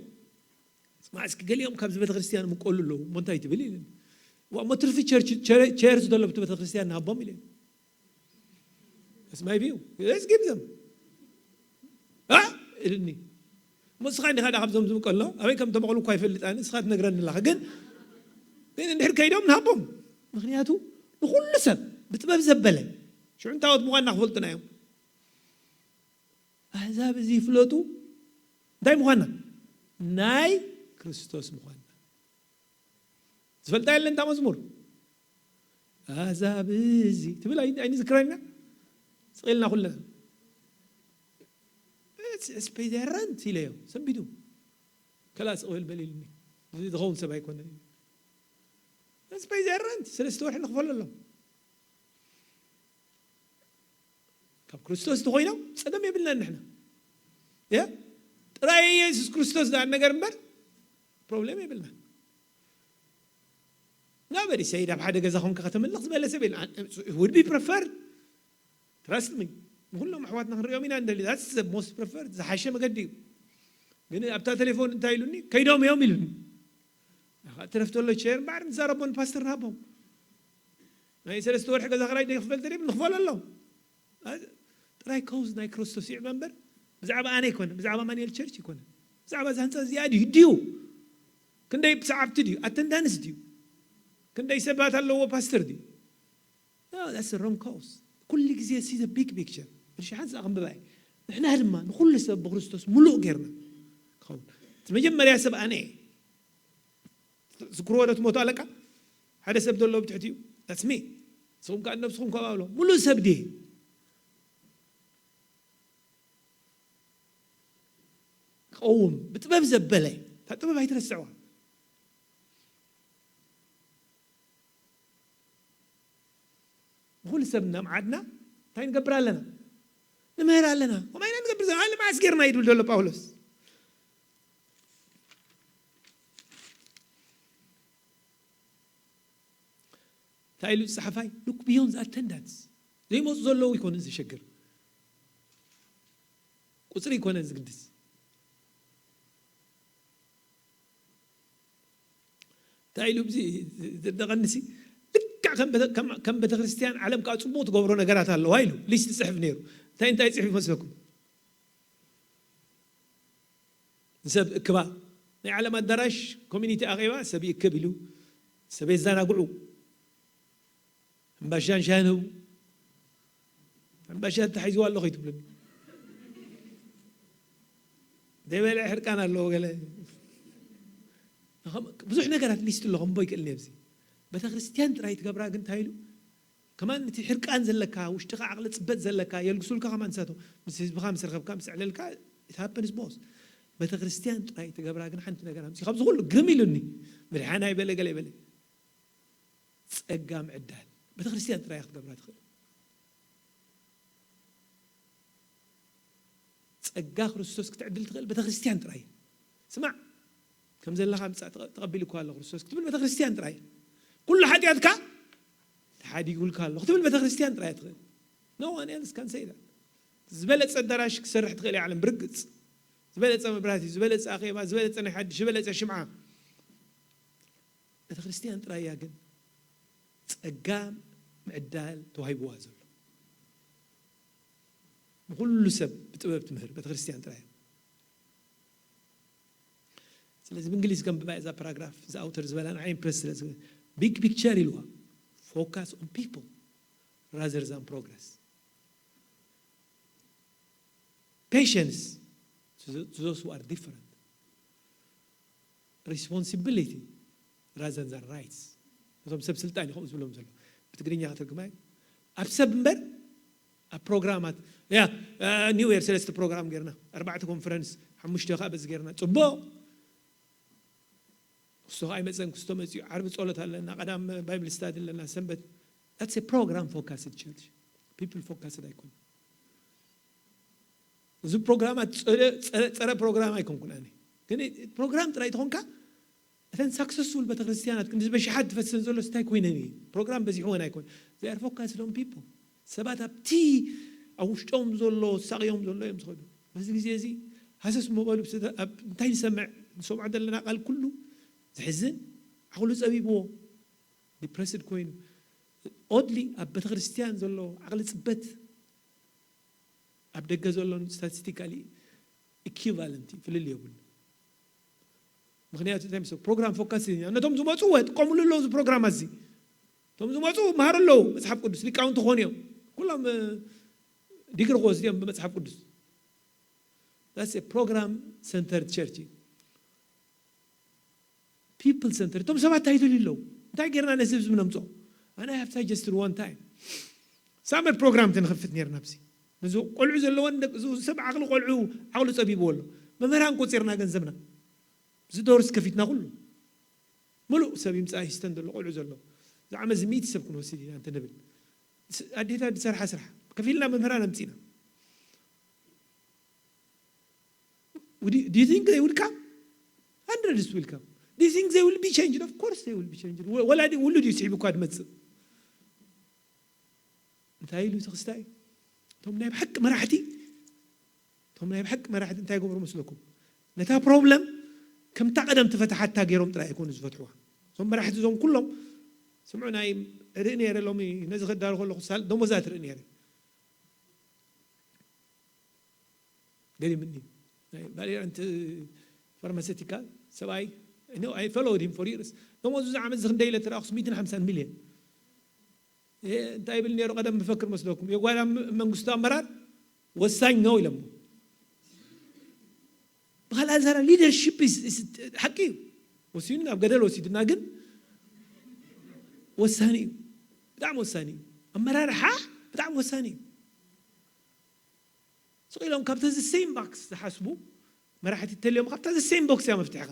ስማዕ እስኪ ገሊኦም ካብዚ ቤተክርስትያን ምቀሉ ኣለዉ እሞ እንታይ ትብል ኢሉኒ። ዋ እሞ ትርፊ ቸርች ቸርች ዘሎ ብቲ ቤተክርስትያን ንሃቦም ኢለ። ስማይ ቢዩ እስኪ ብዘም እ ኢሉኒ። እሞ እስኻ እንዲኻ ዳ ካብዞም ዝምቀሎ ኣበይ ከም ተመቕሉ እኳ ይፈልጥ ኣነ እስኻ ትነግረኒ ኣለኻ ግን ግን እንድሕር ከይዶም ንሃቦም። ምክንያቱ ንኩሉ ሰብ ብጥበብ ዘበለ ሽዑ እንታወት ምዃንና ክፈልጡና እዮም። ኣህዛብ እዚ ይፍለጡ እንታይ ምዃንና ናይ ክርስቶስ ምዃንና። ዝፈልጣ የለን እታ መዝሙር ኣህዛብ እዚ ትብል ኣይንዝክረና ስቕ ኢልና ኩለና ስፔዘረንት ኢለዮ ሰንቢዱ ከላ ስቕ በል በል ኢሉኒ። እዚ ዝኸውን ሰብ ኣይኮነን እዩ። ስፔዘረንት ሰለስተ ወርሒ ንኽፈለሎም ካብ ክርስቶስ እንተኮይኖም ፀገም የብልናን ንሕና ያ ጥራይ የሱስ ክርስቶስ ዳኣ ነገር እምበር ፕሮብሌም የብልናን። ናበዲ ሰይድ ኣብ ሓደ ገዛ ኮንካ ከተምልኽ ዝበለ ሰብ የለን። Would be prefer trust me ንኩሎም ኣሕዋትና ክንሪኦም ኢና እንደሊ that's most prefer ዝሓሸ መገዲ እዩ። ግን ኣብታ ቴሌፎን እንታይ ኢሉኒ ከይዶም እዮም ኢሉኒ። ትረፍተሎ ቸር እምበዓር ንዛረቦ ንፓስተር ንሃቦም ናይ ሰለስተ ወርሒ ገዛ ክራይ ዘይክፈል ተሪብ ንኽፈለሎም ጥራይ ከውዝ ናይ ክርስቶስ ይዕበ እምበር ብዛዕባ ኣነ ኣይኮነ ብዛዕባ ማንኤል ቸርች ይኮነ ብዛዕባ እዚ ህንፃ እዚኣ ድዩ ድዩ ክንደይ ሰዓብቲ ድዩ ኣተንዳንስ ድዩ ክንደይ ሰባት ኣለዎ ፓስተር ድዩ ሮንግ ካውስ ኩሉ ግዜ ሲ ቢግ ፒክቸር ብሻሓን ዝኣ ክንብባ ንሕና ድማ ንኩሉ ሰብ ብክርስቶስ ሙሉእ ጌርና ክኸውን እቲ መጀመርያ ሰብ ኣነ ዝክርዎ ዶ ትሞቱ ኣለቃ ሓደ ሰብ ዘሎ ብትሕቲኡ that's me ንስኹም ከዓ ነብስኹም ከም ኣብሎ ሙሉእ ሰብ ድየ ክቐውም ብጥበብ ዘበለ እታ ጥበብ ኣይትረስዕዋ ንኹሉ ሰብ እናምዓድና እንታይ ንገብር ኣለና ንምህር ኣለና ከምኡ ኢና ንገብር ዘለና ልምዓስ ጌርና ይድብል ዘሎ ጳውሎስ እንታይ ኢሉ ዝፀሓፋይ look beyond the attendance ዘይመፁ ዘለዉ ይኮነ ዘሸግር ቁፅሪ ይኮነ ዝግድስ እንታይ ኢሉ ብዚ ዝደቐንሲ ልክዕ ከም ቤተክርስትያን ዓለም ከዓ ፅቡቅ ትገብሮ ነገራት ኣለዋ ኢሉ ሊስት ፅሕፍ ነይሩ እንታይ እንታይ ፅሕፍ ይመስለኩም ንሰብ እክባ ናይ ዓለም ኣዳራሽ ኮሚኒቲ ኣኼባ ሰብ ይእክብ ኢሉ ሰብ የዘናግዑ ሕምባሻን ሻሂን ህቡ ሕምባሻ ተታሒዝዋ ኣሎ ከይትብሉኒ ዘይበልዐ ሕርቃን ኣለዎ ገለ ብዙሕ ነገራት ሊስት ኣሎ ከምቦ ይክእል ነብዚ ቤተክርስትያን ጥራይ ትገብራ ግን እንታይ ኢሉ ከማን እቲ ሕርቃን ዘለካ ውሽጥካ ዓቕሊ ፅበት ዘለካ የልግሱልካ ከማን ንሳቶም ምስ ህዝብካ ምስ ረኸብካ ምስ ዕለልካ it happens both ቤተክርስትያን ጥራይ ትገብራ ግን ሓንቲ ነገር ኣምፂ ካብዚ ኩሉ ግርም ኢሉኒ ምድሓና ይበለ ገለ ይበለ ጸጋ ምዕዳል ቤተክርስትያን ጥራይ ክትገብራ ትኽእል ጸጋ ክርስቶስ ክትዕድል ትኽእል ቤተክርስትያን ጥራይ ስማዕ ከም ዘለኻ ምጻእ ተቐቢሉ እኳ ኣሎ ክርስቶስ ክትብል ቤተክርስትያን ጥራይ ኩሉ ሓጢኣትካ ተሓዲጉልካ ኣሎ ክትብል ቤተክርስትያን ጥራይ ትኽእል no one else can say that ዝበለጸ ኣዳራሽ ክሰርሕ ትኽእል እያ ዓለም ብርግጽ ዝበለጸ መብራህቲ ዝበለጸ ኣኼባ ዝበለጸ ናይ ሓድሽ ዝበለጸ ሽምዓ ቤተክርስትያን ጥራይ እያ ግን ጸጋ ምዕዳል ተዋሂብዋ ዘሎ ንኩሉ ሰብ ብጥበብ ትምህር ቤተክርስትያን ጥራይ ስለዚ ብእንግሊዝ ከም ብባይ እዛ ፓራግራፍ እዚ ኣውተር ዝበላ ንዓይ ኢምፕረስ ስለ big picture ኢልዋ focus on people rather than progress patience to those who are different responsibility rather than rights ነቶም ሰብ ስልጣን እዩ ከምኡ ዝብሎም ዘሎ ብትግርኛ ከተርግማ እዩ ኣብ ሰብ እምበር ኣብ ፕሮግራማት ያ ኒው የር ሰለስተ ፕሮግራም ጌርና ኣርባዕተ ኮንፈረንስ ሓሙሽተ ከዓ በዚ ጌርና ፅቡቅ ክስቶ ከዓ ይመፀን ክስቶ መፅኡ ዓርቢ ፀሎት ኣለና ቀዳም ባይብል ስታዲ ኣለና ሰንበት That's a program focused church. People focused ኣይኮን። እዚ ፕሮግራማት ጸረ ጸረ ፕሮግራም ኣይኮንኩን ኣነ። ግን ፕሮግራም ጥራይ ተኾንካ እተን ሳክሰስፉል ቤተክርስትያናት ክንዲ በሽሓት ትፈስን ዘሎ ስታይ ኮይነን እዩ። ፕሮግራም በዚሕወን ኣይኮን። They are focused on people። ሰባት ኣብቲ ኣብ ውሽጦም ዘሎ ሳቕዮም ዘሎ እዮም ዝኸዱ። በዚ ግዜ እዚ ሃሰስ መበሉ እንታይ ንሰምዕ ንሰምዖ ዘለና ቃል ኩሉ ዝሕዝን ዓቕሉ ጸቢብዎ ዲፕረስድ ኮይኑ ኦድሊ ኣብ ቤተክርስትያን ዘሎ ዓቕሊ ጽበት ኣብ ደገ ዘሎን ስታቲስቲካሊ ኢኪቫለንት ፍልል የብሉ። ምክንያቱ እንታይ ምስ ፕሮግራም ፎካስ ነቶም ዝመፁ ወጥቀምሉ ኣለዉ እዚ ፕሮግራም ኣዚ እቶም ዝመፁ መሃሩ ኣለዉ መፅሓፍ ቅዱስ ሊቃውንቲ ክኾኑ እዮም። ኩሎም ዲግሪ ክወስዱ እዮም ብመፅሓፍ ቅዱስ። ፕሮግራም ሰንተር ቸርች ፒፕል ሰንተር እቶም ሰባት እንታይ ይደልዩ ኣለዉ እንታይ ጌርና ነዚ ህዝቢ ነምፅኦ? ኣነ ሃብታ ጀስት ዋን ታይም ሳመር ፕሮግራም ተንኸፍት ነርና ብዚ ነዚ ቆልዑ ዘለወን ሰብ ዓቕሊ ቆልዑ ዓቕሉ ፀቢብዎ ኣሎ። መምህራን ቆፂርና ገንዘብና እዚ ዶርስ ከፊትና ኩሉ ምሉእ ሰብ ይምፃ ሂስተን ዘሎ ቆልዑ ዘሎ ዝዓመት እዚ ሚእቲ ሰብ ክንወስድ ኢና እንተ ንብል ኣዴታት ዝሰርሓ ስራሕ ከፊልና መምህራን ኣምፂና Do you think they will come? Hundreds will come. Do you think they will be changed? Of course they will be changed. ወላዲ ውሉድ እዩ ስሒቡ እኳ ድመፅእ እንታይ ኢሉ ተክስታይ እቶም ናይ ብሓቂ መራሕቲ እቶም ናይ ብሓቂ መራሕቲ እንታይ ገብሩ መስለኩም ነታ ፕሮብለም ከምታ ቀደም ትፈትሓታ ገይሮም ጥራይ ኣይኮኑ ዝፈትሕዋ እዞም መራሕቲ እዞም ኩሎም ስምዑ ናይ ርኢ ነረ ሎሚ ነዚ ክዳሉ ከለኹ ሳል ደሞዛ ትርኢ ነረ ገሪምኒ ባሌራንት ፋርማሴቲካል ሰብኣይ I followed him for years ደሞዙ እዚ ዓመት ዝክንደ ኢለ ተረኣኩስ ሚትን ሓምሳን ሚልዮን እንታይ ይብል ነይሩ ቀደም ምፈክር መስለኩም የጓዳ መንግስቱ ኣመራር ወሳኝ ነው ኢለሞ ብካልኣ ዘራ ሊደርሽፕ ሓቂ እዩ ወሲኑ ናብ ገደል ወሲድና ግን ወሳኒ እዩ ብጣዕሚ ወሳኒ እዩ ኣመራርሓ ብጣዕሚ ወሳኒ እዩ ስቕ ኢሎም ካብቲ the same box ዝሓስቡ መራሕቲ ተልዮም ካብታ the same box እያ መፍትሕኻ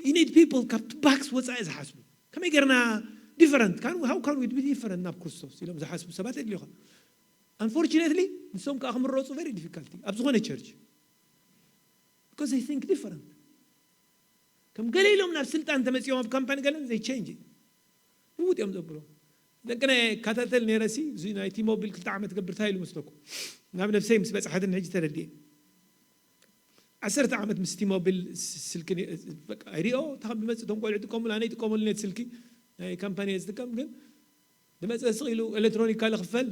you need people ካብቲ box ወፃኢ ዝሓስቡ ከመይ ገርና different how can we be different ናብ ክርስቶስ ኢሎም ዝሓስቡ ሰባት የድልዩኻ unfortunately ንሶም ከዓ ክምረፁ very difficult ኣብ ዝኾነ church because they think different ከም ገለ ኢሎም ናብ ስልጣን ተመፂኦም ኣብ ካምፓኒ ገለን they change ልውጥ እዮም ዘብሎ ደቅነ ካታተል ነረሲ እዚ ናይ ቲሞቢል ክልተ ዓመት ገብር እንታይ ኢሉ መስለኩም ናብ ነብሰይ ምስ በፅሓትን ሕጂ ተረድየ ዓሰርተ ዓመት ምስ ቲሞቢል ስልኪ ሪኦ ታከም ብመፅእ ቶም ቆልዑ ጥቀሙሉ ኣነ ይጥቀመሉ ነት ስልኪ ናይ ካምፓኒ ዝጥቀም ግን ዝመፀ ስቕ ኢሉ ኤሌክትሮኒካ ዝኽፈል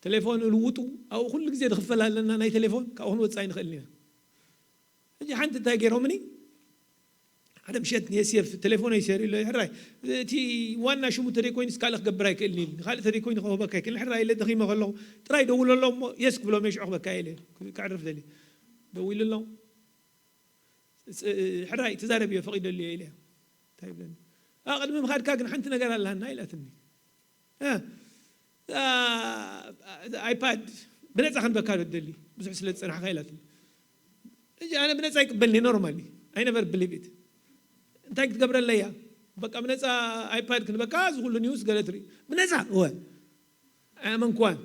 ቴሌፎን ልውጡ ኣብኡ ኩሉ ግዜ ዝኽፈል ኣለና ናይ ቴሌፎን ካብኡ ክንወፅእ ኣይንኽእልን ኢና ሕጂ ሓንቲ እንታይ ገይሮምኒ ሓደ ምሸት የስየፍ ቴሌፎን ይሰር ኢሎ ሕራይ እቲ ዋና ሽሙ ተደይ ኮይኑ ስካልእ ክገብር ኣይክእልን ኢሉ ካልእ ተደይ ኮይኑ ክህበካ ኣይክእልን ሕራይ ኢለ ደኺመ ከለኹ ጥራይ ደውለሎም እሞ የስ ክብሎም የሽዑ ክበካ ኢለ ክዕርፍ ደሊ ደዊሉሎም ሕራይ ተዛረብዮ ፈቒደልዮ ኢለ እንታይ ይብለኒ ቅድሚ ምኻድካ ግን ሓንቲ ነገር ኣለሃና ኢላትኒ ኣይፓድ ብነፃ ክንበካ ዶ ደሊ ብዙሕ ስለ ዝፀናሕካ ኢላትኒ ሕጂ ኣነ ብነፃ ይቅበልኒ ኖርማሊ ኣይነበር ብሊቪት እንታይ ክትገብረለያ በቃ ብነፃ ኣይፓድ ክንበካ እዚ ኩሉ ኒውስ ገለ ትርኢ ብነፃ እወ ኣያመንኳን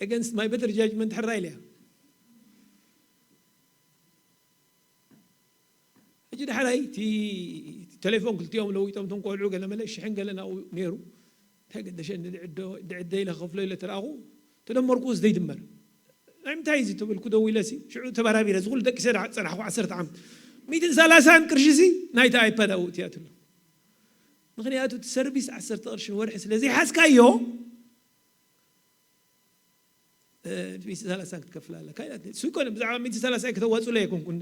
against my better judgment ሕራ ኢለያ ሕጂ ዳሕራይ እቲ ቴሌፎን ክልቲኦም ለዊጦም እቶም ቆልዑ ገለ መለ ሽሕን ገለ ናብኡ ነይሩ እንታይ ገደሸ ድዕደ ኢለ ከፍሎ ኢለ ተረኣኹ ተደመርኩ ዘይድመር ናይ ምንታይ እዚ ተበልኩ ደው ኢለ ሲ ሽዑ ተበራቢረ ዝኩሉ ደቂሰ ፀናሕኩ ዓሰርተ ዓመት ሚእትን ሰላሳን ቅርሺ ሲ ናይቲ ኣይፓድ ኣብኡ እትያትሎ ምክንያቱ እቲ ሰርቪስ ዓሰርተ ቅርሺ ንወርሒ ስለ ዘይሓዝካዮ ሚእቲ ሰላሳ ክትከፍል ኣለካ ኢላትኒ እሱ ይኮነ ብዛዕባ ሚእቲ ሰላሳ ከተዋፅሎ ኣይኮንኩን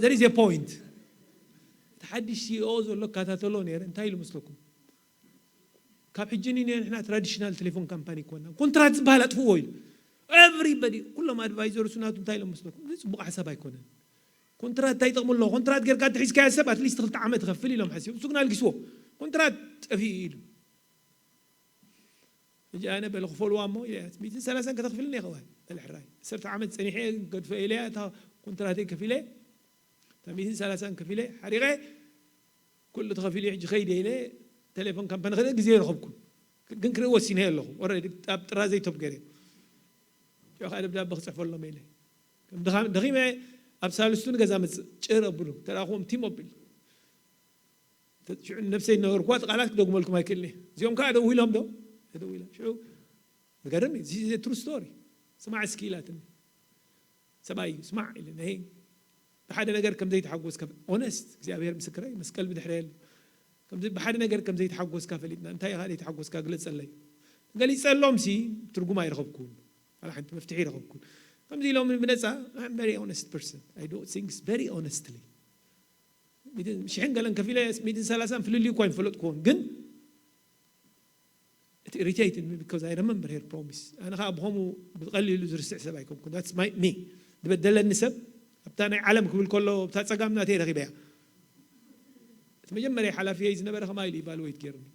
there is a point እቲ ሓድሽ ሲኦ ዘሎ እከታተሎ ነይረ እንታይ ኢሉ መስለኩም ካብ ሕጂ ንንሕና ትራዲሽናል ቴሌፎን ካምፓኒ ይኮና ኮንትራት ዝበሃል ኣጥፍዎ ኢሉ everybody ኩሎም ኣድቫይዘርሱ ናቱ እንታይ ኢሎም መስለኩም እዚ ፅቡቅ ሓሳብ ኣይኮነን ኮንትራት እንታይ ይጠቕሙ ኣሎ ኮንትራት ጌርካ ተሒዝካዮ ሰብ ኣትሊስት ክልተ ዓመት ይኸፍል ኢሎም ሓሲቦም እሱ ግን ኣልጊስዎ ኮንትራት ጠፊኡ ኢሉ ሕጂ ኣነ በለ ክፈልዋ እሞ ኢለ ሚእትን ሰላሳን ከተኽፍልኒ ኢኻ በለ ሕራይ ዓሰርተ ዓመት ፀኒሐ ገድፈ ኢለ እታ ኮንትራተይ ከፊለ እታ ሚእትን ሰላሳን ከፊለ ሓሪቐ ኩሉ ተኸፊሉ ሕጂ ኸይደ ኢለ ቴሌፎን ካምፓኒ ኸደ ግዜ ይረኸብኩ ግን ክርኢ ወሲነ ኣለኹ። ኦልሬዲ ኣብ ጥራዘይ ቶፕ ገይረ ሽዑ ከዓ ደብዳበ ክፅሕፈሎም ኢለ ከም ድኻ- ደኺመ ኣብ ሳልስቱ ንገዛ መፅእ ጭር ኣብሉ ተራኹዎም ቲም ኣቢል ሽዑ ነብሰይ ዝነበርኩዋ ቃላት ክደግመልኩም ኣይክእልኒ። እዚኦም ከዓ ደዊሎም ዶ ተደዊላ ሽዑ ዝገርም እዩ። ትሩ ስቶሪ ስማዕ እስኪ ኢላትኒ። ሰብኣይ እዩ ስማዕ ኢለ ናይ ብሓደ ነገር ከም ዘይተሓጎስካ ኦነስት እግዚኣብሔር ምስክረይ መስቀል ብድሕረ የለ ከምዚ ብሓደ ነገር ከም ዘይተሓጎስካ ፈሊጥና እንታይ ኢኻ ዘይተሓጎስካ ግለፀለይ። ገሊፀሎም ሲ ትርጉም ኣይረኸብኩን ዋላ ሓንቲ መፍትሒ ይረኸብኩን። ከምዚ ኢሎም ብነፃ I'm very honest person. I do things very honestly. ሽሕን ገለን ከፊለ ሚትን ሰላሳን ፍልልዩ እኳ ይፈለጥኩዎን ግን እቲ irritated me because I remember her promise. ኣነ ከዓ ብኸምኡ ብቐሊሉ ዝርስዕ ሰብ ኣይኮንኩን። That's my me. ዝበደለኒ ሰብ ኣብታ ናይ ዓለም ክብል ከሎ ኣብታ ፀጋም ናተይ ረኺበያ። እቲ መጀመርያ ሓላፊየይ ዝነበረ ከማ ኢሉ ኢቫሉዌት ገይሩኒ።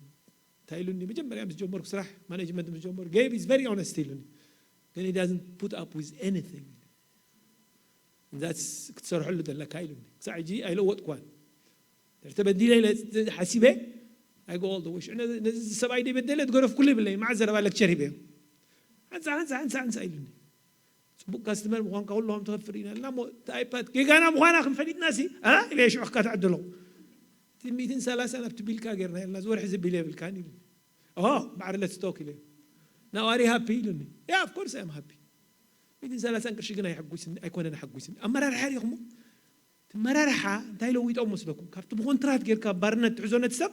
እንታይ ኢሉኒ? መጀመርያ ምስ ጀመርኩ ስራሕ ማኔጅመንት ምስ ጀመሩ Gabe is very honest ኢሉኒ። ግን he doesn't put up with anything. That's ክትሰርሐሉ ዘለካ ኢሉኒ። ክሳዕ ሕጂ ኣይለወጥኳን። ተበዲለ ኢለ ሓሲበ I go all the way. ሽዑ ነዚ ነዚ ሰብኣይ ደይ በደለ ዝገደፍኩሉ ይብለይ። መዓት ዘረባ ሌክቸር ሂበ። ሓንሳ ሓንሳ ሓንሳ ሓንሳ ኢሉኒ። ፅቡቅ ካስትመር ምዃንካ ኩሎም ተኸፍር ኢና እና እሞ እቲ ኣይፓድ ጌጋና ምዃና ክንፈሊጥና ሲ አ ኢለ ሽዑ ክካትዕ ኣለኹ። እቲ ሚትን ሰላሳን ኣብቲ ቢልካ ጌርና ኢልና ዝወርሒ ዝቢል የብልካን ኢሉኒ። ኦ ማዕረ let's talk ኢለ ናዋሪ ሃፒ ኢሉኒ። Yeah, of course I'm happy. ሚትን ሰላሳን ቅርሺ ግን ኣይሕጉስን ኣይኮነን ኣሐጉስን። ኣመራርሓ ሪኹሞ እቲ መራርሓ እንታይ ለዊጦም መስለኩም? ካብቲ ብኮንትራት ጌርካ ባርነት ትሕዞ ነቲ ሰብ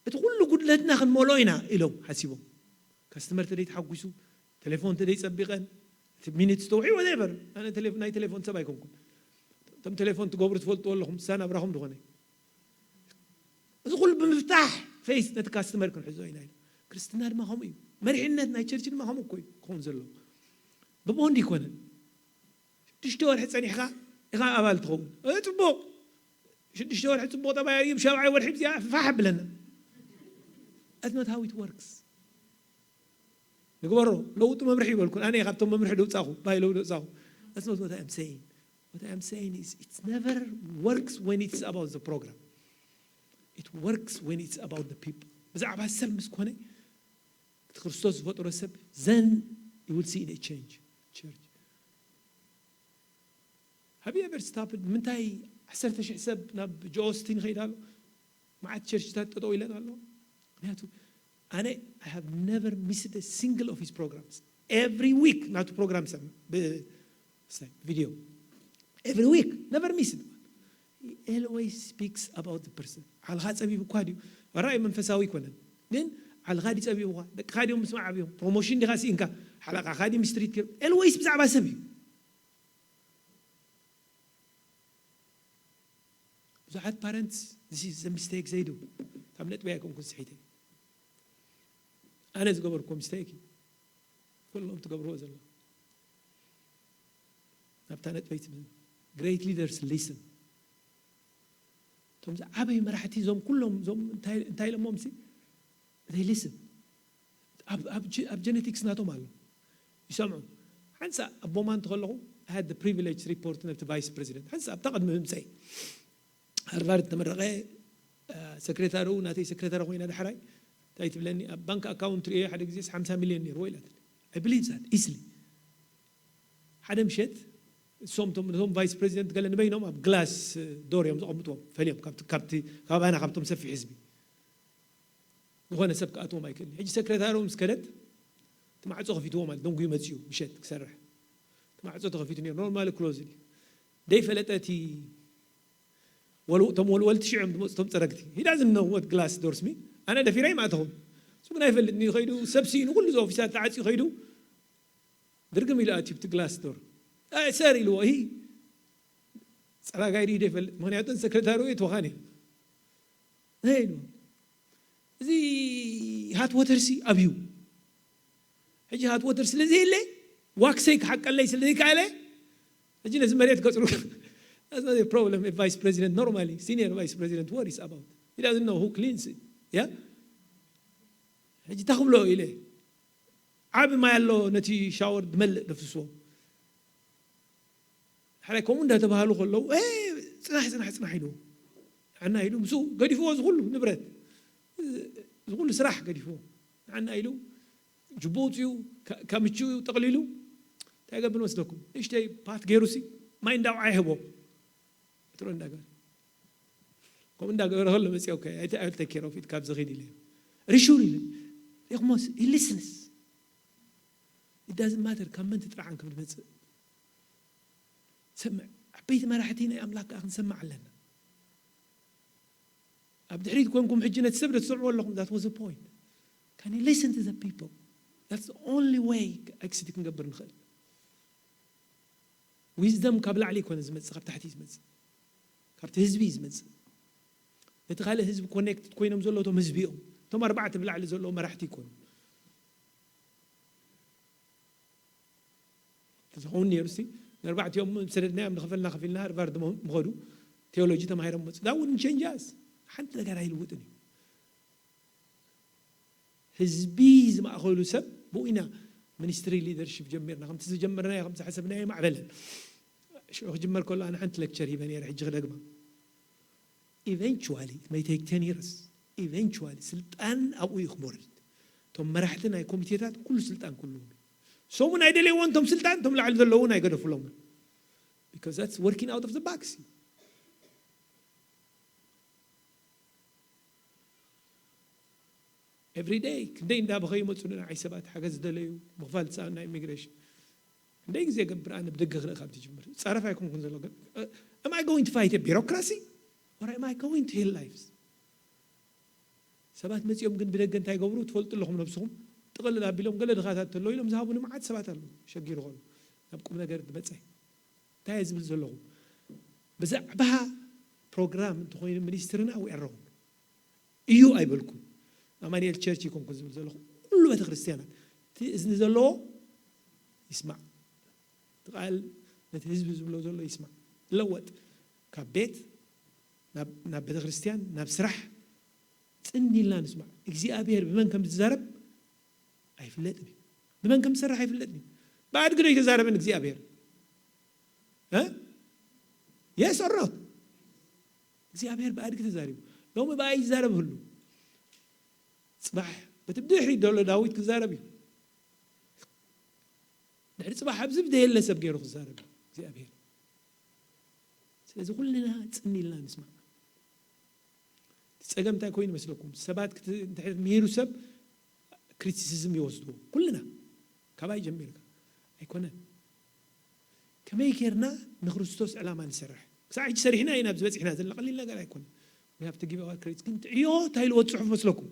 እቲ ኩሉ ጉድለትና ክንመልኦ ኢና ኢሎም ሓሲቦም። ካስትመር ተደይ ተሓጒሱ፣ ቴሌፎን ተደይ ጸቢቐን፣ እቲ ሚኒት ዝተውሒ whatever። ኣነ ቴሌፎ- ናይ ቴሌፎን ሰብ ኣይኮንኩን። እቶም ቴሌፎን ትገብሩ ትፈልጡ ኣለኹም፣ እሳ ናብራኹም ዝኾነ እዚ ኩሉ ብምፍታሕ ፌስ ነቲ ካስተመር ክንሕዞ ኢና ኢሉ። ክርስትና ድማ ከምኡ እዩ። መሪሕነት ናይ ቸርች ድማ ከምኡ እኮ እዩ ክኸውን ዘለዎ። ብቦንድ ይኮነን። ሽዱሽተ ወርሒ ጸኒሕካ ኢኻ ኣባል ትኸውን። እ፣ ጽቡቕ። ሽዱሽተ ወርሒ ጽቡቕ ጠባይ እዩ። ብሻብዓይ ወርሒ ብዚኣ ፋሕ ብለና። That's not how it works። ንግበሮ። ለውጡ መምርሒ ይበልኩን። ኣነ ካብቶም መምርሒ ደውጻኹ፣ ባይ ለው ደውጻኹ። That's not what I'm saying. What I'm saying is it's never works when it's about the program. It works when it's about the people. ብዛዕባ ሰብ ምስ ኮነ እቲ ክርስቶስ ዝፈጥሮ ሰብ then you will see in a change church. Have you ever stopped? ምንታይ ዓሰርተ ሽሕ ሰብ ናብ ጆስቲን ይኸይድ ኣሎ? መዓት ቸርችታት ጠጠው ኢለን ኣሎ። ምክንያቱ ኣነ I have never missed a single of his programs. Every week ናቱ ፕሮግራም ሰብ ቪዲዮ every week never missed. He always speaks about the person. ዓልኻ ጸቢብ እኳ ድዩ ራእይ መንፈሳዊ ይኮነን ግን ዓልኻ ድዩ ጸቢብኳ ደቅኻ ድዮም ምስማዕ ኣብዮም ፕሮሞሽን ዲኻ ስኢንካ ሓለቓኻ ድዩ ሚስትሪት ገይሩ always ብዛዕባ ሰብ እዩ። ብዙሓት ፓረንትስ this is a mistake ዘይዱ ካብ ነጥቢ ኣይኮንኩን ስሒተ ኣነ ዝገበርኩ ሚስቴክ እዩ። ኩሎም ትገብርዎ ዘሎ ናብታ ነጥበይ ትብል great leaders listen። እቶም ዝዓበዩ መራሕቲ እዞም ኩሎም እዞም እንታይ እንታይ ኢሎሞም ሲ they listen። ኣብ ጀነቲክስ ናቶም ኣሎ ይሰምዑ። ሓንሳ ኣቦማ እንተከለኹ had privilege report ነቲ ቫይስ ፕሬዚደንት ሓንሳ ኣብታ ቅድሚ ምምፀይ ሃርቫርድ ተመረቐ። ሰክሬታሪኡ ናተይ ሰክሬታሪ ኮይና ዳሕራይ እንታይ ትብለኒ ኣብ ባንክ ኣካውንት ሪኦ ሓደ ግዜ ሓምሳ ሚልዮን ነይርዎ ኢላትኒ። I believe that easily ሓደ ምሸት እሶም እቶም ነቶም ቫይስ ፕሬዚደንት ገለ ንበይኖም ኣብ ግላስ ዶር እዮም ዘቐምጥዎም ፈልዮም ካብቲ ካብቲ ካባና ካብቶም ሰፊሕ ህዝቢ ዝኾነ ሰብ ክኣትዎም ኣይክእልን። ሕጂ ሰክረታሪ ምስ ከደት እቲ ማዕፆ ከፊትዎ ማለት ደንጉዩ መፅኡ ምሸት ክሰርሕ እቲ ማዕፆ ተኸፊቱ ነይሩ ኖርማሊ ክሎዝ እዩ። ደይፈለጠ እቲ ወልው- እቶም ወልወልቲ ሽዑ እዮም ዝመፁ እቶም ፀረግቲ he doesn't know what glass doors mean። ኣነ ደፊረ ኣይማእተኹን እሱ ግን ኣይፈልጥን እዩ ከይዱ ሰብ ስኢኑ ኩሉ እዚ ኦፊሳት ተዓፅዩ ከይዱ ድርግም ኢሉ ኣትዩ ብቲ ግላስ ዶር ሰር ኢልዎ ይ ፀራጋይ ድዩ ዘይፈልጥ ምክንያቱ ሰክረታሪ ወይ ተወኻኒ ኢልዎ እዚ ሃት ወተርሲ ኣብዩ ሕጂ ሃት ወተር ስለ ዘየለ ዋክሰይ ክሓቀለይ ስለ ዘይከኣለ ሕጂ ነዚ መሬት ገፅሩ problem vice president normally senior vice president what is about he doesn't know who cleans it yeah ሕጂ ታክብሎ ኢለ ዓቢ ማይ ኣሎ ነቲ ሻወር ዝመልእ ደፍስስዎ ሓላይ ከምኡ እንዳተባሃሉ ከለዉ "ኤ፣ ፅናሕ ፅናሕ ፅናሕ ኢሉ ንዓና ኢሉ ምስኡ ገዲፍዎ ዝኹሉ ንብረት፣ ዝኹሉ ስራሕ ገዲፍዎ ንዓና ኢሉ ጅቡኡ ውፅኡ፣ ካ- ካምችኡ ጠቕሊሉ እንታይ ይገብር መስለኩም? ንእሽተይ ፓት ገይሩ ሲ ማይ እንዳውዓ ይህቦ። እትሮ እንዳገበረ ከምኡ እንዳገበረ ከሎ መፅኦ ከ ኣይተ- ኣይተኬረው ፊት ካብ ዝኽድ ኢለ ሪሹር ኢለ ሪኹሞስ ሊስንስ ኢዳዝ ማተር ካብ መን ትጥራዓን ከም ዝመፅእ ሰምዕ። ዓበይቲ መራሕቲ ናይ ኣምላክ ከዓ ክንሰምዕ ኣለና። ኣብ ድሕሪት ኮንኩም ሕጂ ነቲ ሰብ ዶ ትሰምዕዎ ኣለኹም? That was the point. Can you listen to the people? That's the only way exit ክንገብር ንኽእል። ዊዝደም ካብ ላዕሊ ይኮነ ዝመፅእ፣ ካብ ታሕቲ እዩ ዝመፅእ፣ ካብቲ ህዝቢ እዩ ዝመፅእ። ነቲ ካልእ ህዝቢ ኮኔክትድ ኮይኖም ዘለዉ እቶም ህዝቢ እዮም። እቶም ኣርባዕተ ብላዕሊ ዘለዉ መራሕቲ ይኮኑ። ተዝኸውን ነይሩ ሲ ንኣርባዕቲኦም ሰደድናዮም ንኸፈልና ከፊልና ሃርቫርድ ሞ- ምኸዱ ቴዎሎጂ ተማሂሮም መፁ። That wouldn't change us. ሓንቲ ነገር ኣይልውጥን እዩ። ህዝቢ ዝማእኸሉ ሰብ ብኡ ኢና ሚኒስትሪ ሊደርሽፕ ጀሚርና። ከምቲ ዝጀመርናዮ ከም ዝሓሰብናዮ ማዕበለን። ሽዑ ክጅመር ከሎ ኣነ ሓንቲ ሌክቸር ሂበ ነይረ፣ ሕጂ ክደግማ። Eventually it may take ten years. Eventually ስልጣን ኣብኡ እዩ ክወርድ። እቶም መራሕቲ ናይ ኮሚቴታት ኩሉ ስልጣን ኩሉ ሰሙን ኣይደለይዎን። እቶም ስልጣን እቶም ላዕሊ ዘለውን ኣይገደፉሎም። Because that's working out of the box. Every day ክንደይ እንዳበኸዩ መፁ ንዓይ ሰባት ሓገዝ ዝደለዩ ምኽፋል ዝሰኣኑ ናይ ኢሚግሬሽን። ክንደይ ግዜ ገብር ኣነ ብደገ ክልእ ካብ ትጅምር ፃረፍ ኣይኮንኩን ዘሎ ግን am I going to fight a bureaucracy or am I going to heal lives? ሰባት መፂኦም ግን ብደገ እንታይ ገብሩ ትፈልጡ ኣለኹም ነብስኹም ጥቕልል ኣቢሎም ገለ ድኻታት ተሎ ኢሎም ዝሃቡኒ መዓት ሰባት ኣለዉ ሸጊሩ ከሎ ናብ ቁም ነገር ዝመፀ እንታይ እየ ዝብል ዘለኹ ብዛዕባ ፕሮግራም እንተኮይኑ ሚኒስትርና we are wrong እዩ ኣይበልኩ ኣማኒኤል ቸርች ይኮንኩ ዝብል ዘለኹ ኩሉ ቤተክርስትያናት እቲ እዝኒ ዘለዎ ይስማዕ ቃል ነቲ ህዝቢ ዝብሎ ዘሎ ይስማዕ ለወጥ ካብ ቤት ናብ ቤተክርስትያን ናብ ስራሕ ፅን ኢልና ንስማዕ እግዚኣብሔር ብመን ከም ዝዛረብ ኣይፍለጥን እዩ ብመን ከም ዝሰርሕ ኣይፍለጥን እዩ ብኣድጊ ዶ ኣይተዛረበን እግዚኣብሔር የስ ኦር ኖት እግዚኣብሔር ብኣድጊ ተዛሪቡ ሎሚ ብኣይ ይዛረብ ህሉ ፅባሕ በቲ ብድሕሪ ዘሎ ዳዊት ክዛረብ እዩ ድሕሪ ፅባሕ ኣብዚ ብደየለ ሰብ ገይሩ ክዛረብ እዩ እግዚኣብሔር ስለዚ ኩልና ፅን ኢልና ንስማዕ ፀገም እንታይ ኮይኑ መስለኩም ሰባት ምሂሩ ሰብ ክሪቲሲዝም ይወስድዎ ኩልና ካባይ ጀሚርካ ኣይኮነን ከመይ ጌርና ንክርስቶስ ዕላማ ንሰርሕ ክሳዕ ሕጂ ሰሪሕና ኢና ኣብዚ በፂሕና ዘለና ቀሊል ነገር ኣይኮነን we have to give our credit ግን ትዕዮ እንታይ ኢልዎ ፅሑፍ መስለኩም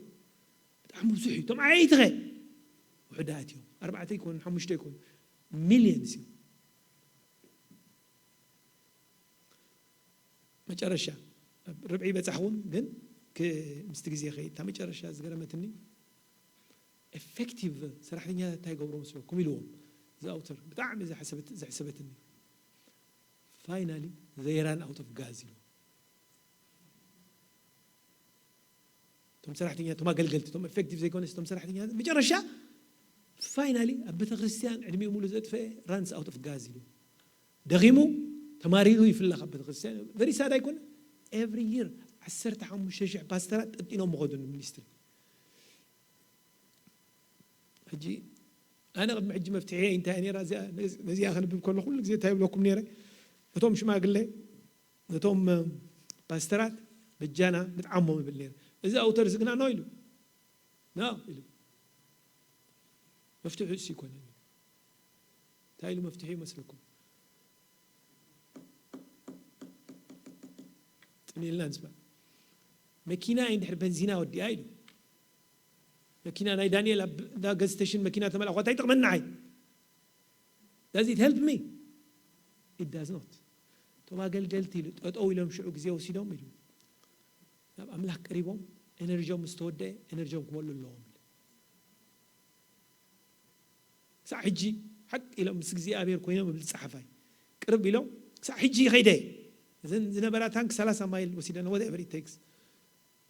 ብጣዕሚ ብዙሕ እዩ እቶም ዓበይቲ ኸ ውሕዳት እዮም ኣርባዕተ ይኮኑ ሓሙሽተ ይኮኑ ሚሊየንስ እዮም መጨረሻ ርብዒ በፃሕኹም ግን ምስቲ ግዜ ከይድ እታ መጨረሻ ዝገረመትኒ ኤፌክቲቭ ሰራሕተኛ እንታይ ገብሮ መስለኩም ኢልዎም እዚ ኣውተር ብጣዕሚ ዘሕሰበትኒ finally they ran out of gas ኢልዎም እቶም ሰራሕተኛ እቶም ኣገልገልቲ እቶም ኤፌክቲቭ ዘይኮነስ እቶም ሰራሕተኛ መጨረሻ finally ኣብ ቤተክርስትያን ዕድሚኡ ሙሉ ዘጥፈአ runs out of gas ኢልዎም ደኺሙ ተማሪሩ ይፍለ ካብ ቤተክርስትያን very sad ኣይኮነ every year ዓሰርተ ሓሙሽተ ሽሕ ፓስተራት ጠጢኖም ምኸዱ ሚኒስትሪ ሕጂ ኣነ ቅድሚ ሕጂ መፍትሒ እንታይ ነራ ነዚኣ ከንብብ ከሎ ኩሉ ግዜ እንታይ ይብለኩም ነረ እቶም ሽማግለ ነቶም ፓስተራት በጃና ንጥዓሞም ይብል ነረ እዚ ኣውተር ዝግና ነው ኢሉ ና ኢሉ መፍትሒ እሱ ይኮነ እንታይ ኢሉ መፍትሒ ይመስለኩም ጥን ኢልና ንስማ መኪና እንድሕር በንዚና ወዲኣ ኢሉ መኪና ናይ ዳንኤል ኣብ ዳገዝ ስቴሽን መኪና ተመልኣ እንታይ ይጠቕመና ዓይ does it help me it does not እቶም ኣገልገልቲ ኢሉ ጠጠው ኢሎም ሽዑ ግዜ ወሲዶም ኢሉ ናብ ኣምላኽ ቀሪቦም ኤነርጂኦም ምስ ተወደአ ኤነርጂኦም ክመሉ ኣለዎም ክሳዕ ሕጂ ሓቂ ኢሎም ምስ እግዚኣብሔር ኮይኖም ይብል ፀሓፋይ ቅርብ ኢሎም ክሳዕ ሕጂ ይኸይደ እዘን ዝነበራ ታንክ ሰላሳ ማይል ወሲደን whatever it takes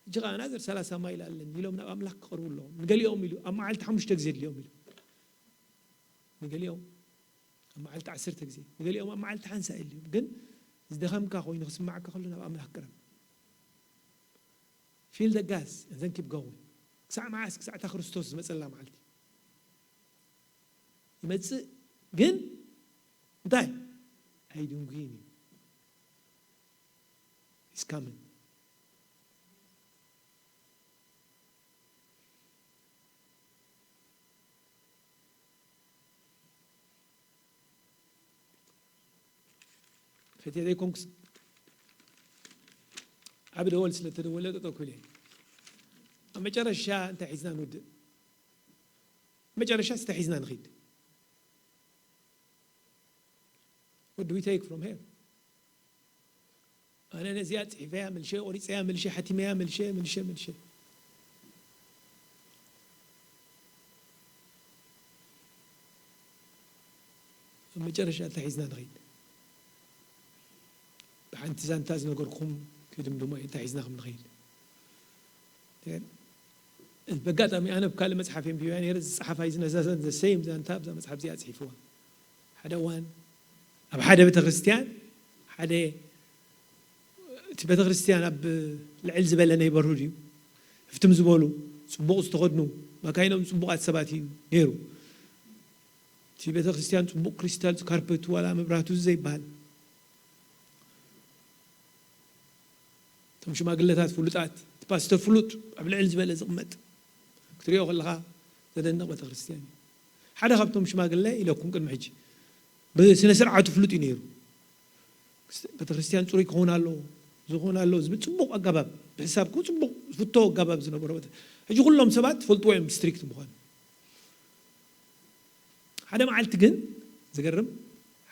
ሕጂ ከዓ ናዘር ሰላሳ ማይል ኣለን ኢሎም ናብ ኣምላኽ ክቐርቡ ኣለዎም ንገሊኦም ኢሉ ኣብ መዓልቲ ሓሙሽተ ግዜ ድልዮም ኢሉ ንገሊኦም ኣብ መዓልቲ ዓሰርተ ግዜ ንገሊኦም ኣብ መዓልቲ ሓንሳ የድልዮም ግን ዝደኸምካ ኮይኑ ክስማዓካ ከሎ ናብ ኣምላኽ ቅረብ Fill the gas and then keep going. ክሳዕ መዓስ? ክሳዕ እታ ክርስቶስ ዝመፀላ መዓልቲ ይመፅእ። ግን እንታይ? ኣይድንጉይን እዩ። He's coming. ፈትየ ዘይኮንኩስ ዓቢ ደወል ስለ ተደወለ ጠጠው ክብል እየ። ኣብ መጨረሻ እንታይ ሒዝና ንውድእ? መጨረሻ እንታይ ሒዝና ንኺድ? What do we take from here? ኣነ ነዚኣ ጽሒፈያ መልሸ፣ ቆሪጸያ መልሸ፣ ሓቲመያ መልሸ፣ መልሸ፣ መልሸ። ኣብ መጨረሻ እንታይ ሒዝና ንኸይድ? ብሓንቲ ዛንታ ዝነገርኩም ክድምድሞ እየ እንታይ ሒዝና ከም ንኸይድ። በጋጣሚ ኣነ ብካልእ መጽሓፍ የንብብያ ነይረ፣ ዝጸሓፋይ ዝነዛዘን ዘሰይም ዛንታ ኣብዛ መጽሓፍ እዚኣ ጽሒፍዋ። ሓደ እዋን ኣብ ሓደ ቤተክርስትያን ሓደ እቲ ቤተክርስትያን ኣብ ልዕል ዝበለ ናይ በሩ ድዩ ህፍትም ዝበሉ ጽቡቕ ዝተኸድኑ መካይኖም ጽቡቓት ሰባት እዩ ነይሩ። እቲ ቤተክርስትያን ጽቡቕ ክሪስታል ካርፐቱ ዋላ መብራቱ ዘይበሃል እቶም ሽማግለታት ፍሉጣት፣ እቲ ፓስተር ፍሉጥ ኣብ ልዕል ዝበለ ዝቕመጥ ክትሪኦ ከለኻ ዘደንቕ ቤተክርስትያን እዩ። ሓደ ካብቶም ሽማግለ ኢለኩም ቅድሚ ሕጂ ብስነ ስርዓቱ ፍሉጥ እዩ ነይሩ። ቤተክርስትያን ፅሩይ ክኸውን ኣለዎ ዝኸውን ኣለዎ ዝብል ፅቡቕ ኣገባብ ብሕሳብ ክው ፅቡቕ ዝፍቶ ኣገባብ ዝነበሮ ቤተ- ሕጂ ኩሎም ሰባት ትፈልጥዎ እዮም ስትሪክት ምዃኑ። ሓደ መዓልቲ ግን ዝገርም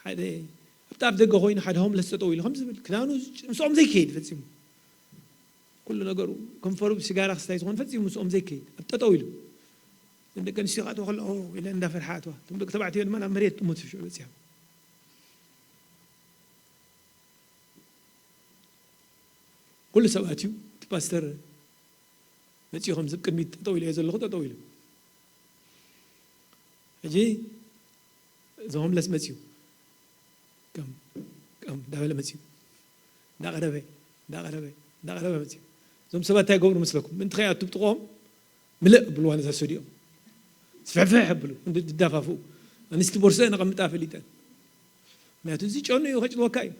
ሓደ ኣብቲ ኣፍ ደገ ኮይኑ ሓደ ሆምለስ ጠጠው ኢሉ ከም ዝብል ክዳኑ ምስኦም ዘይከይድ ፈፂሙ ኩሉ ነገሩ ከንፈሩ ብሲጋራ ክስታይ ዝኾነ ፈፂሙ ምስኦም ዘይከይድ ኣብ ጠጠው ኢሉ እተን ደቂ ኣንስትዮ ክኣትዋ ከለዋ ኦ ኢለን እንዳፈርሓ ኣትዋ። እቶም ደቂ ተባዕትዮ ድማ ናብ መሬት ጥሙት ሽዑ በፂሖም። ኩሉ ሰብ ኣትዩ እቲ ፓስተር መፂኡ ከምዚ ቅድሚት ጠጠው ኢለ ዘለኹ ጠጠው ኢሉ ሕጂ እዚ ሆምለስ መፂኡ ከም ከም እንዳበለ መፂኡ እንዳቐረበ እንዳቐረበ እንዳቐረበ መፂኡ። እዞም ሰባት እንታይ ገብሩ መስለኩም? ምእንቲ ከይኣቱ ብጥቕኦም ምልእ ኣብልዋ ነዛ ስቱዲዮ ስፍሕፍሕ ኣብሉ እንዲ ድዳፋፍኡ ኣንስቲ ቦርሰአን ኣቐምጣ ፈሊጠን ምክንያቱ እዚ ጨኑ እዩ ከጭልወካ እዩ።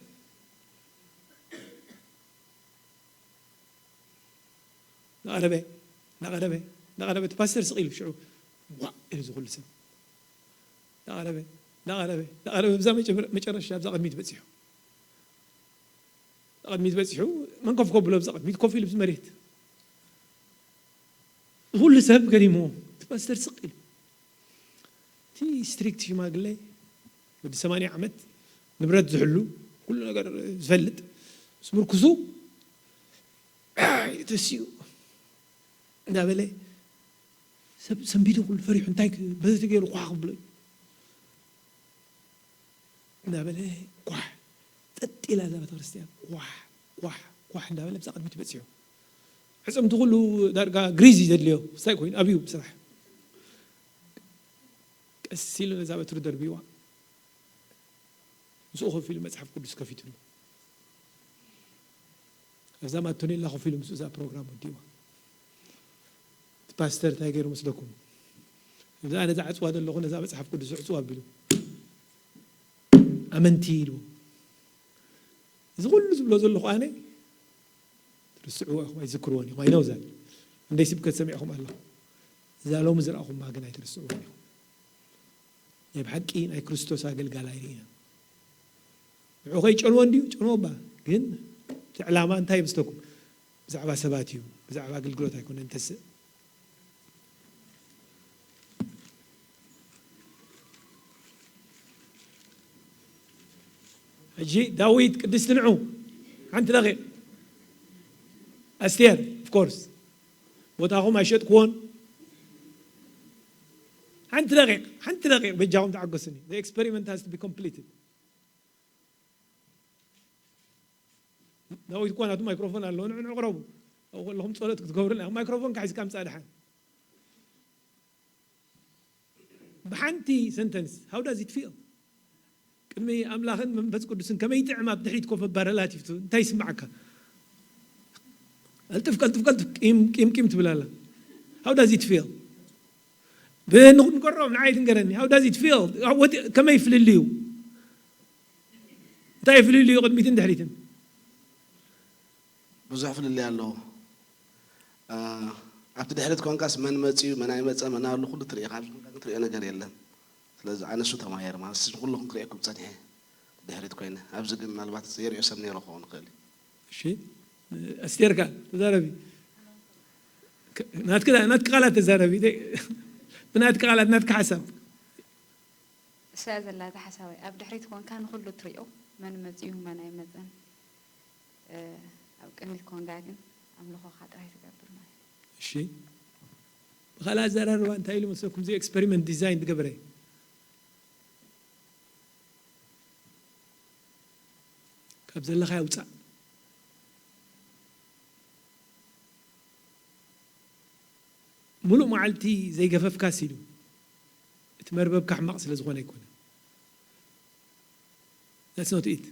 ናቐረበ ናቐረበ ናቐረበ እቲ ፓስተር ስቕ ኢሉ ሽዑ ዋእ ኢሉ ዝኹሉ ሰብ ናቐረበ ናቐረበ ናቐረበ ብዛ መጨረሻ ኣብዛ ቅድሚት በፂሑ ቅድሚት በፂሑ መንኮፍ ከብሎ ብዛ ቅድሚት ኮፍ ኢሉ ብዚ መሬት ኩሉ ሰብ ገሪምዎ እቲ ፓስተር ስቕ ኢሉ እቲ ስትሪክት ሽማግለ ወዲ ሰማንያ ዓመት ንብረት ዝሕሉ ኩሉ ነገር ዝፈልጥ ምስ ምርኩሱ ተሲኡ እንዳበለ ሰብ ሰንቢዱ ኩሉ ፈሪሑ እንታይ በዚ ተገይሩ ኳ ክብሎ እዩ እንዳበለ ኳሕ ጠጥ ኢላ እዛ ቤተክርስትያን ኳሕ ኳሕ ኳሕ እንዳበለ ብዛ ቅድሚት በፂሑ ዕፅምቲ ኩሉ ዳርጋ ግሪዝ እዩ ዘድልዮ ስታይ ኮይኑ ኣብዩ ስራሕ ቀስ ኢሉ ነዛ በትሪ ደርቢዋ ምስኡ ኮፍ ኢሉ መፅሓፍ ቅዱስ ከፊትሉ ኣብዛ ማቶኔላ ኮፍ ኢሉ ምስኡ እዛ ፕሮግራም ወዲእዋ እቲ ፓስተር እንታይ ገይሩ መስለኩም እዛ ኣነ ዝዓፅዋ ዘለኹ ነዛ መፅሓፍ ቅዱስ ዕፅዋ ኣቢሉ ኣመንቲ ኢልዎ እዚ ኩሉ ዝብሎ ዘለኹ ኣነ ትርስዕዎ ኢኹም ኣይዝክርዎን ኢኹም ኣይነውዛል እንደይ ስብከት ሰሚዕኹም ኣለኹ እዛ ሎሚ ዝረኣኹማ ግን ኣይትርስዕዎን ኢኹም ናይ ብሓቂ ናይ ክርስቶስ ኣገልጋላይ ርኢና ንዑ ከይጨንዎ እንዲዩ ጨንዎ ባ ግን እቲ ዕላማ እንታይ ይምስተኩም ብዛዕባ ሰባት እዩ ብዛዕባ ኣገልግሎት ኣይኮነን ተስእ ሕጂ ዳዊት ቅድስቲ ንዑ ሓንቲ ደቂቕ ኣስቴር ኦፍኮርስ ቦታኹም ኣይሸጥክዎን ሓንቲ ደቂቕ ሓንቲ ደቂቕ በጃኹም ተዓገሱኒ the experiment has to be completed ዳዊት እኳ ናቱ ማይክሮፎን ኣለዎ ንዕንዑ ቅረቡ ኣብኡ ከለኹም ፀሎት ክትገብሩ ማይክሮፎን ካሒዝካ ምፃእ ድሓን ብሓንቲ ሰንተንስ how does it feel ቅድሚ ኣምላኽን መንፈስ ቅዱስን ከመይ ጥዕም ኣብ ድሕሪት ኮፍ ኣባረላት ይፍቱ እንታይ ይስምዓካ ቀልጥፍ ቀልጥፍ ቀልጥፍ ቂም ቂም ቂም ትብል ኣላ። How does it feel? ብንጎሮም ንዓይ ትንገረኒ። How does it feel? ከመይ ፍልልዩ? እንታይ ፍልልዩ ቅድሚትን ድሕሪትን? ብዙሕ ፍልልይ ኣለዎ። ኣብቲ ድሕሪት ኮንካስ መን መፅዩ፣ መን ኣይመፀ፣ መን ኣሉ ኩሉ ትርኢ። ካብዚ ኮንካ ግን ትሪኦ ነገር የለን። ስለዚ ኣነ እሱ ተማሂር ማለት ንስኹም ኩልኹም ክሪኤኩም ፀኒሐ ድሕሪት ኮይነ። ኣብዚ ግን ምናልባት ዘይሪኦ ሰብ ነይሩ ክኸውን ይኽእል እዩ። እሺ፣ ኣስቴርካ ተዛረቢ። ናትኪ ናትኪ ቃላት ተዛረቢ። ብናትኪ ቃላት ናትኪ ሓሳብ። እሳ እያ ዘላ እታ ሓሳበይ። ኣብ ድሕሪት ኮንካ ንኹሉ ትሪኦ፣ መን መፂኡ መን ኣይመፀን። ኣብ ቅድሚት ኮንካ ግን ኣምልኾኻ ጥራይ ትገብር ማለት እዩ። እሺ፣ ብኻልእ ኣዘራርባ እንታይ ኢሉ መሰልኩም? እዚ ኤክስፐሪመንት ዲዛይን ዝገበረ ካብ ዘለኻዮ ውፃእ። ሙሉእ መዓልቲ ዘይገፈፍካስ ኢሉ እቲ መርበብካ ሕማቕ ስለ ዝኾነ ኣይኮነን። That's not it።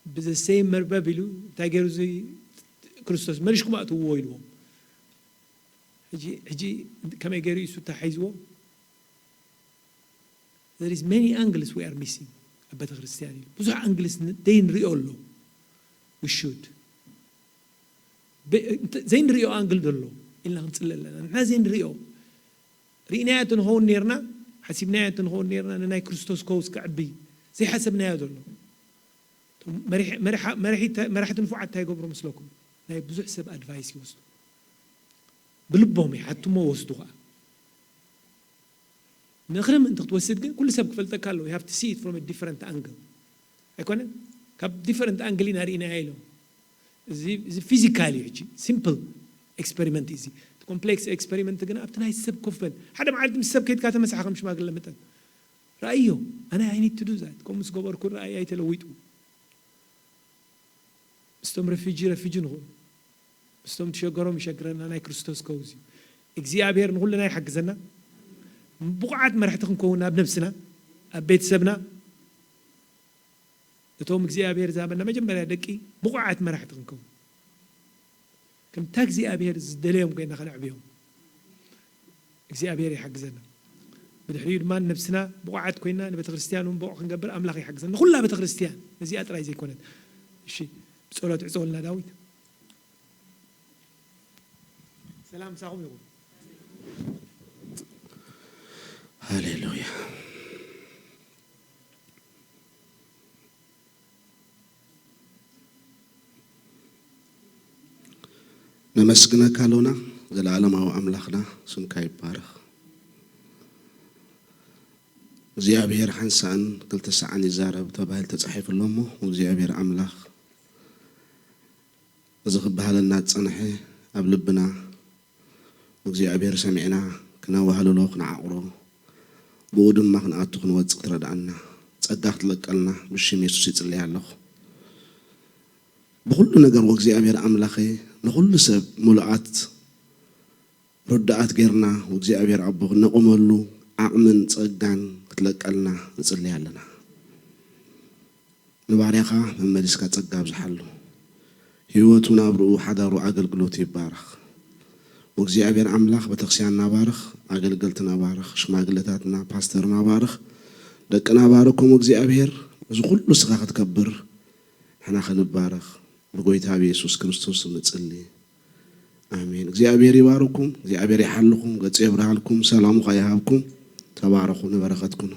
ብዘሰይ መርበብ ኢሉ እንታይ ገይሩ እዚ ክርስቶስ መሊሽኩም ኣእትውዎ ኢልዎም። ሕጂ ሕጂ ከመይ ገይሩ እዩ እሱ ተሓይዝዎ? There is many angles we are missing ኣብ ቤተ ክርስቲያን ኢሉ ብዙሕ ኣንግልስ ዘይንሪኦ ኣሎ። We should ዘይንሪኦ ኣንግል ዘሎ ኢልና ክንፅልእ ኣለና። ንሕና ዘይንሪኦ ርኢናዮ እንተንኸውን ነርና፣ ሓሲብናዮ እንተንኸውን ነርና፣ ንናይ ክርስቶስ ከውስ ክዕቢ ዘይሓሰብናዮ ዘሎ መራሕቲ ንፉዓት እንታይ ይገብሩ መስለኩም? ናይ ብዙሕ ሰብ ኣድቫይስ ይወስዱ። ብልቦም ይሓትሞ ወስዱ ከዓ። ምኽሪ ምእንቲ ክትወስድ ግን ኩሉ ሰብ ክፈልጠካ ኣለዎ። You have to see it from a different angle። ኣይኮነን? ካብ ዲፈረንት ኣንግል ኢና ርኢናዮ ኢሎም። እዚ ፊዚካል እዩ። ሕጂ ሲምፕል ኤክስፐሪመንት እዩ እዚ። ኮምፕሌክስ ኤክስፐሪመንት ግን ኣብቲ ናይ ሰብ ኮፍ በል ሓደ መዓልቲ ምስ ሰብ ከይድካ ተመሳሓ ከም ሽማግለ መጠን ረኣዮ። ኣነ I need to do that። ከምኡ ምስ ገበርኩ ረኣይ ኣይተለዊጡ። ምስቶም ረፊጂ ረፊጂ ንኹን ምስቶም ትሸገሮም ይሸግረና ናይ ክርስቶስ ከውዝ እዩ። እግዚኣብሔር ንኹልና ይሓግዘና። ብቑዓት መራሕቲ ክንከውን ኣብ ነብስና ኣብ ቤተሰብና እቶም እግዚኣብሔር ዝሃበና መጀመርያ ደቂ ብቑዓት መራሕቲ ክንከውን ከምታ እግዚኣብሔር ዝደለዮም ኮይና ከነዕብዮም እግዚኣብሔር ይሓግዘና። ብድሕሪኡ ድማ ነብስና ብቑዓት ኮይና ንቤተ ክርስቲያን እውን ብቑዕ ክንገብር ኣምላኽ ይሓግዘና። ንኹላ ቤተ ክርስቲያን ነዚኣ ጥራይ ዘይኮነት። እሺ ብጸሎት ዕጸወልና ዳዊት። ሰላም ምሳኹም ይኹን። ሃሌሉያ። ነመስግነካ ኣሎና። ዘለኣለማዊ ኣምላኽና ስምካ ይባረኽ። እግዚኣብሔር ሓንሳእን ክልተ ሰዓን ይዛረብ ተባሂሉ ተጻሒፉ ኣሎ እሞ እግዚኣብሔር ኣምላኽ እዚ ክበሃለና ዝጸንሐ ኣብ ልብና እግዚኣብሔር ሰሚዕና ክነዋህልሎ ክንዓቑሮ ብኡ ድማ ክንኣቱ ክንወፅእ ክትረድኣና ጸጋ ክትለቀልና ብሽም የሱስ ይጽልይ ኣለኹ። ብኹሉ ነገር ወእግዚኣብሔር ኣምላኸይ ንኹሉ ሰብ ሙሉኣት ርዱኣት ጌርና ወእግዚኣብሔር ኣቦ ክነቑመሉ ዓቕምን ጸጋን ክትለቀልና ንጽልይ ኣለና። ንባርያኻ መመሊስካ ጸጋ ኣብዝሓሉ። ህይወቱ ናብርኡ ሓዳሩ ኣገልግሎቱ ይባረኽ። ወእግዚኣብሔር ኣምላኽ ቤተክርስቲያንና ባርኽ፣ ኣገልገልትና ባርኽ፣ ሽማግለታትና ፓስተርና ባርኽ፣ ደቅና ባርኮም ወእግዚኣብሔር እዚ ኩሉ ስኻ ክትከብር ንሕና ክንባረኽ ብጎይታ ብየሱስ ክርስቶስ ስም ንጽሊ። ኣሜን። እግዚኣብሔር ይባርኩም፣ እግዚኣብሔር ይሓልኩም፣ ገጹ የብርሃልኩም፣ ሰላሙ ከኣ ይሃብኩም። ተባረኹ፣ ንበረኸት ኩኑ።